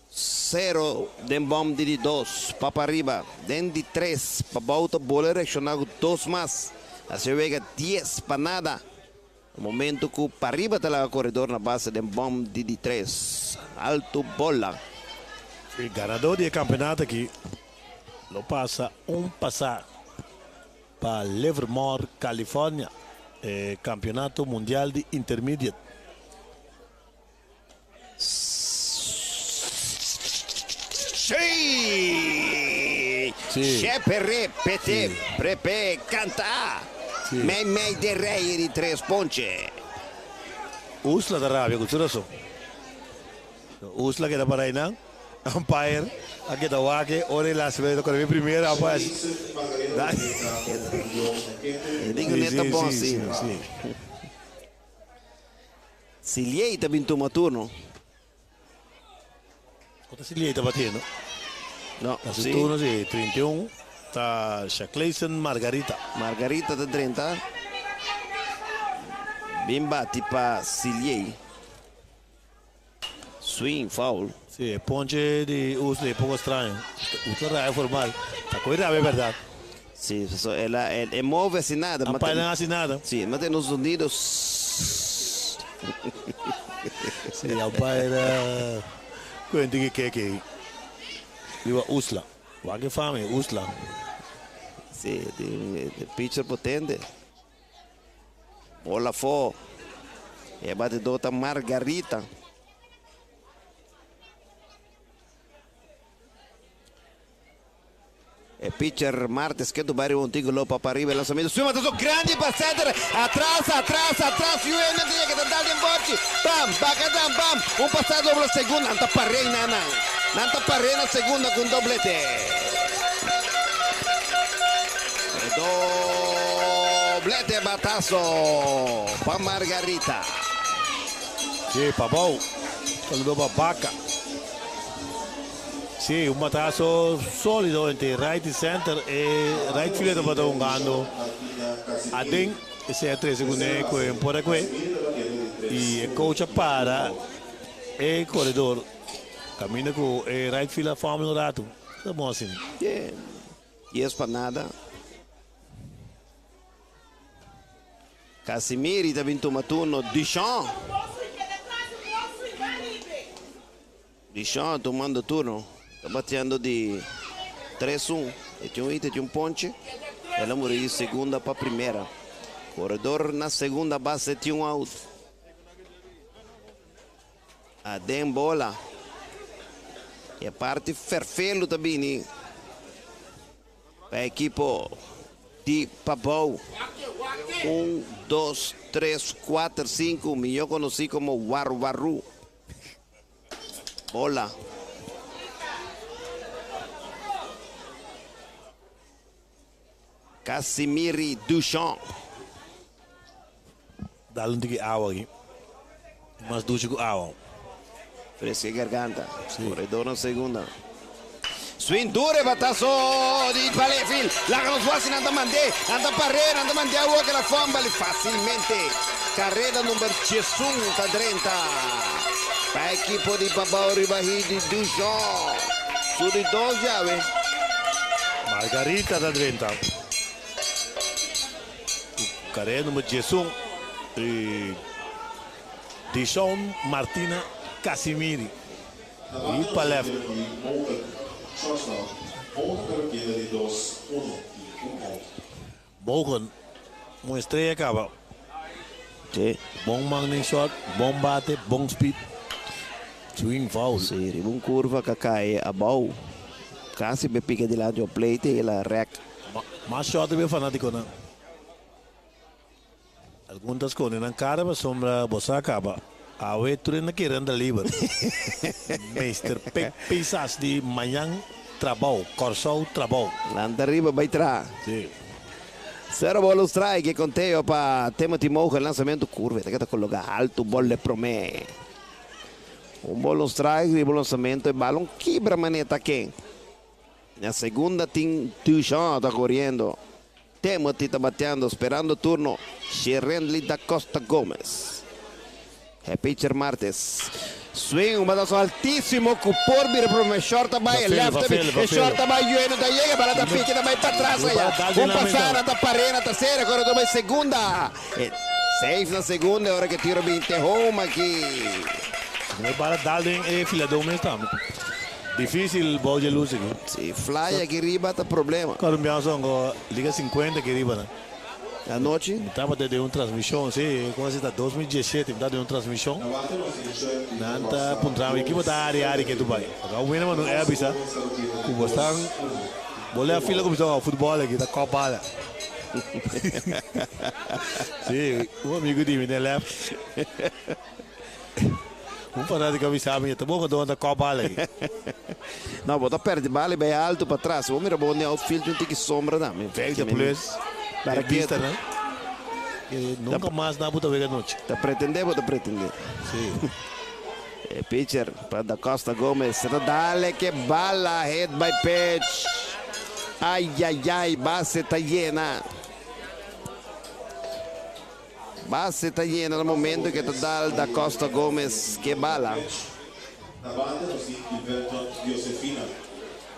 Cero den bom di di dos pa pariba den di tres Pabao ta bole reacciona cu dos mas. Así wega dies pa nada. Momento cu pariba ta laga coredor na base den bom di di tres. Alto bola. E ganador di e campeonato aki lo pasa un pasa pa Livermore, California, e campeonato mundial di intermediate. Sí! Sheperé, pete, prepe, canta! Mei mei de rey di tres ponche. Usla ta rabia cu su razon. Usla keda para einan. Umpire a keda wak ora e las vez ta mi primera umpire. E dico net ta bon si. Siliey ta bin tuma turno. Ota Siliey ta batiendo? No, Na su si. turno si, 31 ta Shaclayson Margarita. Margarita ta drenta. Bin bati pa Siliey. Swing, foul. Si, e ponche di Usley e poco straño. Usley raya formal. Ta coy rabia berdad. Si, so el a el e move haci nada. Umpire no haci nada. Si, mate nos zonido sss. Si, umpire cuenta ki keke riba Usla. Wak e fama e Usla. Si, tin pitcher potente. Bola afó. E batidó ta Margarita. E pitcher Martes ke tuba riba un tiki lopa pa riba e lanzamiento. Su matazo grandi pa center. Atras, atras, atras. Yuena ta yega ta dal den borchi. Bam, bakadam, bam. Un pasada dobla segunda. Nan ta par'é nan. Nan ta par'é na segunda ku un doblete. Doblete batazo pa Margarita. Sí, pa bou. Saludo pa Baca. Sí, un batazo solido entre right y center. E right fielder tabata hungando aden. Esei a trece cune cu e por a cue. Y e coach a para e corredor. Caminda cu e right fielder a fumble un rato. Ta bon asina. Yeah. Dies pa nada. Casimiri ta bin tuma turno. Duchamp. Duchamp tumando turno. Ta bateando di tres un. E tin un hit, e tin un ponche. El a muri di segunda pa primera. Corredor na segunda base tin un out. Aden bola. E parti ferfelu ta bini pa ekipo di Pabou. Un, dos, tres, kuater, sinku, mihó konosí komo Warwarú. Bola. Casimiri Duchamp. Dal un tiki awa aki. Mas dushi ku awa. Fresca e garganta. Corredor na segunda. Swing duro e batazo di Palefil. Laga nos wak si nan ta mand'é. Nan ta par'é, nan ta mand'é awor ke la fumble facilmente. Carrera number diesun ta drenta pa ekipo di Pabao riba hit di Duchamp. Su di dos yawe. Margarita ta drenta. Carrera number diesun di Dishon Martina Casimiri. Y pa left. Mogen, un estrella caba. Sí. Bon man den short, bon bate, bon speed. Swing foul. Sí, riba un curva ca cae abao. Casi be pica dilanti un plate y el a rek. Mas short riba e fanaticonan. Algun ta sconde nan cara pasobra bo sa caba. Awe tur hende kere anda liber. Meester Pek Pisas di mañan trabou, Corsou trabou. Lanta riba bay traha. Si. Cero ball un strike e conteo pa Timothy Mogen lanzamento curva e ta coloca alto ball de prome. Un ball un strike riba lanzamento e balon kibra maneta ken. Na segunda tin Duchamp ta coriendo. Timothy ta bateando sperando turno Sherendly da Costa Gomez. E pitcher Martes. Swing un batazo altisimo cu por bira prome. Short ta bay, left ta bin. E short ta bay, Yueno ta yega, bala ta pica ta bay patras aya. Un pasada ta pare na tercera, corre ta bay segunda. Safe na segunda e ora cu e tiro bin te home aki. E bala dal den e filador mes tambe. Dificil bou dje luz aki. Si fly aki riba ta problema. Colombiano son go liga 50 aki riba nan. Anochi? Mi tabata den un transmision, si, como si ta 2017 mi tabata den un transmision. Nan ta puntra mi kibo ta ari ari ke tu bai. Pasobra un wende manda un app bisa ku bo stan bo lea fila kuminsá wak futbòl aki ta kòp bala. Si, un amigu di mi den left. Un fanatico a bisa mi, ta bon cu don ta kop bala aki. No, bo ta perde bala y bay alto patras. Bo mira bo den outfield un tiki sombra tambe. Vijfde plus, Para e bista ketu. nan. Que nunca mas nan bo ta wega nochi. Ta pretende bo ta pretende. Si. E pitcher pa Da Costa Gomez ta dale ke bala hit by pitch. Ayayay base ta yena. Base ta yena na momento ke ta dal Da Costa Gomez ke bala. Na bate nos tin Iverton Josefina,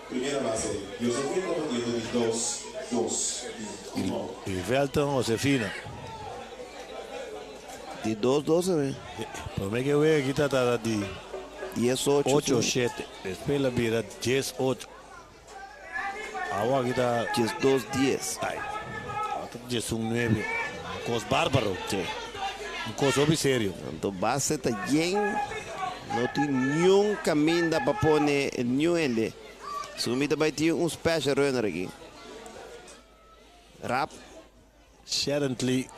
primera base. Josefina ta batiendo di dos, dos di uno. Ivelton Josefina. Di dos, dos awe. Prome ke wega aki ta ta di Dies ocho. Ocho shete. Despues la bira dies ocho. Awa aki ta. 12 dies. Ai. Awa ta 11 nuebe. Un kos bárbaro. Sí. Un kos hopi serio. Anto base ta yen. No tin niun kaminda pa pone niun hende. Sumi ta bai tin un special runner aki. Rap. Sherently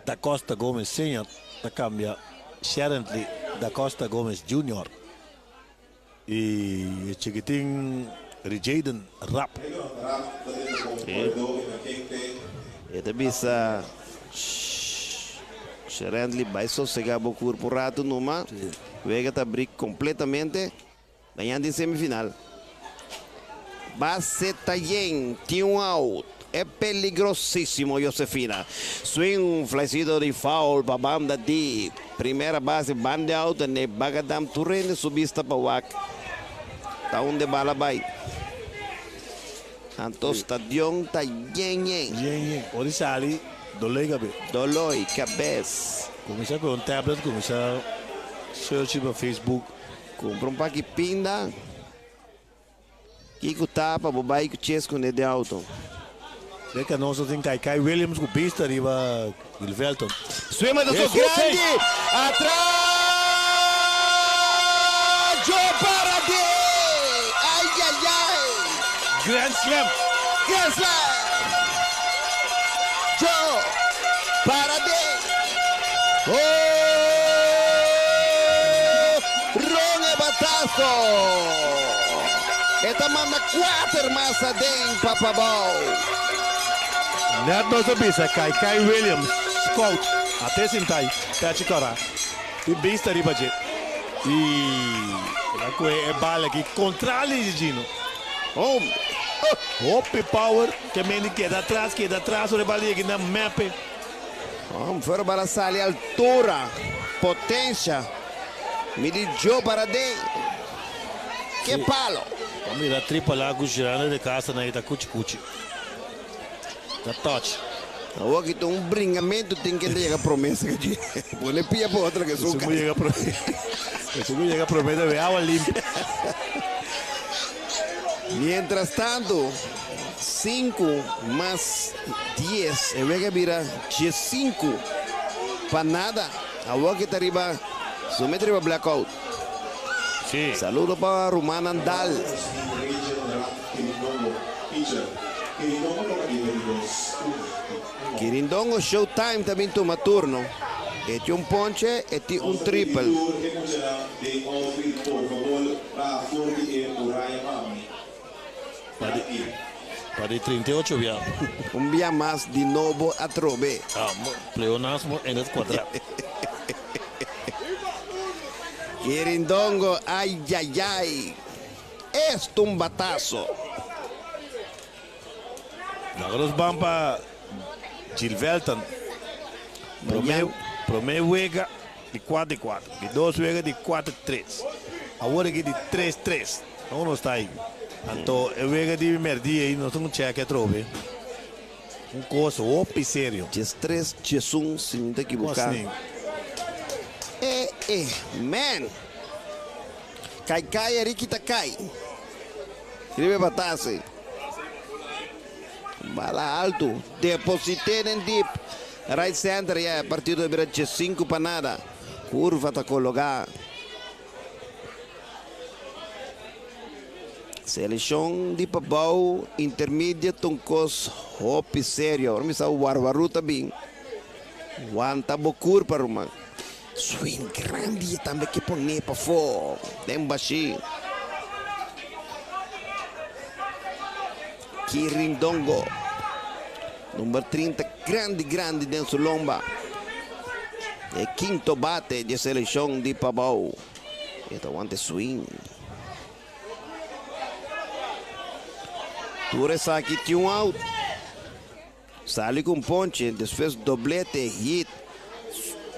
Da Costa Gomez Senior ta kambia Sherently Da Costa Gomez Junior. Y e chikitin Rijaden Rapp. E ta bisa Sherently bai sosega bo curpo un rato numa. Wega ta abri completamente. Mañan tin semifinal. Base ta yen, tin un out. E peligrosísimo Josefina. Swing un flycito di foul pa banda di primera base banda out en e bagadam tur hende su bista pa wak ta unda e bala bai. Anto stadion ta yen yen. Yen yen. Ora di sali doloi kabes. Doloi kabes. Kuminsá ku un tablet kuminsá search riba Facebook. Kumpra un paki pinda. Kiko ta pa bo bai ku ches kuné den auto? Cerca nos nos tin Kai Kai Williams ku bista riba Gilvelton. Swimmer ta so grandi atras Joe Paradé! Ayayay! Grand Slam! Grand Slam! Joe Paradé! Oh! Ron e batazo! E ta manda kuater mas aden pa pabou. Net nos a bisa Kai Kai Williams scout ate sintai pechi kora tin bista riba dje y el a coge e bala aki contrali di Gino. Home! Hopi power ke mende keda atras keda atras ora e bala yega na mepe. Home fuera bala sali altura potencia midi Joe Paradei. Ke palo! Ta mira tripa la cu Shirana de casa na ita cuchi cuchi. Ta touch. Awor aki ta un bringamento tin ken ta yega prome sa dje. Pone pia pa otro ke Esun cu yega prome. Esun cu yega prome ta be awa limpi. Mientras tanto sinku mas dies e wega bira diesinku pa nada. Awor aki ta riba su mete riba blackout. Sí. Saludo pa rumannan Dal. Kirindongo Showtime ta bin tuma turno. E tin un ponche, e tin un triple. Pa di 38 bia. Un bia mas di nobo atrobe. Pleonasmo en het kwadraat. Kirindongo, ayayay. Esta un bataso. Laga nos ban pa Gilvelton. Prome, prome wega di 4-4. Di dos wega di 4-3. Awor aki di 3-3. No nos ta ahí. Anto e wega di merdia ahí nos un check atrobe. Un kos hopi serio. 13, 11, si mi no ta ekiboká. Eh, eh, man. Kai kai e Ricky ta kai. Riba e batase. Bala alto. Deposité den deep. Right center ya e partido ta bira 15 pa nada. Curva ta cologa. Seleccion di Pabao intermediate un cos hopi serio. Ora mi sa Warwaru ta bin. Wanta bo curpa ruman. Swing grandi e tambe ke pone pafó den bashí. Kirindongo, number 30 grandi grandi den su lomba. E kinto bate dje selekshon di Pabou. E ta wanta e swing. Tur esaki tin un out. Sali ku un ponche, despues doblete, hit,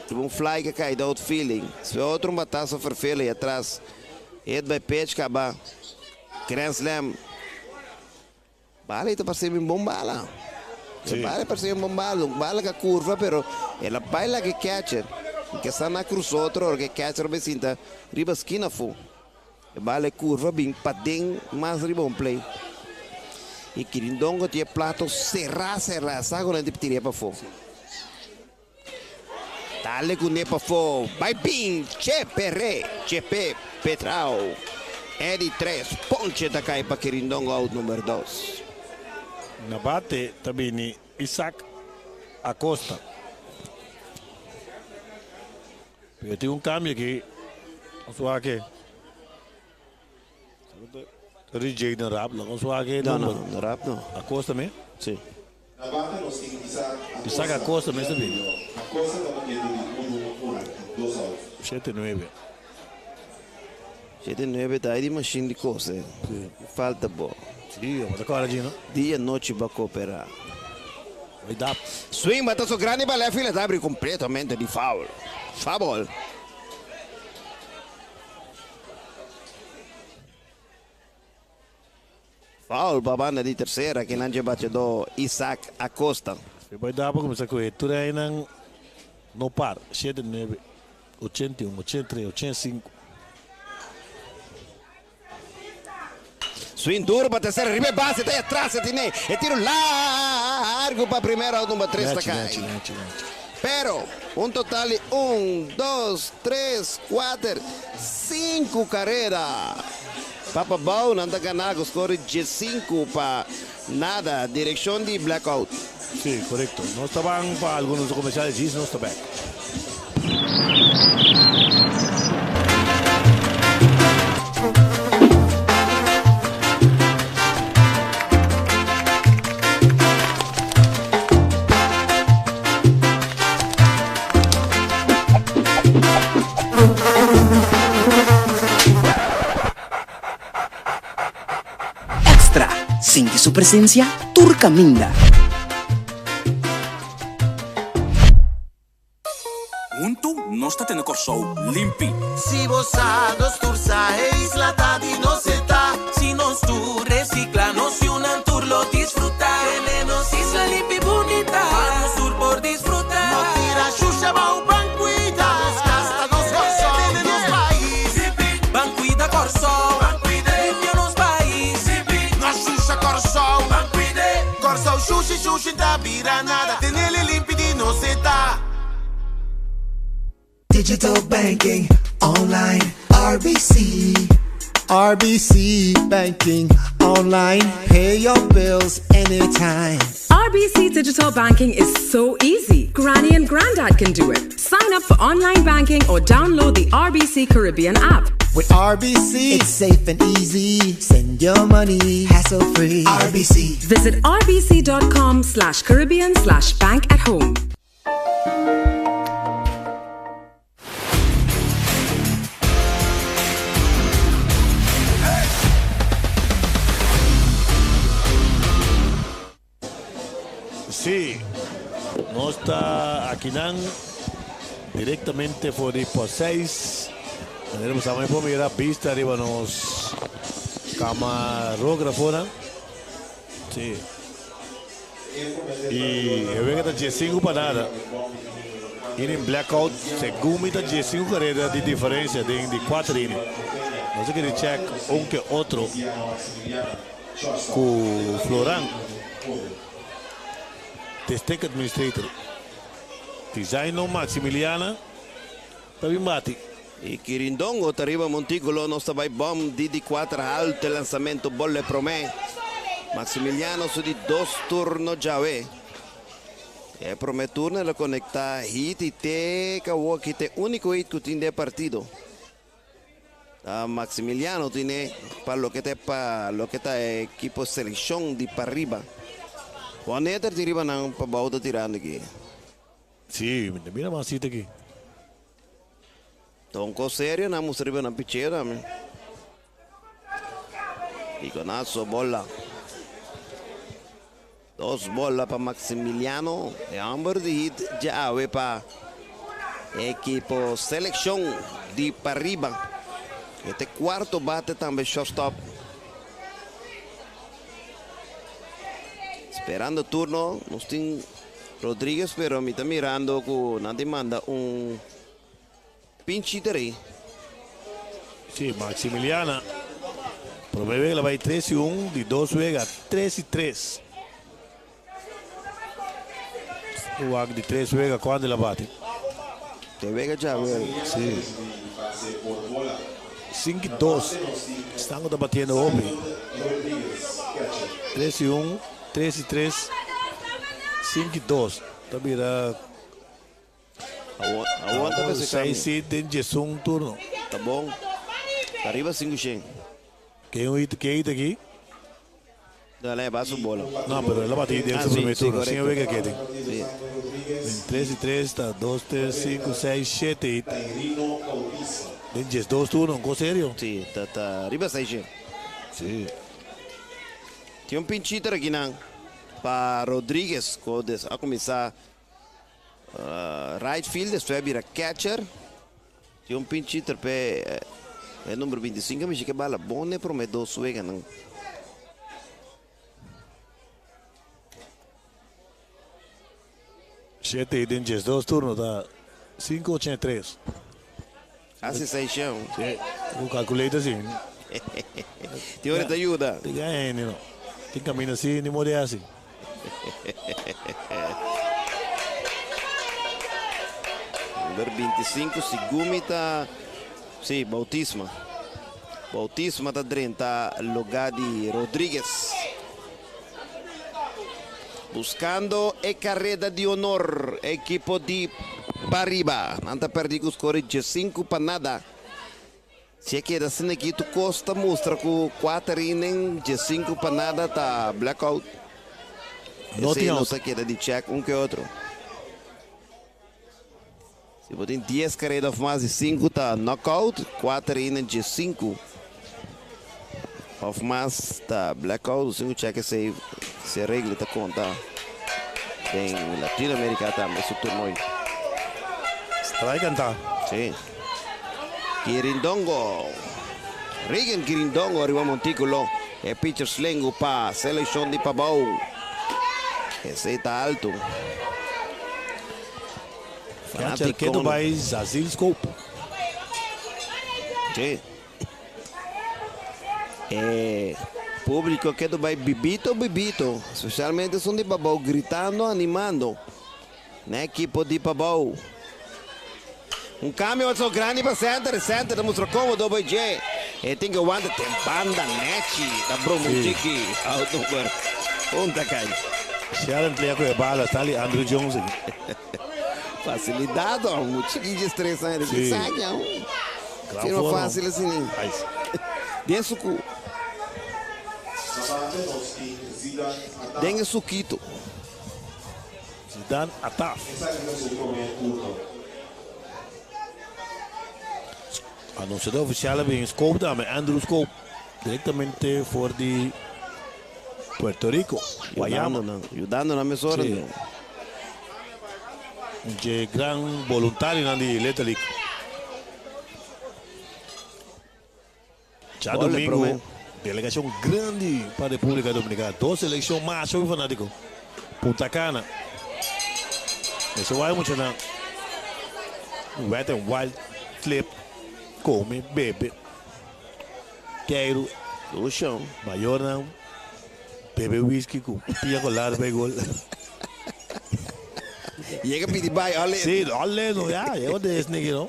riba un fly ku a kai di outfielding. Despues otro un bataso ferfel ei atras. Hit by pitch kaba. Grand slam. Bala ei ta parse mi un bon bala. E bala ei parse mi un bon bala. Un bala ku a kurva pero el a bai laga e catcher. Ke sa na krusa otro ora ku e catcher a bai sinta riba skina afó. E bala e curva bin paden mas riba un play. Y Kirindongo tin e plato cerá cerá. Sa cu nan tin tira pafó. Dale cu ne pafó. Bai bin Chepe Re. Chepe Petrao. Eddie 3. Ponche ta cay pa Kirindongo out number 2. Na bate ta bini Isaac Acosta. Pero tin un cambio aki. Nos wak e. Ri Jaden Rapp lo. Nos wak e No, no, no Rapp no. Acosta me? Si. Na banda nos tin Isaac Acosta. Isaac Acosta mes ta bin. Acosta ta batiendo di 1 1 dos out. Shete nuebe. Shete nuebe ta di machine di cose. Si. Falta bo. Si, bo ta cora djino. Dia nochi bo a coopera. Bai dap. Swing bataso grandi pa left field, e ta abri completamente di foul. Foul ball. Foul pa banda di tercera, kinan dje bateador Isaac Acosta. E bai dap a cuminsa coge tur einan no par, shete, nuebe, 81, 83, 85. Swing duro pa tercera riba e base ta atras e tine e tiro largo pa primera out number 3 ta kai. Pero un total di un, dos, tres, kuater, sinku karera pa Pabou nan ta gana ku skor di diesinku pa nada direkshon di Blackout. Si, korekto. Nos ta ban pa algunos komersial djis nos ta bek. Extra, Sinti su presencia tur caminda. Huntu nos ta tene Kòrsou limpi. Si bo sa, nos tur sa, e isla ta di nos e ta. Si nos tur recicla, nos yunan tur lo disfruta. Tene nos isla limpi bunita, pa nos tur por disfruta. No tira shusha bou, ban cuida. Nos cas ta nos Kòrsou, tene nos pais. Ban cuida Kòrsou, ban cuida. Limpia nos pais. No shusha Kòrsou, ban cuida. Kòrsou shushi shushi ta bira nada. Tenele limpi di nos e ta. Digital banking online RBC. RBC Banking. Online, pay your bills anytime. RBC Digital Banking is so easy. Granny and Grandad can do it. Sign up for online banking or download the RBC Caribbean app. With RBC, it's safe and easy. Send your money hassle free. RBC. Visit rbc.com slash Caribbean slash bank at home. Sí, nos ta akinan directamente for di por 6. Manera bo sa por mira bista riba nos camarógrafonan. Sí. Y e wega ta diesinku pa nada. Inning blackout, segun mi ta diesinku careda di diferencia den di cuater inning. Nos a kere check un ke otro cu Floran, District Administrator. Designo Maximiliana ta bin bati. Y Kirindongo ta riba montículo, nos ta bay bom di di cuater halte lanzamento bole prome. Maximiliano su di dos turno djawe. E prome turno el a conecta hit y te cabo aki te unico hit cu tin den e partido. Ta Maximiliano tine pa loke ta pa loke ta e equipo seleccion di pariba. Juan Eter tin riba nan pabao ta tirando aki. Sí, mi ta mira mas hit aki. Ta un kos serio nan mustra riba nan picheo tambe. Piconazo bola. Dos bola pa Maximiliano. E homber di hit djawe pa ekipo seleccion di Pariba. E ta e cuarto bate tambe shortstop. Esperando turno nos tin Rodriguez pero mi ta mirando cu nan tin manda un pinch hitter ey. Sí, Maximiliana. Prome wega la bay tres y un, di dos wega tres y tres. Wak di tres wega cuando el a bati. Te wega ya wel. Sí. Cinco y dos. Stango ta batiendo hopi. Tres y un. Tres y tres, sinku y dos ta bira Awor ta mester seis cambia. sit den diesun turno. Ta bon. Ta riba sinku shen. Ken un hit ken hit aki? Dale, ba su bola. No, pero el a bati den Ah, su sí, primer sí, turno. Sin correcto. wega kete. Sí. Den tres y tres ta dos, tres, sinku, seis, shete hit. Den diesdos turno, un cos serio. Sí, ta, ta riba seis shen. Sí. Tin un pinchiter akinan pa Rodriguez cu a cuminsa right field despues a bira catcher. Tin un pinchiter p'e e number bintisinco a mishi ke bala bon n'e prome dos weganan. Shete y den diesdos turno ta cinco ochenta y tres. Casi seis shen. Sí, cu calculator si. Tin ora ta yuda. Tin gana hende no. Tin camina si ni morde asi. Number bintisinco segun mi ta, si, Bautisma. Bautisma ta drenta lugar di Rodriguez. Buscando e careda di honor ekipo di Pariba. Nan ta perdi cu score diescinco pa nada. Si e keda asina aki tur cos ta mustra cu cuater inning diescinco pa nada ta blackout. No Esey tin nos out. a keda di check un ke otro. Si bo tin dies careda of mas di cinco ta knockout, cuater inning diescinco of mas ta blackout. Nos tin cu check esey si e regla ta conta den Latinoamerica tambe su toernooi. Strike canta. Sí. Kirindongo. Regan Kirindongo ariba monticulo. E pitcher slengu pa seleccion di Pabao. Esey ta alto. Catcher ketu bai Zazil Scope. Sí. E publico ketu bai bibito bibito. Especialmente esun di Pabao gritando animando. Na ekipo di Pabao. Un cambio so grandi pa center. Center ta mustra comodo bai dje. E tin ku wanta den banda nechi ta broma un chiki out number un ta kai. Sharon Tlea ku e bala sta li Andrew Jones aki. Facilidad oh, un chiki dje tres aña de Sí. saca oh. Gran Firma forma. fácil así. Ai. Den su cu. Na bate nos tin Zidane Ataf. Den e suquito. Zidane Ataf. Esaki ta su prome turno. Anunciador oficial a bin Scope tambe, Andrew Scope, directamente for di Puerto Rico, Guayama. Yudando nan, yudando nan mesora. Sí. Un dje gran voluntarionan di Little League. Djadomingo, delegacion grandi pa Republica Dominicana. Dos seleccion macho y fanatico. Punta Cana. Eso wai muchanan. Wet and wild flip. Come, bebe. Keiru. Solucion. Mayornan. Bebe whisky cu pia colada pa e gol. Yega pidi bai, ale. Sí, ale no, ya. Yega de sneaky, no?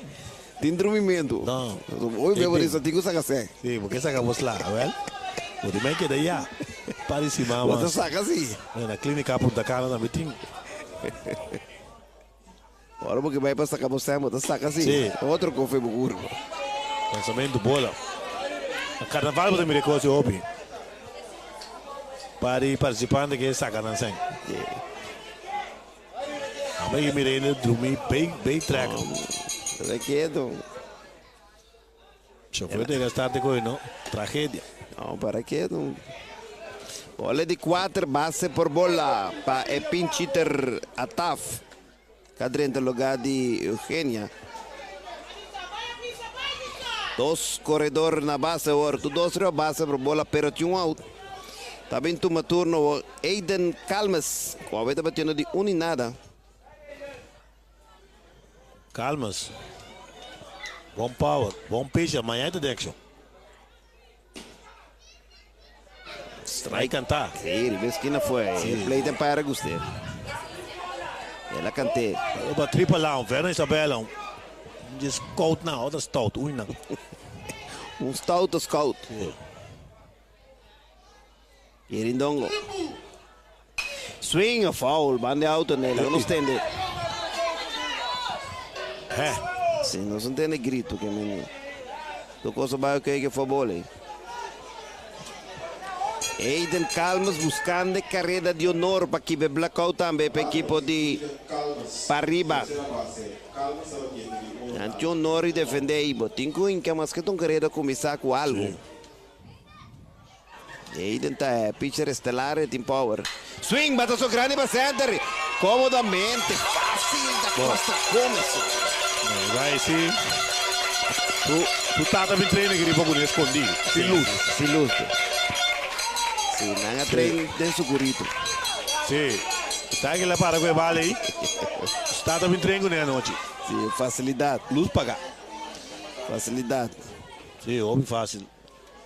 Tin drumimentu. No. Hoy bebo di sa tin ku saka sè. Sí, porque saka bo sla, wel. Bo tin keda ya. Pari si mama. Bo ta saka si. Na clínica Punta Cana tambe tin. Ora bo ke bai pa saka bo sè, bo ta saka si. Sí. Otro kofe bo kurpo. Lanzamento bola. Na carnaval bo ta mira e kos hopi. Pari participante ke saka nan sèn. Sí. Ame ke mira hende drumi bay bay trek. Keda keto. Chofer ta yega start koe no. Tragedia. No, para keto. Bola di kuater base por bola pa e pinchiter Ataf. Ka drenta lugar di Eugenia. Dos koredor na base awor. Tur dos riba base por bola pero tin un out. Ta bin tuma turno awor Aiden Calmes ku awe ta batiendo di un i nada. Calmes. Bon power, bon pitcher, mañana ta den accion. Strike cantá. Sí, riba esquina fue. Sí. E plate umpire a gust'é. El a canté. Opa tripa la, un Vernon Isabella, un di scout na, otro stout, uy na. Un stout o scout. Sí. Yerindongo. Swing a foul, banda de auto nele, no nos tende. Hè. Si, nos no tende grito ke men. Tu cosa bai oké ke for bole. Aiden Calmes buscando carrera di honor pa kibe blackout tambe pa equipo di Pariba. Nan tin honor di defende y bo tin cu hinca maske ta un carrera cuminsa cu algo. Aiden ta e pitcher estelar e tin power. Swing bataso grandi pa center. Comodamente facil da Costa Gomez. Bai si. Tu tu tata bin train aki riba kuné escondí. Sin luz. Sin luz. Si nan a train den su curito. Si. Sa ke la para ku e bala ei. Su tata bin train kuné anochi. Si, facilidad. Luz paga. Facilidad. Si, hopi facil.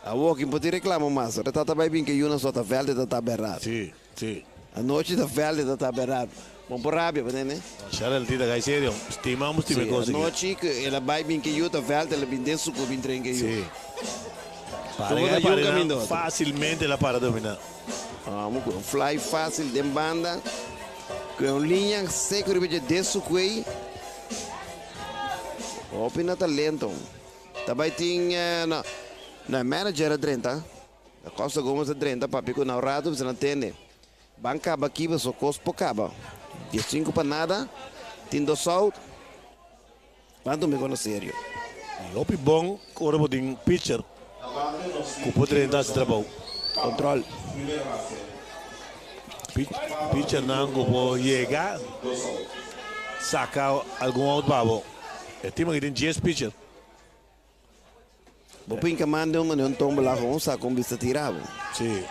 Awor kin por tin reclamo mas? Ora tata bay bin ke yuna so ta veld e ta ta berad. Sí, sí. Anochi ta veld e ta ta berad. Bon por rabia pa nene. Sharon tita cay serio. Stima amo stima e Sí, cos aki. anochi ku el a bay bin ke yu ta veld el a bin den suku bin tren ke yu. Sí. Para Como e ta yu para caminda nan otro. facilmente el a para domina. Amo ku un fly facil den banda. Ku un liña seco riba dje den suku ey. Hopi na talento. Ta bai tin no no e manager a drenta Da Costa Gomez a drenta papia ku nan un rato bisa nan tende ban kaba aki paso kos por kaba 15 pa nada tin dos out ban tuma e kos na serio. I hopi bon ku ora bo tin pitcher ku por drenta hasi trabou. Control. Pitchernan ku por yega saka algun out pa bo. E team aki tin 10 pitcher. Bo pinka man den un manera un tombola con un saco un bista tira bo. Sí.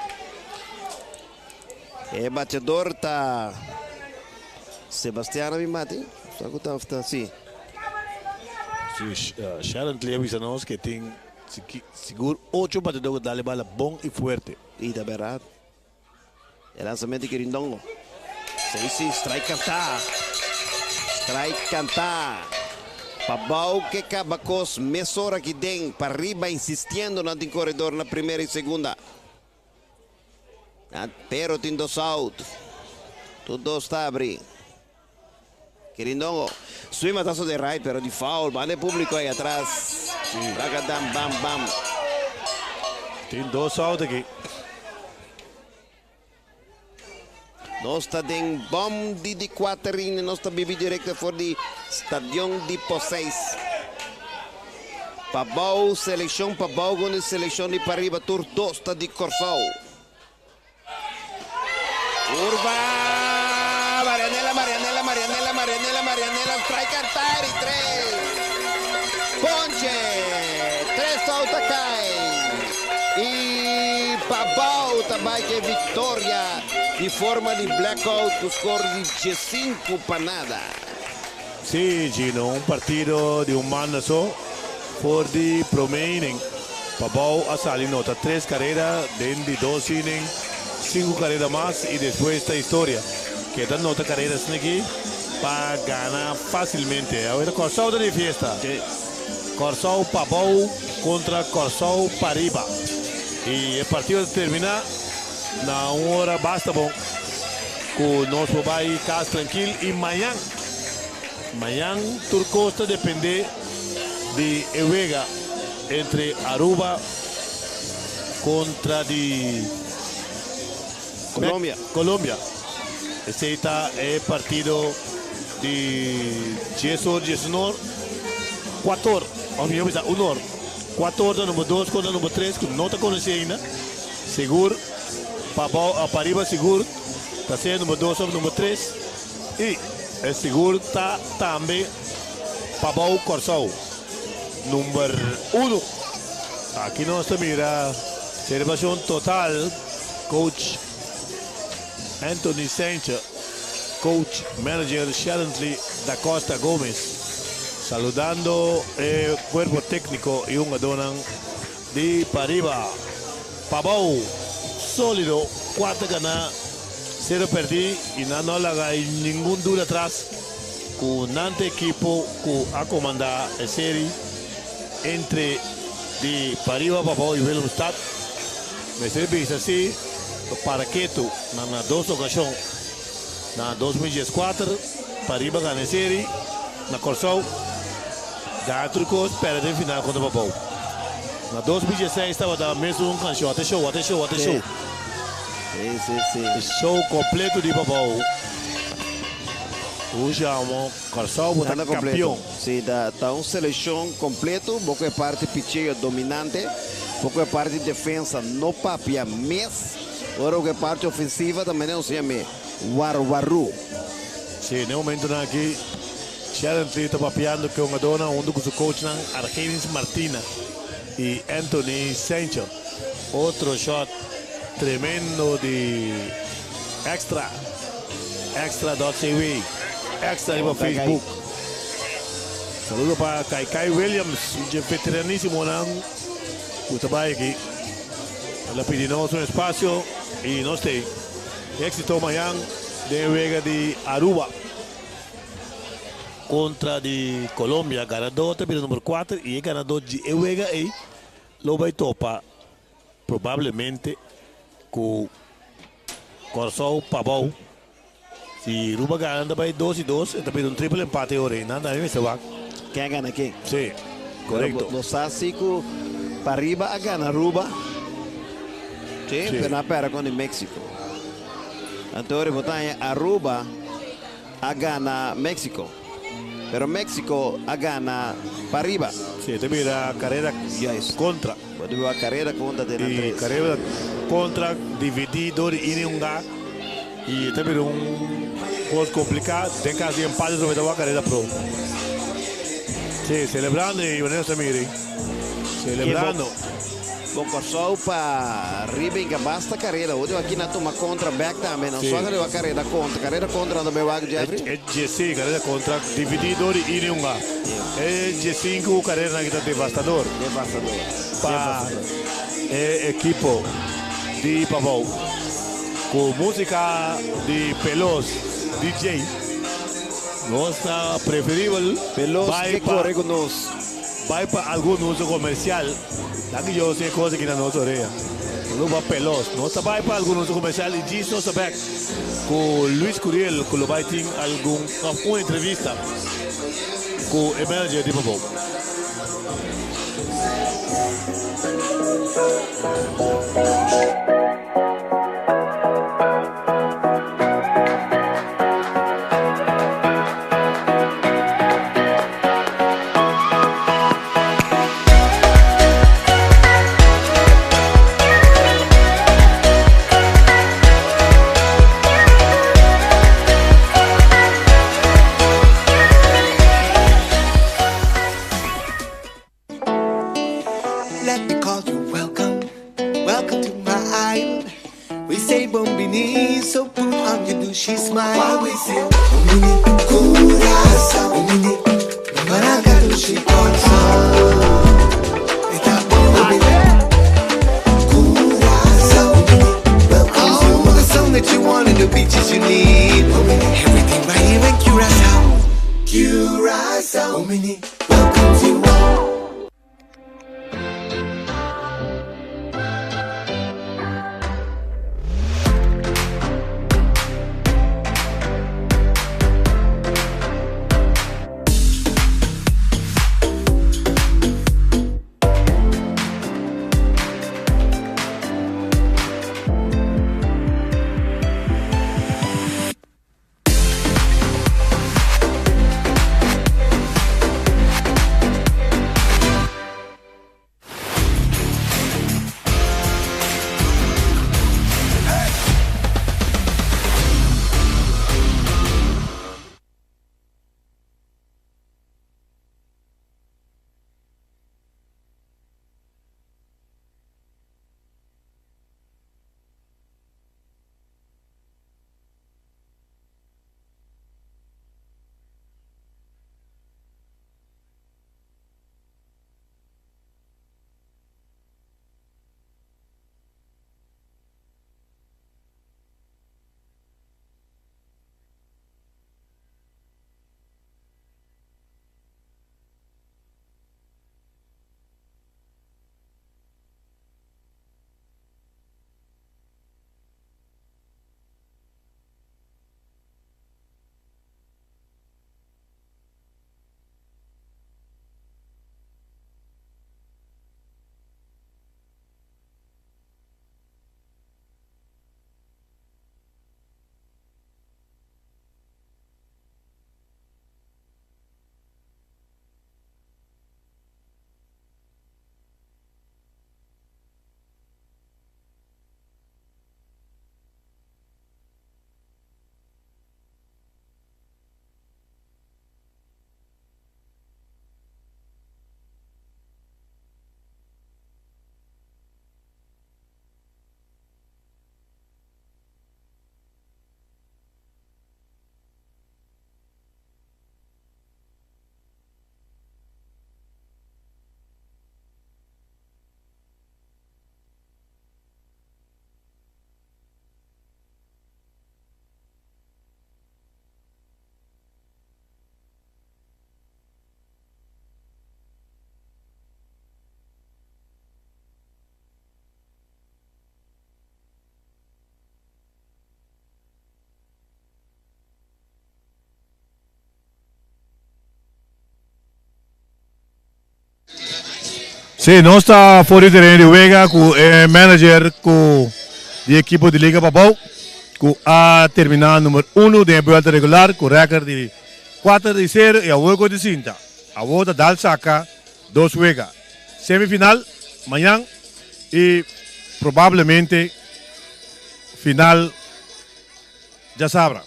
E bateador ta Sebastiano mi mati. Saco ta ta sí. Sí, Sharon Tley a bisa nos que tin sigur ocho bateador cu dale bala bon y fuerte. Y ta berdad. E lanzamento di Quirindongo. Sí, sí, strike cantá. Strike cantá. Pabou ke kaba kos mesora aki den, pariba insistiendo nan tin koredor na primera i segunda. Pero tin dos out. Tur dos ta abri. Kirindongo, swing matazo de right pero di foul. Banda e publico ahí atras. Ragadam bam bam. Tin dos out aki. Nos ta den bom di di kuater inning. Nos ta bibi directo for di stadion di Poseis. Pabou, seleccion Pabou con di seleccion di Pariba tur dos ta di Corsou. Curva! Marianela, Marianela, Marianela, Marianela, Marianela, strike cantar y tres. Ponche! Tres out a cay. Y Pabou ta bay cu e victoria di forma di blackout cu score di diescinco pa nada. Sí, Gino, un partido di un banda so for di prome inning. Pabou a sali nota tres carera den di dos inning, cinco carera mas y despues ta historia. Keda nota carera sneki pa gana facilmente. Awe ta Corsou ta di fiesta. Corsou Pabou contra Corsou Pariba. Y e partido ta termina na un ora basta bon cu nos por bay cas trankil y mañan. Mañan tur cos ta depende di e wega entre Aruba contra di Colombia. Colombia. Esey ta e partido di dies or dies un or, cuator, of mihor bisa un or. Cuator ta number dos contra number tres cu no ta conoci ainda. Sigur pabao pariba sigur ta sea number dos of number tres. Y e sigur ta tambe Pabou Kòrsou number uno. Aki nos ta mira selebrashon total coach Anthony Sanchez, coach manager Sheldonly Da Costa Gomez saludando e cuerpo tecnico y hungadónan di pariba. Pabou solido cuater gana. Sero perdí y nan no a laga ningun duda atras cu nan ta ekipo cu a comanda e seri entre di Pariba Pabao y Willemstad. Mester bisa si para ketu nan na dos ocasion. Na 2014 Pariba gana e seri na Corsou, gana tur cos, perde den final contra Pabao. Na 2016 tabata mesun cancion, ate show, ate show, ate show. Sí, sí, sí. Show completo di Pabou. Un shamo Kòrsou bo ta Tanda completo. campeon. Sí, ta, ta un seleccion completo. Bo cu e parti picheo dominante. Bo cu e parti defensa no papia mes. Ora cu e parti ofensiva ta mene un siña me warwaru. Sí, n'e momentonan aki Sheldon Lee ta papiando cu e hungadornan hunto cu su coachnan Argenis Martina y Anthony Sancho. Otro shot tremendo di Extra, extra.cw, Extra riba Facebook. Saludo pa Kai Kai Williams, un dje veteranisimonan ku ta bai aki. El a pidi nos un espacio y nos t'ei. Éxito mañan den wega di Aruba kontra di Colombia. Ganador ta bira number kuater y e ganador di e wega ei Lo bai topa probablemente ku Kòrsou pabou. Si Ruba gana ta bai dos i dos, e ta bira un triple empate ora ei. Nan tambe mester wak. Ken a gana ken? Sí, korekto. Pero bo sa si ku pariba a gana Ruba. Sí, Sí. pero nan a pèrdè kontra di Mexico. Anto ora bo ta haña Aruba a gana Mexico. Pero Mexico a gana pariba. Sí, ta bira carera Juist. contra. Bo ta bira carera contra den nan Y tres. carera contra dividi door di ini hunga. Y ta bira un cos complica. Den caso di empate trobe ta wak carera pro. Sí, celebrando y wanneer nos ta mira. Celebrando. Bon Kòrsou pa riba inka basta karera. Otro aki na tuma kontra bek tambe. No sòl riba karera kontra. Karera kontra no ta wak Jeffrey. E djesinku karera kontra dividí dor di ini un a. E djesinku karera nan aki ta devastador. Devastador. Pa e ekipo di Pavou. Ku músika di Pelos DJ. Nos ta preferibel Veloz bai ke pa kore ku nos. Bai pa algun uso komersial. Danki Dios e kos aki na nos orea. Nos ba pelos. Nos ta bai pa algun uso komersial i djis nos ta bek ku Luis Curiel ku lo bai tin algun of un entrevista ku e manager di Pabou. Let me call you welcome, welcome to my island. We say bon bini, so put on your douchey smile. While we say bon bini, Curaçao, bon bini, Barranca dushi Kòrsou. Esta bon bini, Curaçao, bon bini, welcomes you. All the sun that you want and the beaches you need. Bon bini, everything right here in Curaçao. Curaçao, bon bini, welcomes you all. Sí, nos ta for di tereno di wega ku e manager ku di ekipo di Liga Pabou ku a terminá number uno den e buelta regular ku rèkòrt di kuater di sero i awor ku di sinta. Awor ta dal saka dos wega. Semifinal mañan i probablemente final djasabra.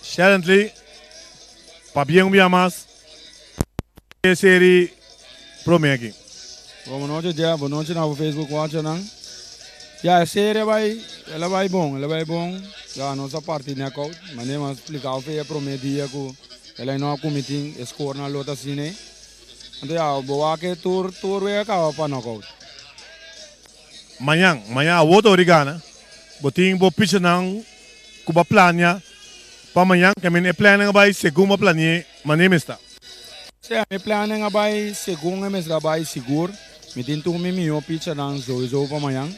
Sherently pabien un bia mas. E seri prome aki. Bon nochi Jeff, bon nochi na bo Facebook watchernan. Ya e serie a bai, el a bai bon, el a bai bon. Ya nos a parti knockout, mane mi a splika fe e prome dia ku el a no a kumi tin e scorenan lo ta asina ei. Anto ya bo wak e tur tur wega kaba pa knockout. Mañan, mañan awor ta ora di gana. Bo tin bo pichanan ku bo a plania. Pa mañan caminda e plannan a bay segun bo a plani'e manera mester ta? Sí, mi plannan a bay segun e mester a bay sigur. Mi tin tur mi miho pichanan souiso pa mañan.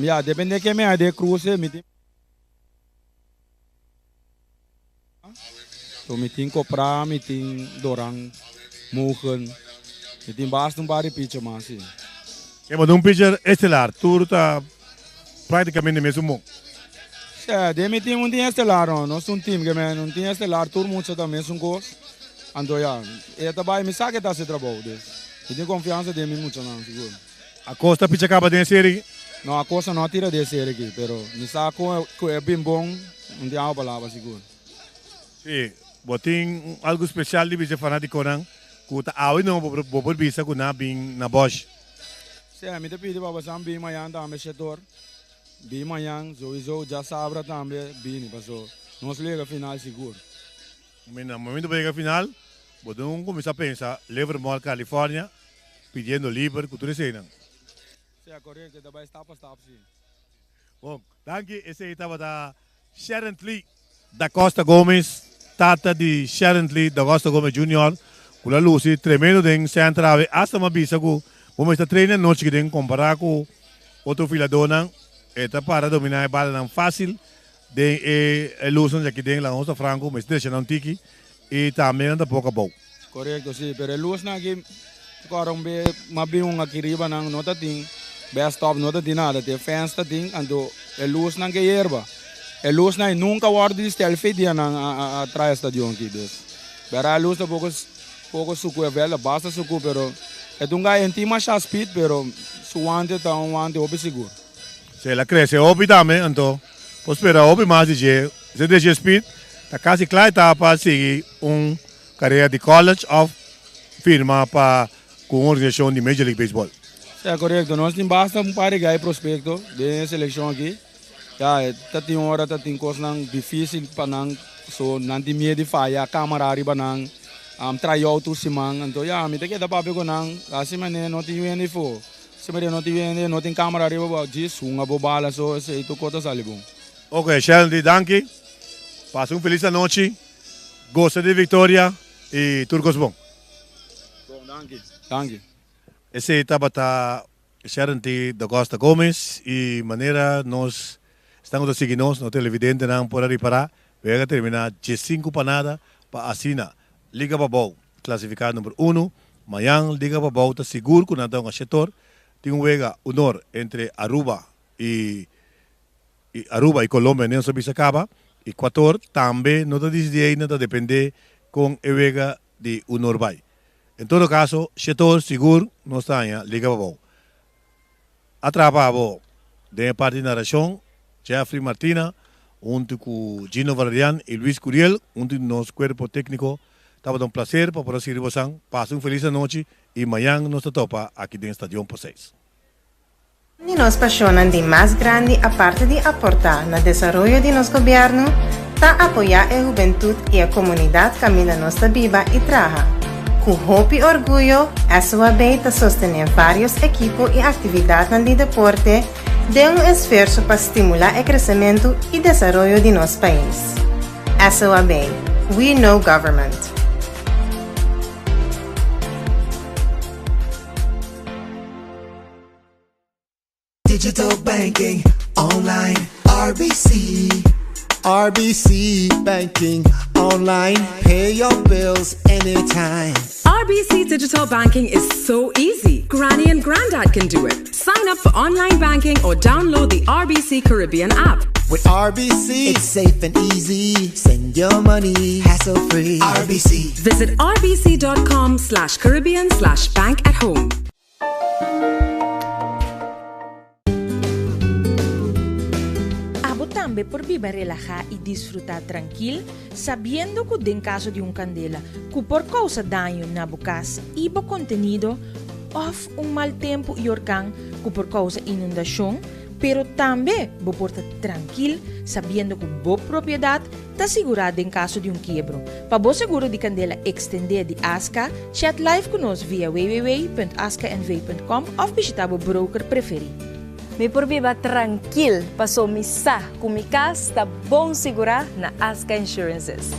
Ya, depende ken mi hay den cruce mi tin. So mi tin Copra, mi tin Doran, Mogen, mi tin basta un par di pitcher mas si. E bo ta un pitcher estelar, tur ta practicamente mesun bon. Si, den mi team un tin estelar no, nos ta un team ke men un tin estelar tur mucha ta mesun kos, anto ya, e ta bai mi sa ke ta hasi trabou, dus mi tin konfiansa den mi muchanan sigur. Acosta picha caba den e serie aki? No, Acosta no a tira den e serie aki, pero mi sa cu e bin bon, un tin awa palabra sigur. Si, bo tin algo special di bisa e fanaticonan cu ta awe no bo por bisa cu nan a bin na Bosch? Si, mi ta pidi pa bosan bin mañan tambe Shetor, bin mañan, souiso djasabra tambe bini paso nos lo yega final sigur. Na momento bo yega final, bo tin cuminsa pensa Livermore, California, pidiendo liber cu tur eseinan. Si, corecto, e ta bay stap pa stap si. Bon, danki. Esei tabata Sherently Da Costa Gomez, tata di Sherently Da Costa Gomez Junior, cu la luci tremendo den center awe. Hasta mi a bisa cu bo mester train anochi aki den compara cu otro filadornan. E ta para domina e balanan facil den e luznan djaki den La Hosta Franco. Mester drecha nan un tiki y tambe nan ta poco abou. Corecto, si, pero e luznan aki Kora un be ma bin un aki riba nan no ta tin best stop no ta tin nada te fence ta tin anto e luznan ke yerba e luznan ei nunca wordo di stel fe dia nan a traha e stadion aki dus bera e luz ta poko poko suku e veld ta basta suku pero e ta un guy en tin masha speed pero su wante ta un wante hopi sigur. Si el a crece hopi tambe anto por spera hopi mas di dje si e dje speed ta casi cla e ta pa sigui un Carera di college of firma pa cu un organisacion di Major League Baseball. Sí, corecto. Nos tin basta un par di guy prospecto den e seleccion aki. Ya, ta tin ora ta tin cosnan dificil pa nan, so nan tin miedo di faya, camara riba nan, tryout tur siman. Anto ya, mi ta keda papia cu nan, asi manera no tin wende afo. Asi manera no tin wende, no tin camara riba bo, djis hunga bo bala so, esey tur cos ta sali bon. Ok, Sheldon, danki. Pasa un feliz anochi. Gosa di victoria y tur cos bon. Bon, danki. Danki. Esey tabata Sharon T. D'Acosta Gomez y manera nos esnan cu ta sigui nos, nos televidentenan por a ripara, wega a termina diescinco pa nada pa asina Liga Pabou clasifica number uno. Mañan Liga Pabou ta sigur cu nan ta hunga shetor. Tin un wega honor entre Aruba y y Aruba y Colombia nos a bisa caba. Ecuator tambe no ta dicidi ainda, ta depende con e wega di Unor bay. En todo caso, Shetor sigur nos ta haña Liga Pabou. A traha pa abo den e parti di narracion Jeffrey Martina hunto cu Gino Valerian y Luis Curiel hunto di nos cuerpo tecnico. Tabata un placer pa por a sirbi bosan. Pasa un feliz anochi y mañan nos ta topa aki den Stadion Poseis. Un di nos pasionnan di mas grandi aparte di aportá na desaroyo di nos gobièrnu ta apoyá e hubentut i e komunidat kaminda nos ta biba i traha. Ku hopi orguyo SOAB ta sostené vários ekipo i aktividatnan di deporte den un esfuerso pa stimulá e kresementu i desaroyo di nos pais. SOAB, We Know Government. Digital banking online RBC RBC banking online pay your bills anytime. RBC digital banking is so easy. Granny and Grandad can do it. Sign up for online banking or download the RBC Caribbean app. With RBC, it's safe and easy. Send your money hassle free. RBC. Visit rbc.com slash Caribbean slash bank at home. Abo tambe por biba relahá i disfrutá trankil sabiendo ku den kaso di un kandela ku por kousa daño na bo kas i bo kontenido òf un mal tempu i orkan ku por kousa inundashon, pero tambe bo por ta trankil sabiendo ku bo propiedat Ta sigurá den kaso di un kiebro. Pa bo seguro di kandela ekstendé di Aska, chat live ku nos via www.askanv.com òf bishitá bo broker preferí. Mi por biba trankil, paso mi sa ku mi kas ta bon sigurá na Aska Insurances.